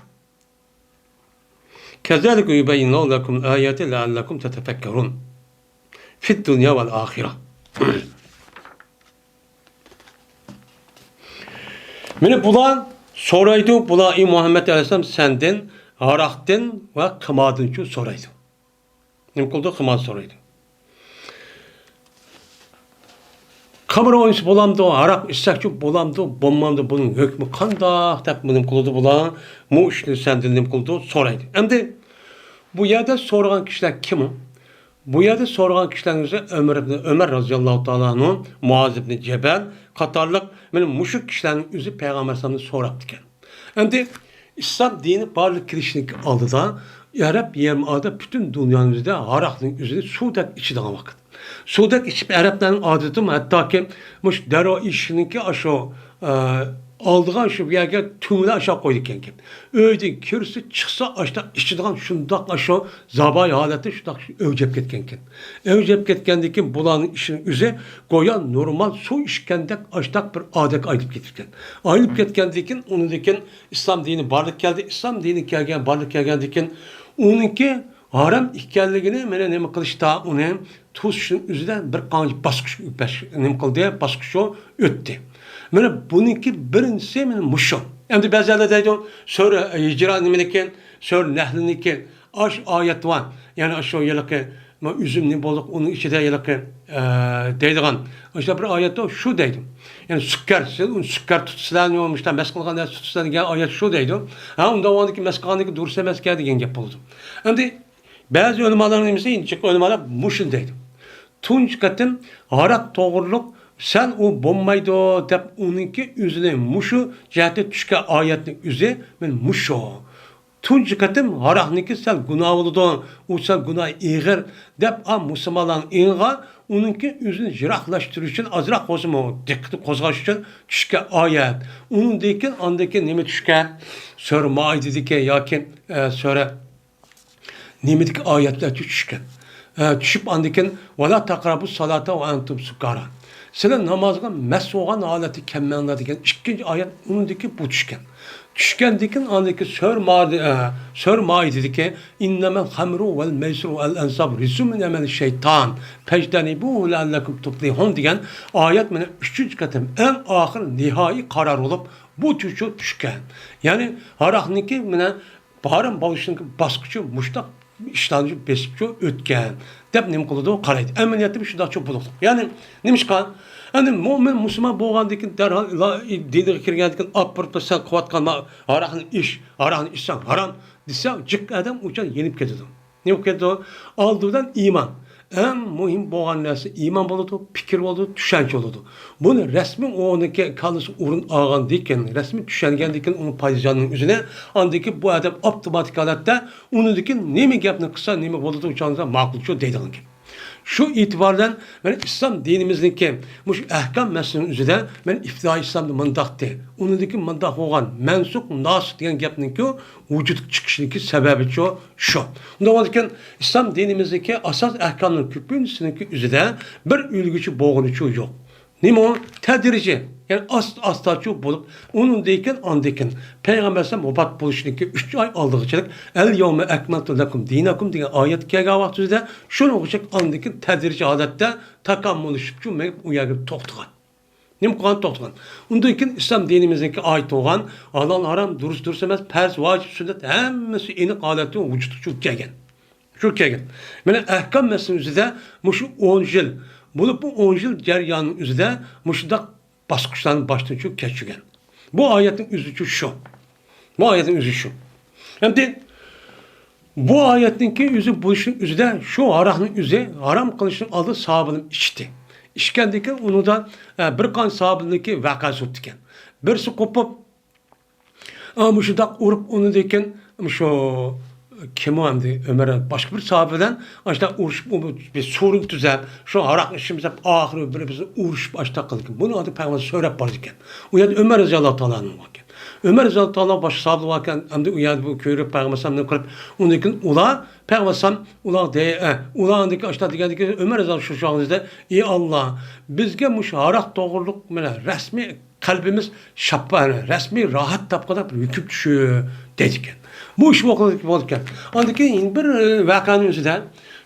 كذلك يبين الله لكم الآيات لعلكم تتفكرون في الدنيا والآخرة. مانا بۇلار سورايدۇ، بۇلار، ئەي مۇھەممەد ئەلەيھىسسالام، سەندىن ھاراقتىن ۋە قىماردىنچۇ سورايدۇ. نېمە قىلىدۇ؟ قىمار سورايدۇ. قامىرى ئوينىسا بولامدۇ، ھاراق ئىچسەكچۇ بولامدۇ، بولمامدۇ، بۇنىڭ ھۆكمى قانداق دەپ نېمە قىلىدۇ بۇلار؟ مۇ ئىشنى سەندىن نېمە قىلىدۇ سورايدۇ. ئەمدى بۇ يەردە سورىغان كىشىلەر كىم؟ بۇ يەردە سورىغان كىشىلەرنىڭ ئۆزى ئۆمەر ئىبنى ئۆمەر رازىياللاھۇ تائالا ئەنھۇ، مۇئاز ئىبنى جەبەل قاتارلىق مانا مۇشۇ كىشىلەرنىڭ ئۆزى پەيغەمبەر ئەلەيھىسسالامدىن سوراپتىكەن. ئەمدى ئىسلام دىنى بارلىققا كېلىشنىڭ ئالدىدا ئەرەب يېرىم ئارىدا پۈتۈن دۇنيانىڭ ئۆزىدە ھاراقنىڭ ئۆزىنى سۇدەك ئىچىدىغان ۋاقىت. سۇدەك ئىچىپ ئەرەبلەرنىڭ ئادىتىمۇ ھەتتاكى مۇشۇ دەرۋازا ئىشىكنىڭكى ئاشۇ، ئە، ئالدىغا شۇ يەرگە تۈڭلە ئاشاق قويىدىكەنكەن. ئۆيدىن كىرسە چىقسا ئاشتاق ئىچىدىغان شۇنداق ئاشۇ زاۋاي ھالەتتە شۇنداق ئۆگجەپ كەتكەنكەن. ئۆگجەپ كەتكەندىن كېيىن بۇلارنىڭ ئىشىنىڭ ئۆزى گويا نورمال سۇ ئىچكەندەك ئاشتاق بىر ئادەتكە ئايلىنىپ كېتىدىكەن. ئايلىنىپ كەتكەندىن كېيىن ئۇنىڭدىن كېيىن ئىسلام دىنى بارلىققا كەلدى. ئىسلام دىنى كەلگەن، بارلىققا كەلگەندىن كېيىن ئۇنىڭكى ھارام ئىكەنلىكىنى مانا نېمە قىلىشتا ئۇنى توسۇشنىڭ ئۆزىدە بىر قانچە باسقۇچ ئۆتۈش، نېمە قىلدى، باسقۇچ ئۆتتى. مانا بۇنىڭكى بىرىنچىسى مانا مۇشۇ. ئەمدى بەزىلەر دەيدۇ، سۈرە ھىجرا نېمىنىكى، سۈرە نەھلنىكى، ئاش ئايەت بار. يەنى شۇ ھېلىقى، ما، ئۈزۈم نېمە بولدۇق، ئۇنىڭ ئىچىدە ھېلىقى، ئە، دەيدىغان. ئاشۇنداق بىر ئايەت بار، شۇ دەيدۇ. يەنى سۈكەر، سىز ئۇنى سۈكەر تۇتىسىلەر، نېمە مۇشۇنداق مەس قىلغان نەرسە تۇتىسىلەر دېگەن ئايەت شۇ دەيدۇ. ھە، ئۇنداق بولغاندىكىن مەس قىلغاندىكى دۇرۇس ئەمەسكەن دېگەن گەپ بولىدۇ. ئەمدى بەزى ئۆلىمالارنىڭ نېمىسى، ئىنچىكە ئۆلىمالار مۇشۇنى دەيدۇ. تۇنجى قېتىم ھاراق توغرۇلۇق سەن ئۇ بولمايدۇ دەپ ئۇنىڭكى ئۆزىنى مۇشۇ جەھەتتە چۈشكەن ئايەتنىڭ ئۆزى مەن مۇشۇ. تۇنجى قېتىم ھاراقنىڭكى سەل گۇناھ بولىدۇ، ئۇ سەل گۇناھ ئېغىر دەپ ئا مۇسۇلمانلارنىڭ ئېڭىغا ئۇنىڭكى ئۆزىنى يىراقلاشتۇرۇش ئۈچۈن ئازراق بولسىمۇ دىققىتى قوزغاش ئۈچۈن چۈشكەن ئايەت. ئۇنىڭدىن كېيىن، ئاندىن كېيىن نېمە چۈشكەن؟ سۈرە مائىدىدىكى ياكى، ئە، سۈرە نېمىدىكى ئايەتلەر چۈشكەن. ئە، چۈشۈپ ئاندىن كېيىن، «ۋەلا تەقرەبۇس سالاتا ۋە ئەنتۇم سۇكارا.» سىلەر نامازغا مەست بولغان ھالەتتە كەلمەڭلار دېگەن ئىككىنچى ئايەت ئۇنىڭدىكى بۇ چۈشكەن. چۈشكەندىن كېيىن ئاندىن كېيىن سۈرە مائىدە-، ئە، سۈرە مائىدىدىكى، «ئىننەمەل خەمرۇ ۋەل مەيسىرۇ ۋەل ئەنساب رىجسۇم مىن ئەمەلى شەيتان، پەجتەنىبۇھۇ لەئەللەكۇم تۇفلىھۇن» دېگەن ئايەت مانا ئۈچىنچى قېتىم ئەڭ ئاخىر نىھائىي قارار بولۇپ، بۇ چۈشۈپ چۈشكەن. يەنى ھاراقنىڭكى مانا ھارام بولۇشنىڭ باسقۇچى مۇشۇنداق ئىشلارنى بېسىپچۇ ئۆتكەن دەپ نېمە قىلىدۇ، قارايدۇ. ئەمەلىيەتتە شۇنداقچۇ بولۇپتۇ. يەنى نېمىشقا؟ ئەمدى مۆمىن مۇسۇلمان بولغاندىن كېيىن دەرھال ئىلا-، دىنىغا كىرگەندىن كېيىن ئاپىرىپ سەن قىلىۋاتقان ما-، ھاراقنى ئىچ، ھاراقنى ئىچسەڭ ھارام دېسە، جىق ئادەم ئۇچان يېنىپ كېتىدۇ. نېمە كېتىدۇ؟ ئالدى بىلەن ئىمان. ئەڭ مۇھىم بولغان نەرسە ئىمان بولىدۇ، پىكىر بولىدۇ، چۈشەنچە بولىدۇ. بۇنى رەسمىي ئۇنىڭكى كاللىسى ئورۇن ئالغاندىن كېيىن، رەسمىي چۈشەنگەندىن كېيىن ئۇنىڭ پايدىجاننىڭ ئۆزىنى، ئاندىن كېيىن بۇ ئادەم ئاپتوماتىك ھالەتتە ئۇنىڭدىن كېيىن نېمە گەپنى قىلسا نېمە بولىدۇ، ئۇچاندا ماقۇلچۇ دەيدىغان گەپ. شۇ ئېتىبار بىلەن مانا ئىسلام دىنىمىزنىڭكى مۇشۇ ئەھكام مەسىلىنىڭ ئۆزىدە مانا ئىپتىدائىي ئىسلامدا مۇنداقتى، ئۇنىڭدىن كېيىن مۇنداق بولغان، مەنسۇخ، ناسىخ دېگەن گەپنىڭكى ۋۇجۇدقا چىقىشىنىڭكى سەۋەبىچۇ شۇ. ئۇنداق بولغاندىكىن ئىسلام دىنىمىزدىكى ئاساس ئەھكامنىڭ كۆپىنچىسىنىڭكى ئۆزىدە بىر ئۈلگىچە بولغىنىچۇ يوق. نېمە ئۇ؟ تەدرىجىي، يەنى ئاستا-ئاستا چۇ بولۇپ، ئۇنىڭدىن كېيىن، ئاندىن كېيىن پەيغەمبەر ئەلەيھىسسالام ۋاپات بولۇشىنىڭكى ئۈچ ئاي ئالدىغىچىلىك، «ئەل يەۋمە ئەكمەلتۇ لەكۇم دىنەكۇم» دېگەن ئايەت كەلگەن ۋاقتىمىزدا، شۇنىڭغىچە ئاندىن كېيىن تەدرىجىي ھالەتتە تاكامۇللىشىپچۇ مېڭىپ ئۇ يەرگە توختىغان. نېمە قىلغان؟ توختىغان. ئۇندىن كېيىن ئىسلام دىنىمىزنىڭكى ئايەت بولغان ھالال، ھارام، دۇرۇس، دۇرۇس ئەمەس، پەرز، ۋاجىپ، سۈننەت ھەممىسى ئېنىق ھالەتتە ۋۇجۇدقا چۈشۈپ كەلگەن. شۇ كەلگەن. مانا ئەھكام مەسىلىنىڭ ئۆزىدە مۇشۇ ئون يىل، بولۇپ بۇ ئون يىل جەريانىنىڭ ئۆزىدە مۇشۇنداق باسقۇچلارنى باشتىن چۈشۈپ كەچۈرگەن. بۇ ئايەتنىڭ ئۆزىچۇ شۇ. بۇ ئايەتنىڭ ئۆزى شۇ. ئەمدى بۇ ئايەتنىڭكى ئۆزى بولۇشنىڭ ئۆزىدە شۇ ھاراقنىڭ ئۆزى ھارام قىلىشنىڭ ئالدىدا ساھابىلەر ئىچتى. ئىچكەندىن كېيىن ئۇنىڭدا، ئە، بىر قانچە ساھابىلەرنىڭكى ۋەقەسى بولۇپتىكەن. بىرسى قوپۇپ، ئا، مۇشۇنداق ئۇرۇپ، ئۇنىڭدىن كېيىن مۇشۇ كىم ئۇ ئەمدى؟ ئۆمەر، باشقا بىر ساھابە بىلەن ئاشۇنداق ئۇرۇشۇپ، ئۇ بىر سورۇن تۈزەپ، شۇ ھاراق ئىچىمىز دەپ، ئاخىرى بىر-بىرسىنى ئۇرۇشۇپ، ئاشۇنداق قىلدىكەن. بۇنى ئادەم پەيغەمبەر سۆرەپ بارىدىكەن. ئۇ يەردە ئۆمەر رەزىياللاھۇ تائالا ئەنھۇ باركەن. ئۆمەر رەزىياللاھۇ تائالا باشقا ساھابىلەر باركەن. ئەمدى ئۇ يەردە بۇ كۆرۈپ، پەيغەمبەر ئەلەيھىسسالامنى قىلىپ، ئۇنىڭدىن كېيىن ئۇلار، پەيغەمبەر ئەلەيھىسسالام ئۇلار دەي-، ئە، ئۇلار ئاندىن كېيىن ئاشۇنداق دېگەندىن كېيىن، ئۆمەر رەزىياللاھۇ شۇ چاغدا، «ئى ئاللا، بىزگە مۇشۇ ھاراق توغرۇلۇق مانا رەسمىي قەلبىمىز شاپپا-، رەسمىي راھەت تاپقۇدەك بىر ھۆكۈم چۈشۈر» دەيدىكەن. بۇ ئىش بولىدىكەن. ئاندىن كېيىن بىر، ئە، ۋەقەنىڭ ئۆزىدە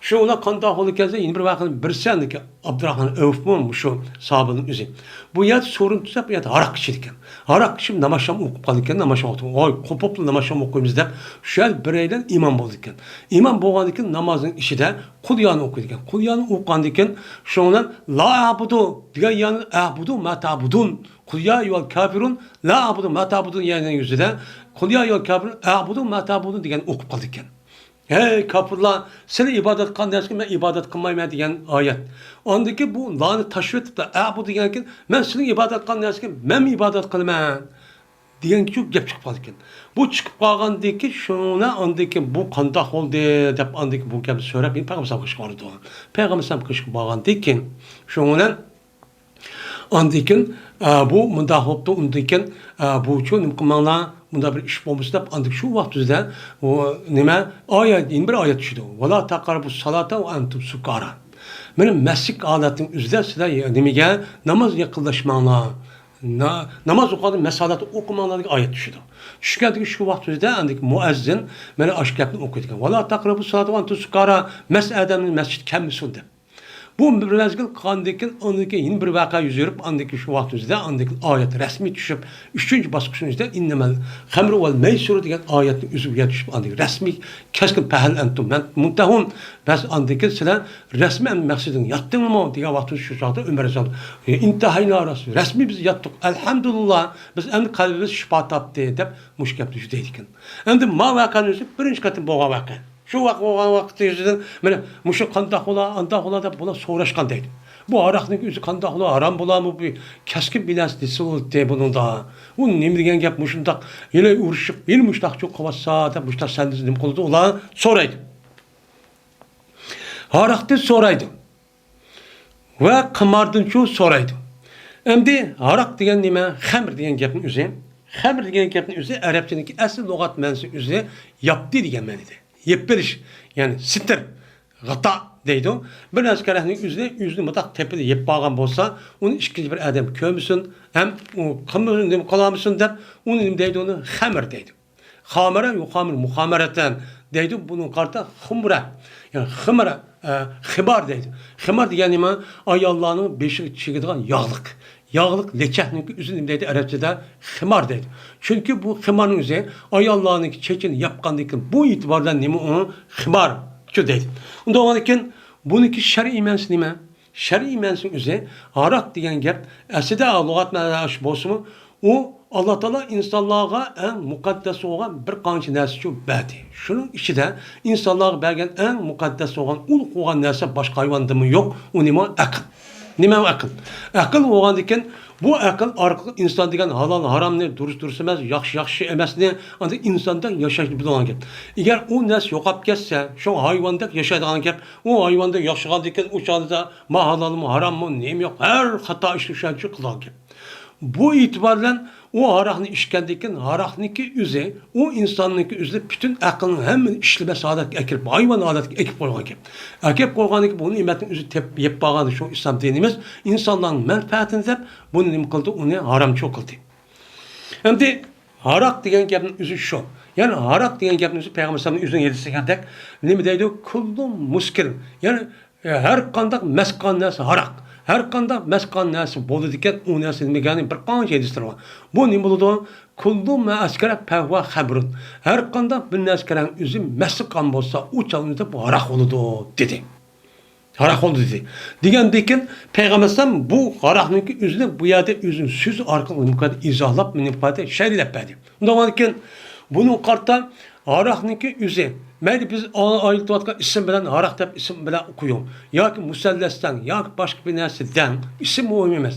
شۇ ئۇلار قانداق بولىدىكەن دېسە، يەنە بىر ۋەقەنىڭ بىرسى ئەمدىكى ئابدۇراخمان ئەۋفمۇ مۇشۇ ساھابىنىڭ ئۆزى. بۇ يەردە سورۇن تۇتسا، بۇ يەردە ھاراق ئىچىدىكەن. ھاراق ئىچىپ نامازشام ئوقۇپ قالىدىكەن، نامازشام ئوقۇپ، ۋاي، قوپۇپلا نامازشام ئوقۇيمىز دەپ، شۇ يەردە بىرەيلەن ئىمام بولىدىكەن. ئىمام بولغاندىن كېيىن نامازنىڭ ئىچىدە قۇليانى ئوقۇيدىكەن. قۇليانى ئوقۇغاندىن كېيىن شۇنىڭ بىلەن لا ئەبۇدۇ دېگەن يەرنى ئەبۇدۇ ما تەبۇدۇن، قۇليا ئەييۇھەل كافىرۇن، لا ئەبۇدۇ ما تەبۇدۇن يەرنىڭ يۈزىدە قۇليا ئەييۇھەل كافىرۇن ئەبۇدۇ ما تەبۇدۇن دېگەننى ئقۇپ قالىدىكەن. ھەي كاپىرلار، سىلەر ئىبادەت قىلغان نەرسىگە مەن ئىبادەت قىلمايمەن دېگەن ئايەت. ئاندىن كېيىن بۇ لانى تاشلىۋېتىپلا، ئەبۇ دېگەندىن كېيىن، مەن سىلەر ئىبادەت قىلغان نەرسىگە مەنمۇ ئىبادەت قىلىمەن دېگەنچۇ گەپ چىقىپ قالىدىكەن. بۇ چىقىپ قالغاندىن كېيىن شۇنى ئاندىن كېيىن بۇ قانداق بولدى دەپ ئاندىن كېيىن بۇ گەپنى سوراپ، يەنە پەيغەمبەر ئەلەيھىسسالامغا ئىشقا بارىدۇ. پەيغەمبەر ئەلەيھىسسالام قىلىشقا بارغاندىن كېيىن شۇنى ئاندىن كېيىن، ئە، بۇ مۇنداق بوپتۇ، ئۇندىن كېيىن، ئە، بۇچۇ نېمە قىلماڭلار، مۇنداق بىر ئىش بولمىسۇن دەپ، ئاندىن شۇ ۋاقىت ئۆزىدە ئۇ نېمە، ئايەت، يەنە بىر ئايەت چۈشىدۇ. ۋەلا تەقرەبۇس سالاتا ۋە ئەنتۇم سۇكارا. مانا مەستلىك ھالەتنىڭ ئۆزىدە سىلەر نېمىگە، نامازغا يېقىنلاشماڭلار. نا-، ناماز ئوقۇغاندا مەست ھالەتتە ئوقۇماڭلار دېگەن ئايەت چۈشىدۇ. چۈشكەندىكىن شۇ ۋاقىت ئۆزىدە ئاندىكى مۇئەززىن مانا ئاشۇ گەپنى ئوقۇيدىكەن. ۋەلا تەقرەبۇس سالاتا ۋە ئەنتۇم سۇكارا، مەست ئادەمنى مەسچىتكە كەلمىسۇن دەپ. بۇ بىر مەزگىل قالغاندىن كېيىن، ئاندىن كېيىن يەنە بىر ۋەقە يۈز بېرىپ، ئاندىن كېيىن شۇ ۋاقىت ئۆزىدە ئاندىن كېيىن ئايەت رەسمىي چۈشۈپ، ئۈچىنچى باسقۇچنىڭ ئۆزىدە ئىننەمەل خەمرۇ ۋەل مەيسۇر دېگەن ئايەتنىڭ ئۆزى بۇ يەردە چۈشۈپ، ئاندىن كېيىن رەسمىي كەسكىن پەھەل ئەنتۇم مۇنتەھۇن. بەس ئاندىن كېيىن سىلەر رەسمىي ئەمدى مەقسىتىڭ يەتتىڭمۇ دېگەن ۋاقىتتا شۇ چاغدا ئۆمەر رەزىياللاھۇ ئەنھۇ، ئىنتەھەينا رەس-، رەسمىي بىز يەتتۇق، ئەلھەمدۇلىللا، بىز ئەمدى قەلبىمىز شىپا تاپتى دەپ مۇشۇ گەپنى شۇ دەيدىكەن. ئەمدى ما ۋەقەنىڭ ئۆزى بىرىنچى قېتىم بولغان ۋەقە. شۇ ۋاقىت بولغان ۋاقىت يۈزىدىن، مانا، مۇشۇ قانداق بولا، ئانداق بولا دەپ بۇلار سوراشقان دەيدۇ. بۇ ھاراقنىڭ ئۆزى قانداق بولا، ھارام بولامۇ، بۇ كەسكىن بىناسى دېسە بولاتتى بۇنىڭدا. ئۇ نېمە دېگەن گەپ، مۇشۇنداق يەنە ئۇرۇشۇپ، يەنە مۇشۇنداق چوق قىلىۋاتسا دەپ، مۇشۇنداق سەندىن نېمە قىلىدۇ، ئۇلار سورايدۇ. ھاراقتىن سورايدۇ. ۋە قىماردىنچۇ سورايدۇ. ئەمدى ھاراق دېگەن نېمە؟ خەمر دېگەن گەپنىڭ ئۆزى. خەمر دېگەن گەپنىڭ ئۆزى ئەرەبچىنىڭكى ئەسلى لۇغەت مەنىسى ئۆزى ياپتى دېگەن مەنىدە. يېپىۋېلىش، يەنى ستىر، غىتا دەيدۇ. بىر نەرسە كەرەكنىڭ ئۆزىنى، ئۆزىنى مۇنداق تېپىپ يەپ قالغان بولسا، ئۇنى ئىككىنچى بىر ئادەم كۆرمىسۇن، ھەم ئۇ قىلمىسۇن، نېمە قىلالمىسۇن دەپ، ئۇنى نېمە دەيدۇ، ئۇنى خەمر دەيدۇ. خامىرە يۇخامىر مۇخامەرەتەن دەيدۇ، بۇنىڭغا قارىتا خۇمرە. يەنى خىمرە، ئە، خىمار دەيدۇ. خىمار دېگەن نېمە؟ ئاياللارنىڭ بېشىغا چىگىدىغان ياغلىق. ياغلىق لېچەكنىڭكى ئۆزىنى نېمە دەيدۇ؟ ئەرەبچىدە خىمار دەيدۇ. چۈنكى بۇ خىمارنىڭ ئۆزى ئاياللارنىڭكى چېچىنى ياپقاندىن كېيىن بۇ ئېتىبار بىلەن نېمە ئۇ؟ خىمارچۇ دەيدۇ. ئۇنداق بولغاندىن كېيىن بۇنىڭكى شەرئىي مەنىسى نېمە؟ شەرئىي مەنىسىنىڭ ئۆزى ھاراق دېگەن گەپ ئەسلىدە لۇغەت مەناسى بولسىمۇ، ئۇ ئاللا تائالا ئىنسانلارغا ئەڭ مۇقەددەس بولغان بىر قانچە نەرسىچۇ بەردى. شۇنىڭ ئىچىدە ئىنسانلارغا بەرگەن ئەڭ مۇقەددەس بولغان، ئۇلۇغ بولغان نەرسە باشقا ھايۋاندىمۇ يوق، ئۇ نېمە؟ ئەقىل. نېمە ئەقىل؟ ئەقىل بولغاندىكىن، بۇ ئەقىل ئارقىلىق ئىنسان دېگەن ھالال ھارامنى، دۇرۇس دۇرۇس ئەمەس، ياخشى ياخشى ئەمەسنى، ئاندىن ئىنساندەك ياشاشنى بىلىدىغان گەپ. ئەگەر ئۇ نەرسە يوقاپ كەتسە، شۇ ھايۋاندەك ياشايدىغان گەپ، ئۇ ھايۋاندەك ياشىغاندىكىن ئۇ چاغدا ما ھالالمۇ، ھاراممۇ، نېمە يوق، ھەر خاتا ئىشنى شۇنچە قىلىدىغان گەپ. بۇ ئېتىبار بىلەن ئۇ ھاراقنى ئىچكەندىن كېيىن، ھاراقنىڭكى ئۆزى، ئۇ ئىنساننىڭكى ئۆزىدە پۈتۈن ئەقلىنىڭ ھەممىنى ئىشلىمەس ھالەتكە ئەكىرىپ، ھايۋان ھالەتكە ئەكىرىپ قويغان گەپ. ئەكىرىپ قويغاندىن كېيىن، بۇ نېمەتنىڭ ئۆزى تېپىپ يەپ بارغان شۇ ئىسلام دىنىمىز ئىنسانلارنىڭ مەنپەئەتىنى دەپ، بۇنى نېمە قىلدى؟ ئۇنى ھارامچۇ قىلدى. ئەمدى ھاراق دېگەن گەپنىڭ ئۆزى شۇ. يەنى ھاراق دېگەن گەپنىڭ ئۆزى پەيغەمبەر ئەلەيھىسسالامنىڭ ئۆزىنىڭ ھەدىسى دېگەندەك، نېمە دەيدۇ؟ كۇللۇ مۇسكىر. يەنى، ئە، ھەر قانداق مەست قىلغان نەرسە ھاراق. ھەر قانداق مەست قىلغان نەرسە بولىدىكەن، ئۇ نەرسە نېمە دېگەن بىر قانچە ھەدىسلىرى بار. بۇ نېمە بولىدۇ؟ كۇللۇ ما ئەسكەرە پەھۋە خەمرۇن. ھەر قانداق بىر نەرسە كەرەڭ ئۆزى مەستلىك قىلغان بولسا، ئۇ چاغدا بۇ ھاراق بولىدۇ، دېدى. ھاراق بولدى دېدى. دېگەندىن كېيىن پەيغەمبەر ئەلەيھىسسالام بۇ ھاراقنىڭكى ئۆزىنى بۇ يەردە ئۆزىنىڭ سۆزى ئارقىلىق نېمە قىلدى؟ ئىزاھلاپ، نېمە قىلدى؟ شەرھلەپ بەردى. ئۇنداق بولغاندىن كېيىن بۇنىڭغا قارىتا ھاراقنىڭكى ئۆزى، مەيلى بىز ئا-، ئايلىتىۋاتقان ئىسىم بىلەن ھاراق دەپ ئىسىم بىلەن قويۇڭ. ياكى مۇسەللەس دەڭ، ياكى باشقا بىر نەرسە دەڭ، ئىسىم مۇھىم ئەمەس.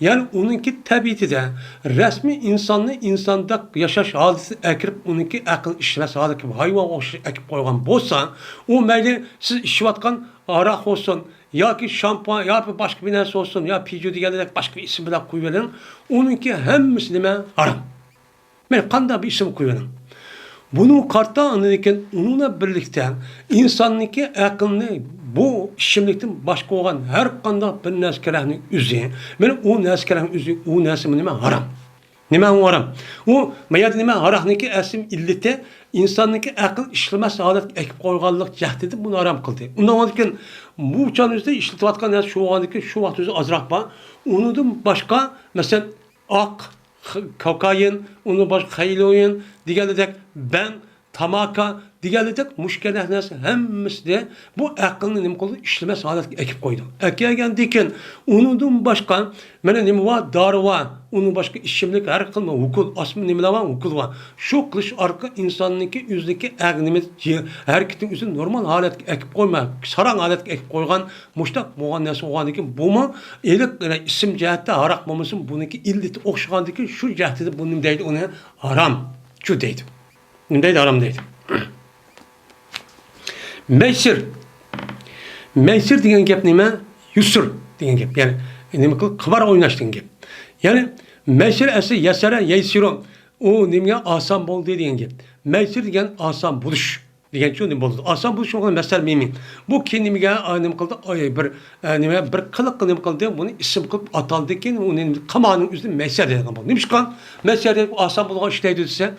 يەنى ئۇنىڭكى تەبىئىتىدە رەسمىي ئىنساننى ئىنساندەك ياشاش ھالىتىگە ئەكىرىپ، ئۇنىڭكى ئەقىل ئىشلىمەس ھالەتكە، ھايۋانغا ئوخشاش ئەكىپ قويغان بولسا، ئۇ مەيلى سىز ئىچىۋاتقان ھاراق بولسۇن، ياكى شامپان، ياكى باشقا بىر نەرسە بولسۇن، يا پىجۇ دېگەندەك باشقا بىر ئىسىم بىلەن قويۇۋېلىڭ، ئۇنىڭكى ھەممىسى نېمە؟ ھارام. مەيلى قانداق بىر ئىسىم قويۇۋېلىڭ. بۇنىڭغا قارىتا ئاندىن كېيىن ئۇنىڭ بىلەن بىرلىكتە ئىنساننىڭكى ئەقلىنى بۇ ئىچىملىكتىن باشقا بولغان ھەر قانداق بىر نەرسە كېرەكنىڭ ئۆزى، مەيلى ئۇ نەرسە كېرەكنىڭ ئۆزى، ئۇ نەرسىمۇ نېمە؟ ھارام. نېمە ئۇ ھارام؟ ئۇ ما يەردە نېمە، ھاراقنىڭكى ئەسلى ئىللىتى ئىنساننىڭكى ئەقىل ئىشلىمەس ھالەتكە ئەكىپ قويغانلىق جەھىتىدىن بۇنى ھارام قىلدى. ئۇنداق بولغاندىكىن بۇ چاغنىڭ ئۆزىدە ئىشلىتىۋاتقان نەرسە شۇ بولغاندىكىن شۇ ۋاقىت ئۆزى ئازراق بار. ئۇنىڭدىن باشقا، مەسىلەن، ئاق، خ-، كوكايىن، ئۇنىڭدىن باشقا خېرئوئىن دېگەندەك، بەنگ، تاماكا دېگەنلىدەك مۇشۇ كەندەك نەرسە ھەممىسىدە بۇ ئەقىلنى نېمە قىلىدۇ؟ ئىشلىمەس ھالەتكە ئەكىپ قويىدۇ. ئەكەلگەندىن كېيىن ئۇنىڭدىن باشقا مانا نېمە بار؟ دارى بار، ئۇنىڭ باشقا ئىچىملىك، ھەر خىل ۋوكۇل، ئاسما نېمىلەر بار، ۋوكۇل بار. شۇ قىلىش ئارقىلىق ئىنساننىڭكى ئۆزىنىڭكى ئەقلىمىز ھەرىكىتىنى ئۆزىنى نورمال ھالەتكە ئەكىپ قويماي، ساراڭ ھالەتكە ئەكىپ قويغان مۇشتاق بولغان نەرسە بولغاندىكىن بۇمۇ ئېلىق ئىسىم جەھەتتە ھاراق بولمىسىمۇ بۇنىڭكى ئىللىتى ئوخشىغاندىكىن شۇ جەھەتتە بۇنى نېمە دەيدۇ؟ ئۇنى ھارام. شۇ دەيدۇ. نېمە دەيدۇ؟ ھارام دەيدۇ. مەيسىر. مەيسىر دېگەن گەپ نېمە؟ يۇسۇر دېگەن گەپ. يەنى نېمە قىل، قىمار ئويناش دېگەن گەپ. يەنى مەيسىر ئەسلى يەسەرە يەيسىرۇ. ئۇ نېمىگە؟ ئاسان بولدى دېگەن گەپ. مەيسىر دېگەن ئاسان بولۇش دېگەنچۇ نېمە بولىدۇ؟ ئاسان بولۇش بولغان مەسەل مېمى. بۇ كېيىن نېمىگە، ئا، نېمە قىلدى؟ ئاي، بىر، ئە، نېمە، بىر قىلىققا نېمە قىلدى؟ بۇنى ئىسىم قىلىپ ئاتالدىكىن، ئۇنى قىمارنىڭ ئۆزىنى مەيسەر دەيدىغان بولدى. نېمىشقا مەيسەر دەپ ئاسان بولغان ئىش دەيدۇ دېسە،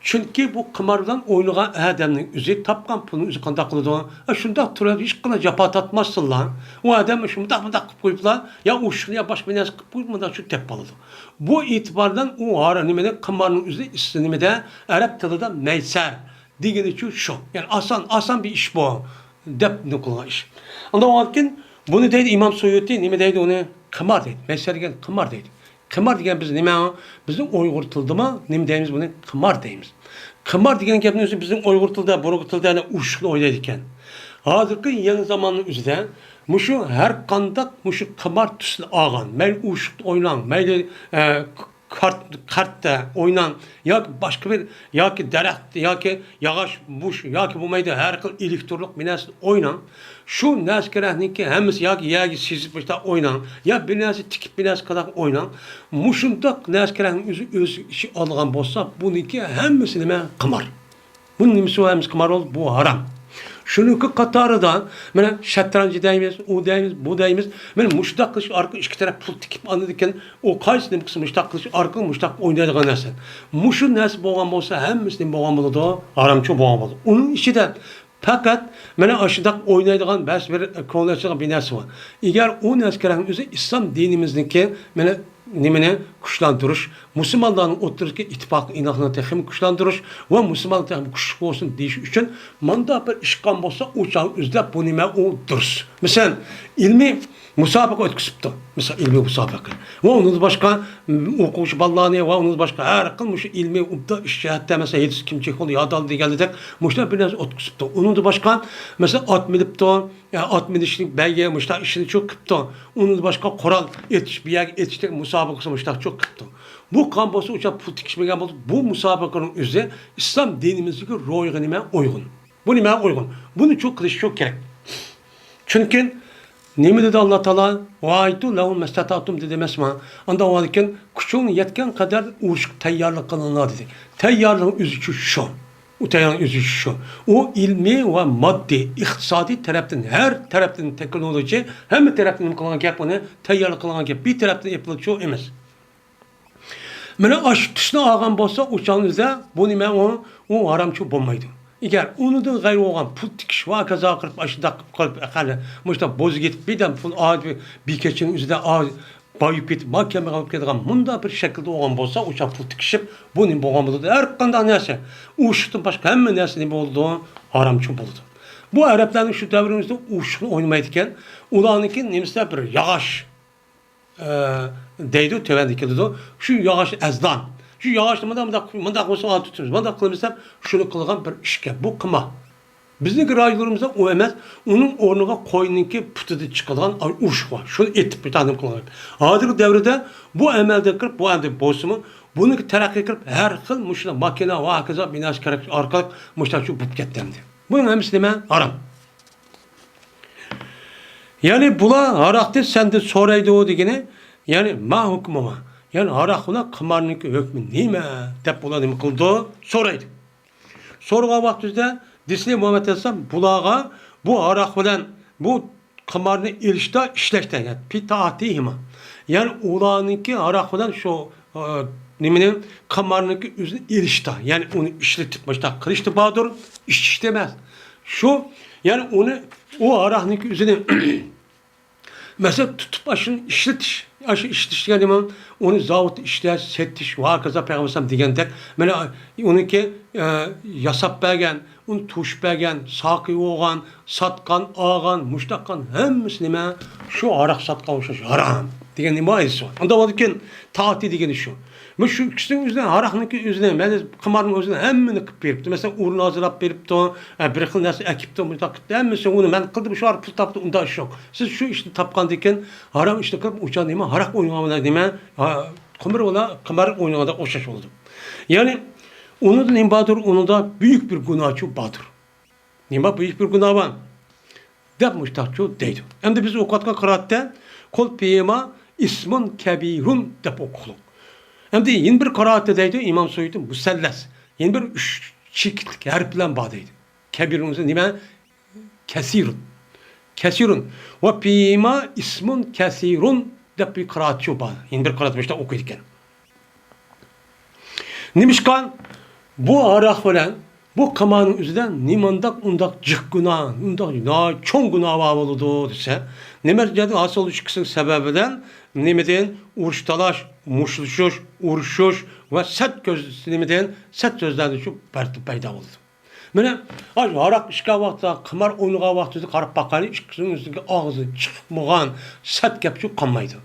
چۈنكى بۇ قىمار بىلەن ئوينىغان ئادەمنىڭ ئۆزى تاپقان پۇلنى ئۆزى قانداق قىلىدۇ؟ ئە، شۇنداق تۇرۇپ ھېچقانداق جاپا تارتماستىنلا، ئۇ ئادەم شۇنداق مۇنداق قىلىپ قويۇپلا، يا ئوشۇقنى يا باشقا بىر نەرسە قىلىپ قويۇپ، مۇنداق شۇ دەپ قالىدۇ. بۇ ئېتىباردىن ئۇ ھار-، نېمىنى، قىمارنىڭ ئۆزى ئىس-، نېمىدە، ئەرەب تىلىدا مەيسەر دېگىنىچۇ شۇ. يەنى ئاسان، ئاسان بىر ئىش بۇ، دەپ نېمە قىلغان ئىش. ئۇنداق بولغاندىكىن بۇنى دەيدۇ ئىمام سۇيۇتى، نېمە دەيدۇ ئۇنى؟ قىمار دەيدۇ. مەيسەر دېگەن قىمار دەيدۇ. قىمار دېگەن بىز نېمە؟ بىزنىڭ ئۇيغۇر تىلىدىمۇ نېمە دەيمىز؟ بۇنى قىمار دەيمىز. قىمار دېگەن گەپنىڭ ئۆزى بىزنىڭ ئۇيغۇر تىلىدا، بۇرۇنقى تىلدا يەنە ئوشۇقنى ئوينايدىكەن. ھازىرقى يېڭى زاماننىڭ ئۆزىدە مۇشۇ ھەر قانداق مۇشۇ قىمار تۈسىنى ئالغان، مەيلى ئوشۇقتا ئويناڭ، مەيلى، ئە، كارت، كارتتا ئويناڭ ياكى باشقا بىر، ياكى دەرەخ، ياكى ياغاچ، بۇش، ياكى بولمايدۇ، ھەر خىل ئېلېكترونلۇق بىر نەرسىدە ئويناڭ. شۇ نەرسە كېرەكنىڭكى ھەممىسى ياكى يەرگە سىزىپ مۇشۇنداق ئويناڭ، يا بىر نەرسە تىكىپ بىر نەرسە قىلاق ئويناڭ. مۇشۇنداق نەرسە كېرەكنىڭ ئۆزى، ئۆز ئىچىگە ئالىدىغان بولسا، بۇنىڭكى ھەممىسى نېمە؟ قىمار. بۇنىڭ نېمىسى بار؟ ھەممىسى قىمار بولدى، بۇ ھارام. شۇنىڭكى قاتارىدا مانا شەترەنج دەيمىز، ئۇ دەيمىز، بۇ دەيمىز. مانا مۇشۇنداق قىلىش ئارقىلىق ئىككى تەرەپ پۇل تىكىپ ئاندىن كېيىن ئۇ قايسى نېمە قىلسا مۇشۇنداق قىلىش ئارقىلىق مۇشۇنداق ئوينايدىغان نەرسە. مۇشۇ نەرسە بولغان بولسا ھەممىسى نېمە بولغان بولىدۇ؟ ھارامچۇ بولغان بولىدۇ. ئۇنىڭ ئىچىدە پەقەت مانا ئاشۇنداق ئوينايدىغان بەزى بىر كۆڭۈل ئېچىدىغان بىر نەرسە بار. ئەگەر ئۇ نەرسە كېرەكنىڭ ئۆزى ئىسلام دىنىمىزنىڭكى مانا نېمىنى كۈچلەندۈرۈش، مۇسۇلمانلارنىڭ ئوتتۇرىسىدىكى ئىتتىپاق ئىناقلىقنى تېخىمۇ كۈچلەندۈرۈش ۋە مۇسۇلمانلار تېخىمۇ كۈچلۈك بولسۇن دېيىش ئۈچۈن مانداق بىر ئىش قىلغان بولسا، ئۇ چاغ ئۆزىدە بۇ نېمە ئۇ دۇرۇس. مەسىلەن، ئىلمىي مۇسابىقە ئۆتكۈزۈپتۇ. مىسال، ئىلمىي مۇسابىقە. ۋە ئۇنىڭدىن باشقا، م، ئوقۇغۇچى بالىلارنى ۋە ئۇنىڭدىن باشقا ھەر خىل مۇشۇ ئىلمىي ئوبدان ئىش جەھەتتە، مەسىلەن، ھېيتسىز كىمچىلىك بولدى، يادالدى دېگەندەك، مۇشۇنداق بىر نەرسە ئۆتكۈزۈپتۇ. ئۇنىڭدىن باشقا، مەسىلەن، ئات مىنىپتۇ، يا ئات مىنىشنىڭ بەيگە، مۇشۇنداق ئىشىنى چوق قىپتۇ. ئۇنىڭدىن باشقا، قورال ئېتىش، بىر يەرگە ئېتىشتەك مۇسابىقىسى مۇشۇنداق چوق قىپتۇ. بۇ قان بولسا، ئۇچا پۇل تىكىشمىگەن بولسا، بۇ مۇسابىقىنىڭ ئۆزى ئىسلام دىنىمىزدىكى روھىغا نېمە ئۇيغۇن؟ بۇ نېمە ئۇيغۇن؟ بۇنى چوق قىلىش چوق كېرەك. چۈنكى نېمە دېدى ئاللا تائالا؟ «ۋەئەددۇ لەھۇم مەستەتەئتۇم» دېدى ئەمەسمۇ؟ ئانداق بولغاندىكىن كۈچۈڭ يەتكەن قەدەر ئۇرۇشقا تەييارلىق قىلىڭلار دېدى. تەييارلىقنىڭ ئۆزى شۇ. ئۇ تەييارلىقنىڭ ئۆزى شۇ. ئۇ ئىلمىي ۋە ماددىي، ئىقتىسادىي تەرەپتىن، ھەر تەرەپتىن، تېخنولوگىيە، ھەممە تەرەپتىن نېمە قىلغان گەپ ئۇنى؟ تەييارلىق قىلغان گەپ. بىر تەرەپتىن ئېپىلغۇچۇ ئەمەس. مانا ئاشۇ تۈسنى ئالغان بولسا، ئۇ چاغنىڭ ئۆزىدە بۇ نېمە ئۇ؟ ئۇ ھارامچۇ بولمايدۇ. ئەگەر ئۇنىڭدىن غەيرى بولغان پۇل تىكىش ۋە ھاكازا قىلىپ، ئاشۇنداق قىلىپ، ئەقەللى مۇشۇنداق بوزۇپ كېتىپ، بىردەم پۇل ئا-، بىر كېچىنىڭ ئۆزىدە ئا-، بايىپ كېتىپ، ما كەمبەغەل بولۇپ كېتىدىغان مۇنداق بىر شەكىلدە بولغان بولسا، ئۇ چاغ پۇل تىكىشىپ، بۇ نېمە بولغان بولىدۇ؟ ھەر قانداق نەرسە، ئوشۇقتىن باشقا ھەممە نەرسە نېمە بولىدۇ؟ ھارامچۇ بولىدۇ. بۇ ئەرەبلەرنىڭ شۇ دەۋرىمىزدە ئوشۇقنى ئوينىمايدىكەن. ئۇلارنىڭكى نېمىسىدە بىر ياغاچ، ئە، دەيدۇ، تۆۋەندە كېلىدۇ. شۇ ياغاچ ئەزلان. شۇ ياغاچنى مۇنداق، مۇنداق، مۇنداق بولسا ئالدى تۇتىمىز، مۇنداق قىلىمىز دەپ شۇنى قىلغان بىر ئىشكەن. بۇ قىمار. بىزنىڭكى رايونلىرىمىزدا ئۇ ئەمەس، ئۇنىڭ ئورنىغا قوينىڭكى پۇتىدىن چىقىدىغان ئوشۇق بار. شۇنى ئېتىپ بىر تانىم قىلغان. ھازىرقى دەۋردە بۇ ئەمەلدىن كىرىپ، بۇ ئەمدى بولسىمۇ، بۇنىڭكى تەرەققىي كىرىپ، ھەر خىل مۇشۇنداق ماكىنا ۋە ھاكازا بىناسى كېرەك ئارقىلىق مۇشۇنداق شۇ بولۇپ كەتتى ئەمدى. بۇنىڭ ھەممىسى نېمە؟ ھارام. يەنى بۇلار ھاراقتىن سەندىن سورايدۇ دېگىنى، يەنى ما ھۆكمۇھا؟ يەنى ھاراق بىلەن قىمارنىڭكى ھۆكمى نېمە؟ دەپ بۇلار نېمە قىلىدۇ؟ سورايدۇ. سورىغان ۋاقتىمىزدا دېسىلى مۇھەممەد ئەلەيھىسسالام بۇلارغا بۇ ھاراق بىلەن بۇ قىمارنى ئېلىشتا، ئىشلەشتە، يەنى پى تائاتىھىما. يەنى ئۇلارنىڭكى ھاراق بىلەن شۇ، ئا، نېمىنى، قىمارنىڭكى ئۆزىنى ئېلىشتا، يەنى ئۇنى ئىشلىتىپ، مۇشۇنداق قىلىشتا باردۇر، ئىچىشتە ئەمەس. شۇ، يەنى ئۇنى، ئۇ ھاراقنىڭكى ئۆزىنى، مەسىلەن، تۇتۇپ، ئاشۇنى ئىشلىتىش. ئاشۇ ئىشلىتىش دېگەن نېمە؟ ئۇنى زاۋۇتتا ئىشلەش، سېتىش ۋە ھاكازا پەيغەمبەر ئەلەيھىسسالام دېگەندەك، مانا ئۇنىڭكى، ئە، ياساپ بەرگەن، ئۇنى توشۇپ بەرگەن، ساقىي بولغان، ساتقان، ئالغان، مۇشۇنداق قىلغان ھەممىسى نېمە؟ شۇ ھاراق ساتقان ئوخشاش ھارام دېگەن نېمە ئېيتسۇن. ئۇنداق بولىدىكىن، تائاتى دېگىنى شۇ. مۇشۇ ئىككىسىنىڭ ئۆزىنى، ھاراقنىڭكى ئۆزىنى، مەن قىمارنىڭ ئۆزىنى ھەممىنى قىلىپ بېرىپتۇ. مەسىلەن، ئورۇن ھازىرلاپ بېرىپتۇ، ئە، بىر خىل نەرسە ئەكىپتۇ، مۇنداق قىپتۇ، ھەممىسى ئۇنى مەن قىلدىم، شۇ ئارقىلىق پۇل تاپتى، ئۇنداق ئىش يوق. سىز شۇ ئىشنى تاپقاندىن كېيىن، ھارام ئىشنى قىلىپ، ئۇچان نېمە، ھاراق ئوينىغان بىلەن نېمە، ھا، قىمار بولا، قىمار ئوينىغاندا ئوخشاش بولىدۇ. يەنى، ئۇنىڭدا نېمە باردۇر؟ ئۇنىڭدا بۈيۈك بىر گۇناھچۇ باردۇر. نېمە بۈيۈك بىر گۇناھ بار؟ دەپ مۇشتاقچۇ دەيدۇ. ئەمدى بىز ئوقۇۋاتقان قىرائەتتە، قۇل فىھىما ئىسمۇن كەبىرۇن دەپ ئوقۇقلۇق. ئەمدى يەنە بىر قىرائەتتە دەيدۇ، ئىمام سۇيۇتى مۇسەللەس. يەنە بىر ئۈچ چېكىتلىك ھەرپ بىلەن بار دەيدۇ. كەبىرۇن نېمە؟ كەسىرۇن. كەسىرۇن. ۋە فىھىما ئىسمۇن كەسىرۇن دەپ بىر قىرائەتچۇ بار. يەنە بىر قىرائەت مۇشتاق ئوقۇيدىكەن. نېمىشقا بۇ ھاراق بىلەن بۇ قىمارنىڭ ئۆزىدە نېمانداق ئۇنداق جىق گۇناھ، ئۇنداق ناھايىتى چوڭ گۇناھ بار بولىدۇ دېسە، نېمە دېگەندە ھاسىل ئىككىسىنىڭ سەۋەبىدىن نېمىدىن ئۇرۇش تالاش، مۇشتلىشىش، ئۇرۇشۇش ۋە سەت كۆز، نېمىدىن سەت سۆزلەردىن شۇ پەيدا بولىدۇ. مانا، ئاشۇ ھاراق ئىچكەن ۋاقتىدا، قىمار ئوينىغان ۋاقتىدا قاراپ باقايلى، ئىككىسىنىڭ ئۆزىگە ئاغزىدىن چىقمىغان سەت گەپچۇ قالمايدۇ.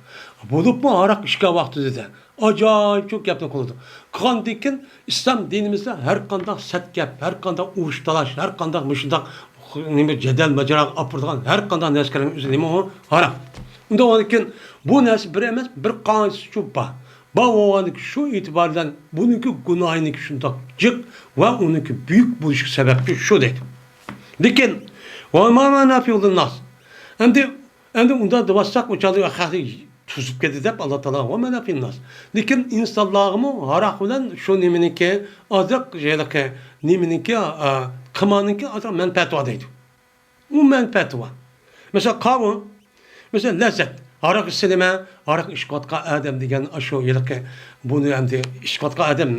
بولۇپمۇ ھاراق ئىچكەن ۋاقتىدا ئاجايىپ چوڭ گەپنى قىلىدۇ. قىلغاندىن كېيىن ئىسلام دىنىمىزدە ھەر قانداق سەت گەپ، ھەر قانداق ئۇرۇش تالاش، ھەر قانداق مۇشۇنداق نېمە جېدەل ماجىراغا ئاپىرىدىغان ھەر قانداق نەرسىلەرنىڭ ئۆزى نېمە ئۇ؟ ھارام. ئۇنداق بولغاندىكىن بۇ نەرسە بىر ئەمەس، بىر قانچىسى بار. بار بولغاندىكىن شۇ ئېتىبار بىلەن بۇنىڭكى گۇناھىنىڭكى شۇنداق جىق ۋە ئۇنىڭكى بۈيۈك بولۇشىغا سەۋەبچى شۇ دەيدۇ. لېكىن، ۋە ما مەنافىئۇ لىنناس. ئەمدى، ئەمدى ئۇنداق دېۋاتساق، ئۇ چاغدا خەقنى توزۇپ كەتتى دەپ ئاللا تائالا ۋە مەنافىئۇ لىنناس. لېكىن ئىنسانلارغىمۇ ھاراق بىلەن شۇ نېمىنىڭكى ئازراق ھېلىقى نېمىنىڭكى، ئا، قىمارنىڭكى ئازراق مەنپەئەتى بار دەيدۇ. ئۇ مەنپەئەتى بار. مەسىلەن، قاۋۇ. مەسىلەن، لەززەت. ھاراق ئىچسە نېمە؟ ھاراق ئىچىۋاتقان ئادەم دېگەن ئاشۇ ھېلىقى بۇنى ئەمدى ئىچىۋاتقان ئادەم،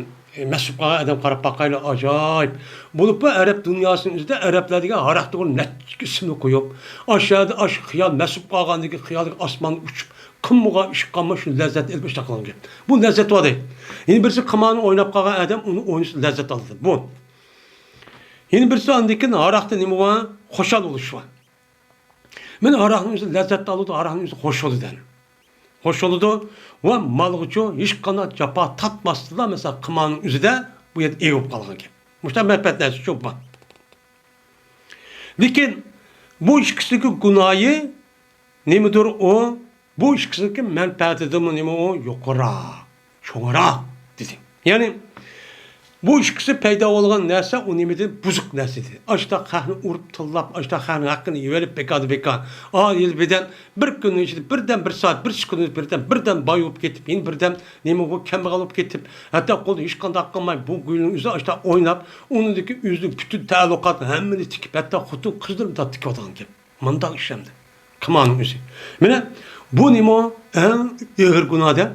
مەست بولۇپ قالغان ئادەم قاراپ باقايلى، ئاجايىپ. بولۇپمۇ ئەرەب دۇنياسىنىڭ ئۆزىدە ئەرەبلەر دېگەن ھاراق دېگەن نەچچە ئىسىمنى قويۇپ، ئاشۇ يەردە ئاشۇ خىيال مەست بولۇپ قالغاندىكىن خىيالىغا ئاسمانغا ئۇچۇپ، قىممىغا ئىشقا قالماي شۇ لەززەتنى ئېلىپ ئىشتە قىلغان گەپ. بۇ لەززەت بار دەيدۇ. يەنە بىرسى قىمارنى ئويناپ قالغان ئادەم ئۇنى ئوينىسا لەززەت ئالىدۇ. بۇ. يەنە بىرسى ئاندىن كېيىن ھاراقتا نېمە بار؟ خۇشال بولۇش بار. مانا ھاراقنىڭ ئۆزى لەززەت ئالىدۇ، ھاراقنىڭ ئۆزى خۇش بولىدۇ دەيدۇ. خۇش بولىدۇ ۋە مالغىچۇ ھېچقانداق جاپا تارتماستىنلا، مەسىلەن، قىمارنىڭ ئۆزىدە بۇ يەردە ئىگە بولۇپ قالغان گەپ. مۇشۇنداق مەنپەئەت نەرسە شۇ بار. لېكىن بۇ ئىككىسىنىڭكى گۇناھى نېمىدۇر ئۇ؟ بۇ ئىككىسىنىڭكى مەنپەئەتىدىنمۇ نېمە ئۇ؟ يۇقىرىراق، چوڭراق دېدى. يەنى بۇ ئىككىسى پەيدا بولغان نەرسە ئۇ نېمىدىن؟ بۇزۇق نەرسە ئىدى. ئاشۇنداق خەقنى ئۇرۇپ تىللاپ، ئاشۇنداق خەقنىڭ ھەققىنى يېۋېلىپ بىكاردىن بىكار. ئا، يىل بىردەم بىر كۈننىڭ ئىچىدە بىردەم بىر سائەت، بىر سېكۇنت بىردەم، بىردەم باي بولۇپ كېتىپ، يەنە بىردەم نېمە بۇ كەمبەغەل بولۇپ كېتىپ، ھەتتا قولدا ھېچقانداق قىلماي بۇ گۈلنىڭ ئۆزى ئاشۇنداق ئويناپ، ئۇنىڭدىكى ئۆزىنىڭ پۈتۈن تەئەللۇقاتىنى ھەممىنى تىكىپ، ھەتتا خوتۇن قىزلىرىنى تىكىۋاتىدىغان گەپ. مۇنداق ئىش ئەمدى. قىمارنىڭ ئۆزى. مانا بۇ نېمە؟ ئەڭ ئېغىر گۇناھ دە.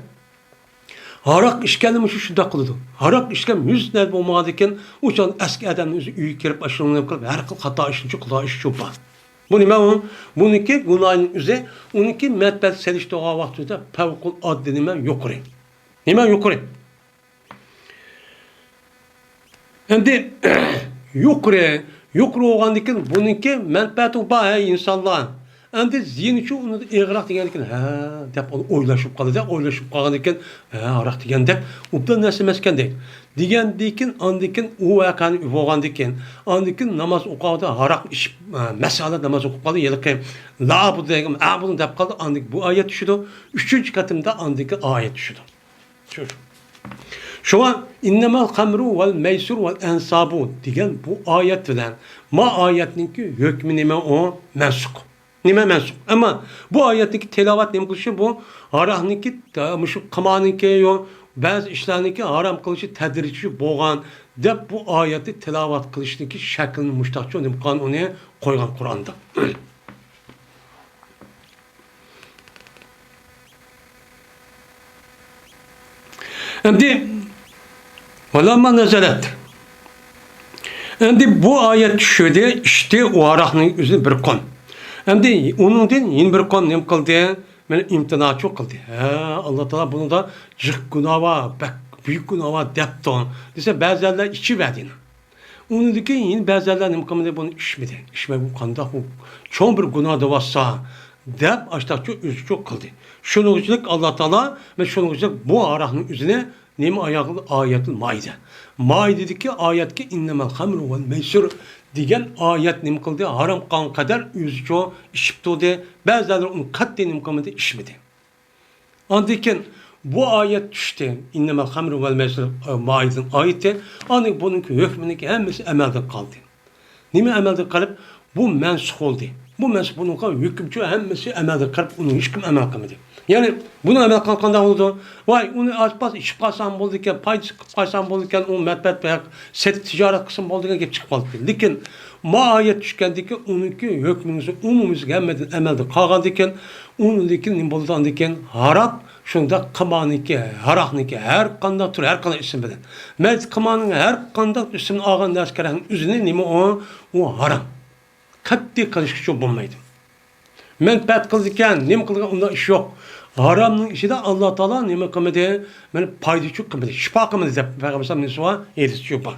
ھاراق ئىچكەننى مۇشۇ شۇنداق قىلىدۇ. ھاراق ئىچكەن ھېچ نەرسە بولمىغاندىكىن، ئۇ چاغدا ئەسكى ئادەمنىڭ ئۆزى ئۆيگە كىرىپ، ئاشۇنى قىلىپ، ھەر خىل خاتا ئىشنى قىلىدىغان ئىش شۇ بار. بۇ نېمە ئۇ؟ بۇنىڭكى گۇناھىنىڭ ئۆزى، ئۇنىڭكى مەنپەئەت سېلىشتۇرغان ۋاقتىدا پەۋقۇلئاددە نېمە يۇقىرى. نېمە يۇقىرى؟ ئەمدى يۇقىرى، يۇقىرى بولغاندىكىن بۇنىڭكى مەنپەئەتى بار، ھەي ئىنسانلار. ئەمدى زىيىنىچۇ ئۇنىڭدىن ئېغىرراق دېگەندىكىن، ھە، دەپ ئۇ ئويلىشىپ قالىدۇ. ئويلىشىپ قالغاندىكىن، ھە، ھاراق دېگەندەك ئوبدان نەرسە ئەمەسكەن دەيدۇ. دېگەندىكىن، ئاندىكىن ئۇ ۋەقەنى بولغاندىكىن، ئاندىكىن ناماز ئوقۇغاندا ھاراق ئىچىپ، ئە، مەسىلە ناماز ئوقۇپ قالدى. ھېلىقى لا بۇ دېگەن، ئە، بۇنى دەپ قالدى. ئاندىن بۇ ئايەت چۈشىدۇ. ئۈچىنچى قېتىمدا ئاندىكى ئايەت چۈشىدۇ. شۇ. شۇڭا، «ئىننەمەل خەمرۇ ۋەل مەيسۇر ۋەل ئەنسابۇ» دېگەن بۇ ئايەت بىلەن ما ئايەتنىڭكى ھۆكمى نېمە ئۇ؟ مەنسۇخ. نېمە مەنسۇخ؟ ئەمما بۇ ئايەتنىڭكى تىلاۋەت نېمە قىلىشى بۇ؟ ھاراقنىڭكى، مۇشۇ قىمارنىڭكى، يو، بەزى ئىشلارنىڭكى ھارام قىلىشى تەدرىجىي بولغان دەپ بۇ ئايەتنى تىلاۋەت قىلىشنىڭكى شەكلىنى مۇشتاقچۇ نېمە قىلغان ئۇنى قويغان قۇرئاندا. ئەمدى، ۋەلەمما نەزەلەت. ئەمدى بۇ ئايەت چۈشتى، ئىچتى ئۇ ھاراقنىڭ ئۆزىنى بىر قوم. ئەمدى ئۇنىڭدىن يەنە بىر قوم نېمە قىلدى؟ مانا ئىمتىناچۇ قىلدى. ھە، ئاللا تائالا بۇنىڭدا جىق گۇناھ بار، بەك بۈيۈك گۇناھ بار دەپتۇ دېسە، بەزىلەر ئىچىۋەردى. ئۇنىڭدىن كېيىن يەنە بەزىلەر نېمە قىلمىدى؟ بۇنى ئىچمىدى. ئىچمەي، بۇ قانداق، بۇ چوڭ بىر گۇناھ دەۋاتسا دەپ، ئاشتاقچۇ ئۆزىچۇ قىلدى. شۇنىڭغىچىلىك ئاللا تائالا، مانا شۇنىڭغىچىلىك بۇ ھاراقنىڭ ئۆزىنى نېمە ئاياغ-، ئايەتۇل مائىدە. مائىدىدىكى ئايەتكە ئىننەمەل خەمرۇ ۋەل مەيسۇر دېگەن ئايەت نېمە قىلدى؟ ھارام قىلغان قەدەر ئۆزىچۇ ئىچىپ تۇردى. بەزىلەر ئۇنى قەتئىي نېمە قىلمىدى؟ ئىچمىدى. ئاندىن كېيىن بۇ ئايەت چۈشتى. ئىننەمەل خەمرۇ ۋەل مەيسۇر، ئە، مائىدىنىڭ ئايىتى. ئاندىن بۇنىڭكى ھۆكمىنىڭكى ھەممىسى ئەمەلدىن قالدى. نېمە ئەمەلدىن قېلىپ؟ بۇ مەنسۇخ بولدى. بۇ مەنسۇخ بولغانغا ھۆكۈمچۇ ھەممىسى ئەمەلدىن قېلىپ، ئۇنى ھېچكىم ئەمەل قىلمىدى. يەنى بۇنىڭ ئەمەل قىلغان قانداق بولىدۇ؟ ۋاي، ئۇنى ئاچپاس ئىچىپ قالسام بولىدىكەن، پايدا قىلىپ قالسام بولىدىكەن، ئۇ مەنپەئەت بەك سېتىپ تىجارەت قىلسام بولىدىكەن گەپ چىقىپ قالدى. لېكىن ما ئايەت چۈشكەندىن كېيىن ئۇنىڭكى ھۆكمىنىڭ ئومۇمىي ھەممىدىن ئەمەلدىن قالغاندىن كېيىن، ئۇنىڭدىن كېيىن نېمە بولىدۇ؟ ئاندىن كېيىن ھاراق، شۇنداق قىمارنىڭكى، ھاراقنىڭكى ھەر قانداق تۈرى، ھەر قانداق ئىسىم بىلەن. مەيلى قىمارنىڭ ھەر قانداق ئىسىمدىن ئالغان نەرسە كېرەكنىڭ ئۆزىنى نېمە ئۇ؟ ئۇ ھارام. قەتئىي قىلىشقىچۇ بولمايدۇ. مەنپەئەت قىلىدىكەن، نېمە قىلىدىكەن، ئۇنداق ئىش يوق. ھارامنىڭ ئىچىدە ئاللا تائالا نېمە قىلمىدى؟ مانا پايدىچۇ قىلمىدى، شىپا قىلمىدى دەپ پەيغەمبەر ئەلەيھىسسالام ھەدىسى بار.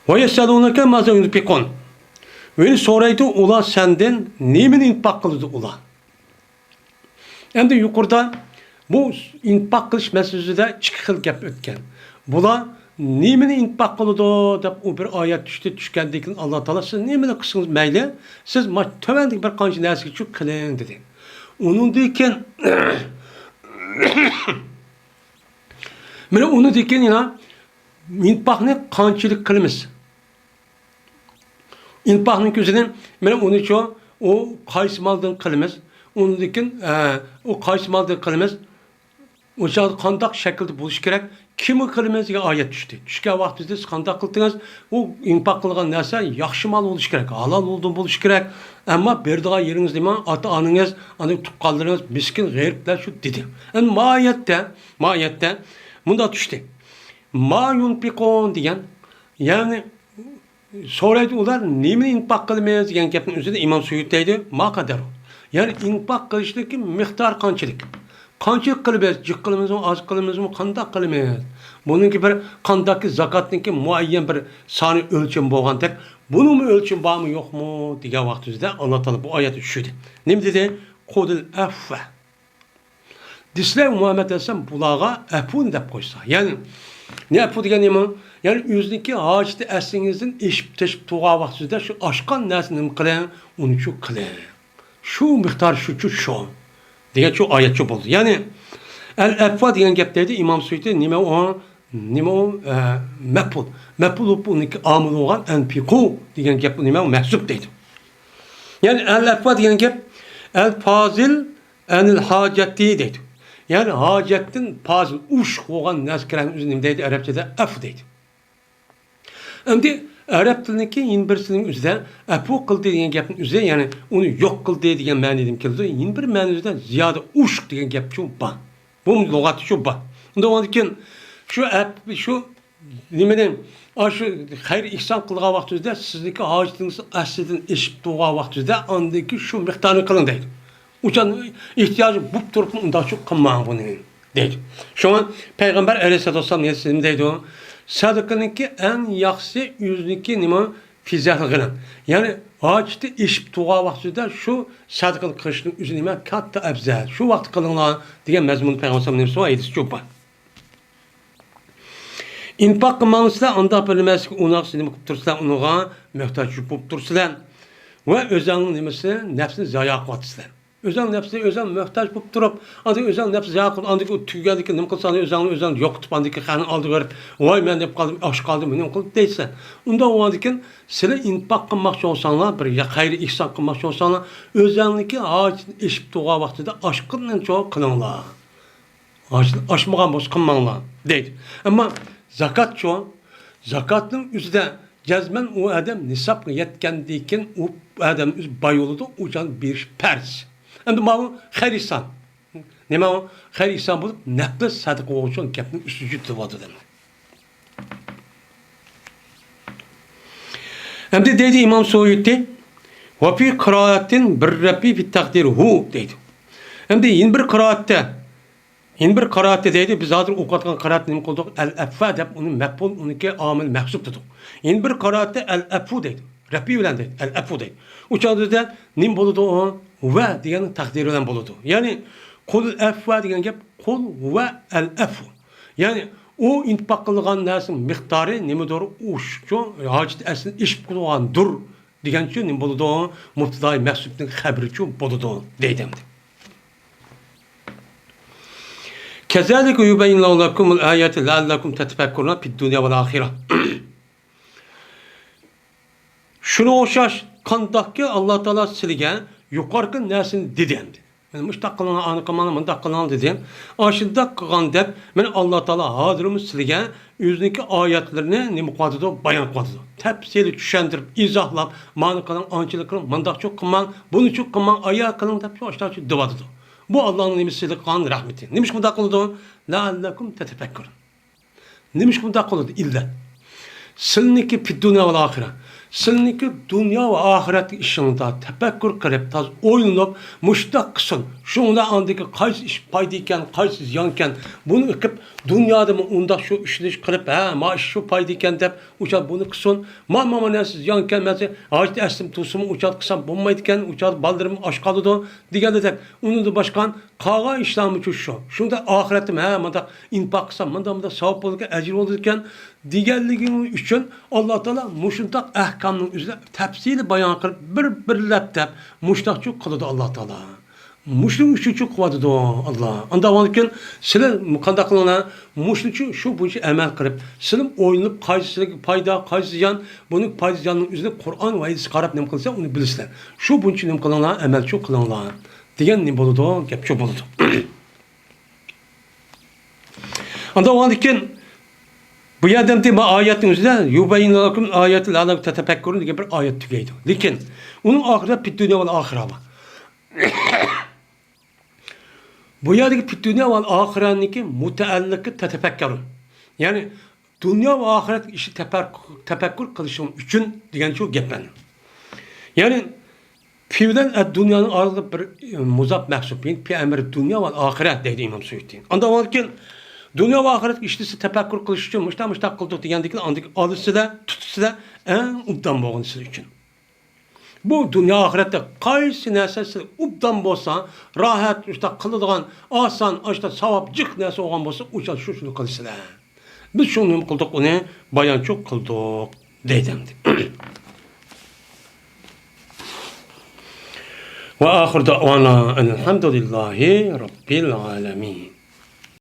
ۋەيەسئەلۇنەكە مازا يۇنفىقۇن. ۋە سورايدۇ ئۇلار سەندىن، نېمىنى ئىنپاق قىلىدۇ ئۇلار؟ ئەمدى يۇقىرىدا بۇ ئىنپاق قىلىش مەسىلىسىدە ئىككى خىل گەپ ئۆتكەن. بۇلار نېمىنى ئىنپاق قىلىدۇ دەپ ئۇ بىر ئايەت چۈشتى، چۈشكەندىن كېيىن ئاللا تائالا سىز نېمىنى قىلسىڭىز مەيلى، سىز ما-، تۆۋەندىكى بىر قانچە نەرسىگىچۇ قىلىڭ دېدى. ئۇنىڭدىن كېيىن، مانا ئۇنىڭدىن كېيىن يەنە ئىنپاقنى قانچىلىك قىلىمىز؟ ئىنپاقنىڭ كۆزىنى، مانا ئۇنىچۇ، ئۇ قايسى مالدىن قىلىمىز؟ ئۇنىڭدىن كېيىن، ئە، ئۇ قايسى مالدىن قىلىمىز؟ ئۇ چاغدا قانداق شەكىلدە بولۇشى كېرەك؟ كىمگە قىلىمىز دېگەن ئايەت چۈشتى. چۈشكەن ۋاقتىدا سىز قانداق قىلدىڭىز؟ ئۇ ئىنپاق قىلغان نەرسە ياخشى مال بولۇشى كېرەك، ھالال مالدىن بولۇشى كېرەك. ئەمما بېرىدىغان يېرىڭىز نېمە؟ ئاتا-ئانىڭىز، ئاندىن تۇغقانلىرىڭىز، مىسكىن، غېرىبلەر شۇ دېدى. ئەمدى ما ئايەتتە، ما ئايەتتە مۇنداق چۈشتى. ما يۇنفىقۇن دېگەن، يەنى سورايدۇ ئۇلار، نېمىنى ئىنپاق قىلىمىز دېگەن گەپنىڭ ئۆزىدە ئىمام سۇيۇتى دەيدۇ، ما قەدەرۇ. يەنى ئىنپاق قىلىشنىڭكى مىقدارى قانچىلىك؟ قانچىلىك قىلىمىز؟ جىق قىلىمىزمۇ، ئاز قىلىمىزمۇ، قانداق قىلىمىز؟ بۇنىڭكى بىر قانداقكى زاكاتنىڭكى مۇئەييەن بىر سانى، ئۆلچىمى بولغاندەك، بۇنىڭمۇ ئۆلچىمى بارمۇ يوقمۇ دېگەن ۋاقتىمىزدا ئاللا تائالا بۇ ئايەتنى چۈشۈردى. نېمە دېدى؟ خۇزىل ئەفۋە. دېسىلە مۇھەممەد ئەلەيھىسسالام بۇلارغا ئەپۇنى دەپ قويسا. يەنى، نە ئەپۇ دېگەن نېمە؟ يەنى ئۆزىنىڭكى ھاجىتى ئەسلىڭىزدىن ئېشىپ تېشىپ تۇرغان ۋاقتىدا شۇ ئاشقان نەرسىنى نېمە قىلىڭ؟ ئۇنىچۇ قىلىڭ. شۇ مىقدار شۇچۇ شۇ. دېگەن شۇ ئايەتچۇ بولدى. يەنى، ئەل ئەپۋا دېگەن گەپ دەيدۇ ئىمام سۇيۇتى، نېمە ئۇ؟ نېمە ئۇ؟ ئە، مەپئۇل. مەپئۇل بولۇپ ئۇنىڭكى ئامىل بولغان ئەنفىقۇ دېگەن گەپ نېمە ئۇ؟ مەھزۇپ دەيدۇ. يەنى ئەل ئەپۋا دېگەن گەپ ئەل فازىل ئەنىل ھاجەتى دەيدۇ. يەنى ھاجەتتىن پازىل، ئوشۇق بولغان نەرسە كېرەكنىڭ ئۆزىنى نېمە دەيدۇ؟ ئەرەبچىدە ئەفۇ دەيدۇ. ئەمدى ئەرەب تىلىنىڭكى يەنە بىرسىنىڭ ئۆزىدە ئەپۇ قىلدى دېگەن گەپنىڭ ئۆزى، يەنى ئۇنى يوق قىلدى دېگەن مەنىدىن كېلىدۇ. يەنە بىر مەنىدە زىيادە ئوشۇق دېگەن گەپچۇ بار. بۇ لۇغەتتىچۇ بار. ئۇنداق بولغاندىكىن شۇ ئەپ، شۇ نېمىنى، ئاشۇ خەير ئېھسان قىلغان ۋاقتىڭىزدا سىزنىڭكى ھاجىتىڭىز ئەسلىدىن ئېشىپ تۇرغان ۋاقتىڭىزدا ئاندىن كېيىن شۇ مىقدارنى قىلىڭ دەيدۇ. ئۇچان ئېھتىياجى بولۇپ تۇرۇپمۇ ئۇنداقچۇ قىلماڭ بۇنى دەيدۇ. شۇڭا پەيغەمبەر ئەلەيھىسسالاتۇ ۋەسسالام نېمە دەيدۇ؟ سەدىقىنىڭكى ئەڭ ياخشىسى ئۆزىنىڭكى نېمە؟ فىزەھلىغىنىڭ. يەنى ھاجىتى ئېشىپ تۇرغان ۋاقتىدا شۇ سەدىقىنى قىلىشنىڭ ئۆزى نېمە؟ كاتتا ئەۋزەل. شۇ ۋاقىتتا قىلىڭلار دېگەن مەزمۇندا پەيغەمبەر ئەلەيھىسسالام نېمىسى بار؟ ھەدىسى چوپان. ئىنپاق قىلماڭلار سىلەر، ئانداق بىر نېمە ئۇناقسى نېمە قىلىپ تۇرسىلەر، ئۇنىڭغا موھتاج بولۇپ تۇرسىلەر. ۋە ئۆزەڭنىڭ نېمىسى، نەپسىنى زايا قىلىۋاتىسىلەر. ئۆزەڭ نەپسى، ئۆزەڭ موھتاج بولۇپ تۇرۇپ، ئاندىن ئۆزەڭ نەپسى زايا قىلىپ، ئاندىن تۈگىگەندىن كېيىن نېمە قىلساڭ، ئۆزەڭنى ئۆزەڭ يوقىتىپ، ئاندىن كېيىن خەقنىڭ ئالدىغا بېرىپ، ۋاي، مەن نېمە قىلدىم، ئاش قالدىم، نېمە قىلدىم دەيسەن. ئۇنداق بولغاندىن كېيىن سىلەر ئىنپاق قىلماقچى بولساڭلار، بىر يا-، خەير ئېھسان قىلماقچى بولساڭلار، ئۆزەڭنىڭكى ھاجىتىدىن ئېشىپ تۇرغان ۋاقتىدا ئاشقىنىنچۇ قىلىڭلار. ئاش-، ئاشمىغان بولسا قىلماڭلار دەيدۇ. ئەمما زاكاتچۇ؟ زاكاتنىڭ ئۆزىدە جەزمەن ئۇ ئادەم نىسابقا يەتكەندىن كېيىن ئۇ ئادەم ئۆزى باي بولىدۇ، ئۇ جان بېرىش پەرز. ئەمدى ماۋۇ خەير ئېھسان. نېمە ئۇ؟ خەير ئېھسان بولۇپ، نەپلىك سەدىقە بولغۇچۇ گەپنىڭ ئۈستىگە جۈت دەۋاتىدۇ. ئەمدى دەيدۇ ئىمام سۇيۇتى، «ۋە فى قىرائەتىن بىر رەببى فى تەقدىر ھۇ» دەيدۇ. ئەمدى يەنە بىر قىرائەتتە، يەنە بىر قىرائەتتە دەيدۇ، بىز ھازىر ئوقۇۋاتقان قىرائەتنى نېمە قىلدۇق؟ ئەل ئەفۋە دەپ ئۇنى مەپئۇل، ئۇنىڭكى ئامىل مەھسۇپ دېدۇق. يەنە بىر قىرائەتتە ئەل ئەفۇ دەيدۇ. رەببى بىلەن دەيدۇ. ئەل ئەفۇ دەيدۇ. ئۇ چاغدا بىزدە نېمە بولىدۇ ئۇ؟ ۋە دېگەننىڭ تەقدىرى بىلەن بولىدۇ. يەنى، قۇل ئەفۋە دېگەن گەپ قۇل ۋە ئەل ئەفۇ. يەنى، ئۇ ئىنتىپاق قىلىدىغان نەرسىنىڭ مىقدارى نېمىدۇر، ئۇ شۇ ھاجىتى ئەسلىدىن ئېشىپ قالغاندۇر دېگەنچۇ نېمە بولىدۇ؟ مۇبتىدائى مەھسۇپنىڭ خەبىرىچۇ بولىدۇ دەيدۇ ئەمدى. كەزالىكە يۇبەييىنۇللاھۇ لەكۇمۇل ئاياتى لەئەللەكۇم تەتەپەككۇرۇنە فىددۇنيا ۋەل ئاخىرە. شۇنىڭغا ئوخشاش، قانداقكى ئاللا تائالا سىلىگە يۇقىرىقى نەرسىنى دېدى ئەمدى. مانا مۇشۇنداق قىلىڭلار، ئانى قىلماڭلار، مۇنداق قىلىڭلار دېدى. ئاشۇنداق قىلغان دەپ، مانا ئاللا تائالا ھازىرمۇ سىلىگە ئۆزىنىڭكى ئايەتلىرىنى نېمە قىلىۋاتىدۇ؟ بايان قىلىۋاتىدۇ. تەپسىلىي چۈشەندۈرۈپ، ئىزاھلاپ، مانا قىلىڭ، ئانچىلىك قىلىڭ، مۇنداقچۇ قىلماڭ، بۇنىچۇ قىلماڭ، ئايا قىلىڭ دەپ شۇ ئاشۇنداقچۇ دېۋاتىدۇ. بۇ ئاللانىڭ نېمە سىلىگە قىلغان رەھمىتى. نېمىشقا بۇنداق قىلىدۇ؟ لەئەللەكۇم تەتەپەككۇرۇن. نېمىشقا بۇنداق قىلىدۇ؟ ئىللەت. سىلنىڭكى فىددۇنيا ۋەل ئاخىرە. سىلنىڭكى دۇنيا ۋە ئاخىرەتتىكى ئىشىڭدا تەپەككۇر قىلىپ، تازا ئويلىنىپ، مۇشۇنداق قىلسۇن. شۇڭدا ئاندىكى قايسى ئىش پايدا ئىكەن، قايسى زىيان ئىكەن، بۇنى ئېقىپ، دۇنيادىمۇ ئۇنداق شۇ ئىشنى قىلىپ، ھە، ما ئىش شۇ پايدا ئىكەن دەپ، ئۇ چاغ بۇنى قىلسۇن. ما، ما، ما نەرسە زىيان ئىكەن، مەسىلەن، ھاجىتى ئەسلىم تۇرسىمۇ، ئۇ چاغ قىلسام بولمايدىكەن، ئۇ چاغ بالىلىرىم ئاچ قالىدۇ، دېگەندەك، ئۇنىڭدىن باشقا قالغان ئىشلارمۇ شۇ. شۇ. شۇنداق ئاخىرەتتىمۇ، ھە، مۇنداق ئىنفاق قىلسام، مۇنداق، مۇنداق ساۋاب بولىدىكەن، ئەجىر بولىدىكەن، دېگەنلىكىڭ ئۈچۈن ئاللا تائالا مۇشۇنداق ئەھكامنىڭ ئۆزىدە تەپسىلىي بايان قىلىپ، بىر-بىرلەپ دەپ، مۇشۇنداقچۇ قىلىدۇ ئاللا تائالا. مۇشۇنىڭ ئۈچۈنچۇ قىلىۋاتىدۇ ئاللا. ئانداق بولغاندىكىن سىلەر قانداق قىلىڭلار؟ مۇشۇنچۇ، شۇ بويىچە ئەمەل قىلىپ، سىلەر ئويلىنىپ، قايسىسىغا پايدا، قايسى زىيان، بۇنىڭ پايدا زىيانىنىڭ ئۆزىنى قۇرئان ۋە ھەدىسكە قاراپ نېمە قىلسا، ئۇنى بىلىسىلەر. شۇ بويىچە نېمە قىلىڭلار؟ ئەمەلچۇ قىلىڭلار. دېگەن نېمە بولىدۇ؟ گەپچۇ بولىدۇ. ئاندىن ئۇنىڭدىن كېيىن بۇ يەردە ئەمدى ما ئايەتنىڭ ئۆزىدە يۇبەييىنۇ لەكۇم ئاياتى لەئەللەكۇم تەتەپەككۇرۇن دېگەن بىر ئايەت تۈگەيدۇ. لېكىن ئۇنىڭ ئاخىرىدا فىددۇنيا ۋەل ئاخىرە بار. بۇ يەردىكى فىددۇنيا ۋەل ئاخىرەنىڭكى مۇتەئەللىقى تەتەپەككۇرۇن. يەنى دۇنيا ۋە ئاخىرەت ئىشى تەپەككۇر، تەپەككۇر قىلىشىڭ ئۈچۈن دېگەنچۇ گەپ مەنە. يەنى، پى بىلەن ئەد دۇنيانىڭ ئارىلىقىدا بىر، ئى، مۇزاپ مەھسۇپ. يەنى پى ئەمىر دۇنيا ۋەل ئاخىرە دەيدۇ ئىمام سۇيۇتى. ئاندىن كېيىن دۇنيا ۋە ئاخىرەتتىكى ئىشلىسى تەپەككۇر قىلىش ئۈچۈن مۇشتا، مۇشتا قىلدۇق دېگەندىكىن ئاندىكى ئالىسىدا، تۇتىسىدا ئەڭ ئوبدان بولغىنى سىز ئۈچۈن. بۇ دۇنيا ئاخىرەتتە قايسى نەرسە سىز ئوبدان بولسا، راھەت، مۇشتا قىلىدىغان، ئاسان، ئاشتا ساۋاب جىق نەرسە بولغان بولسا، ئۇ چاغ شۇ، شۇنى قىلىسىلەر. بىز شۇنى نېمە قىلدۇق، ئۇنى بايانچۇ قىلدۇق، دەيدۇ ئەمدى. ۋە ئاخىر دەئۋانا ئەلھەمدۇلىللاھى رەببىل ئالەمىن.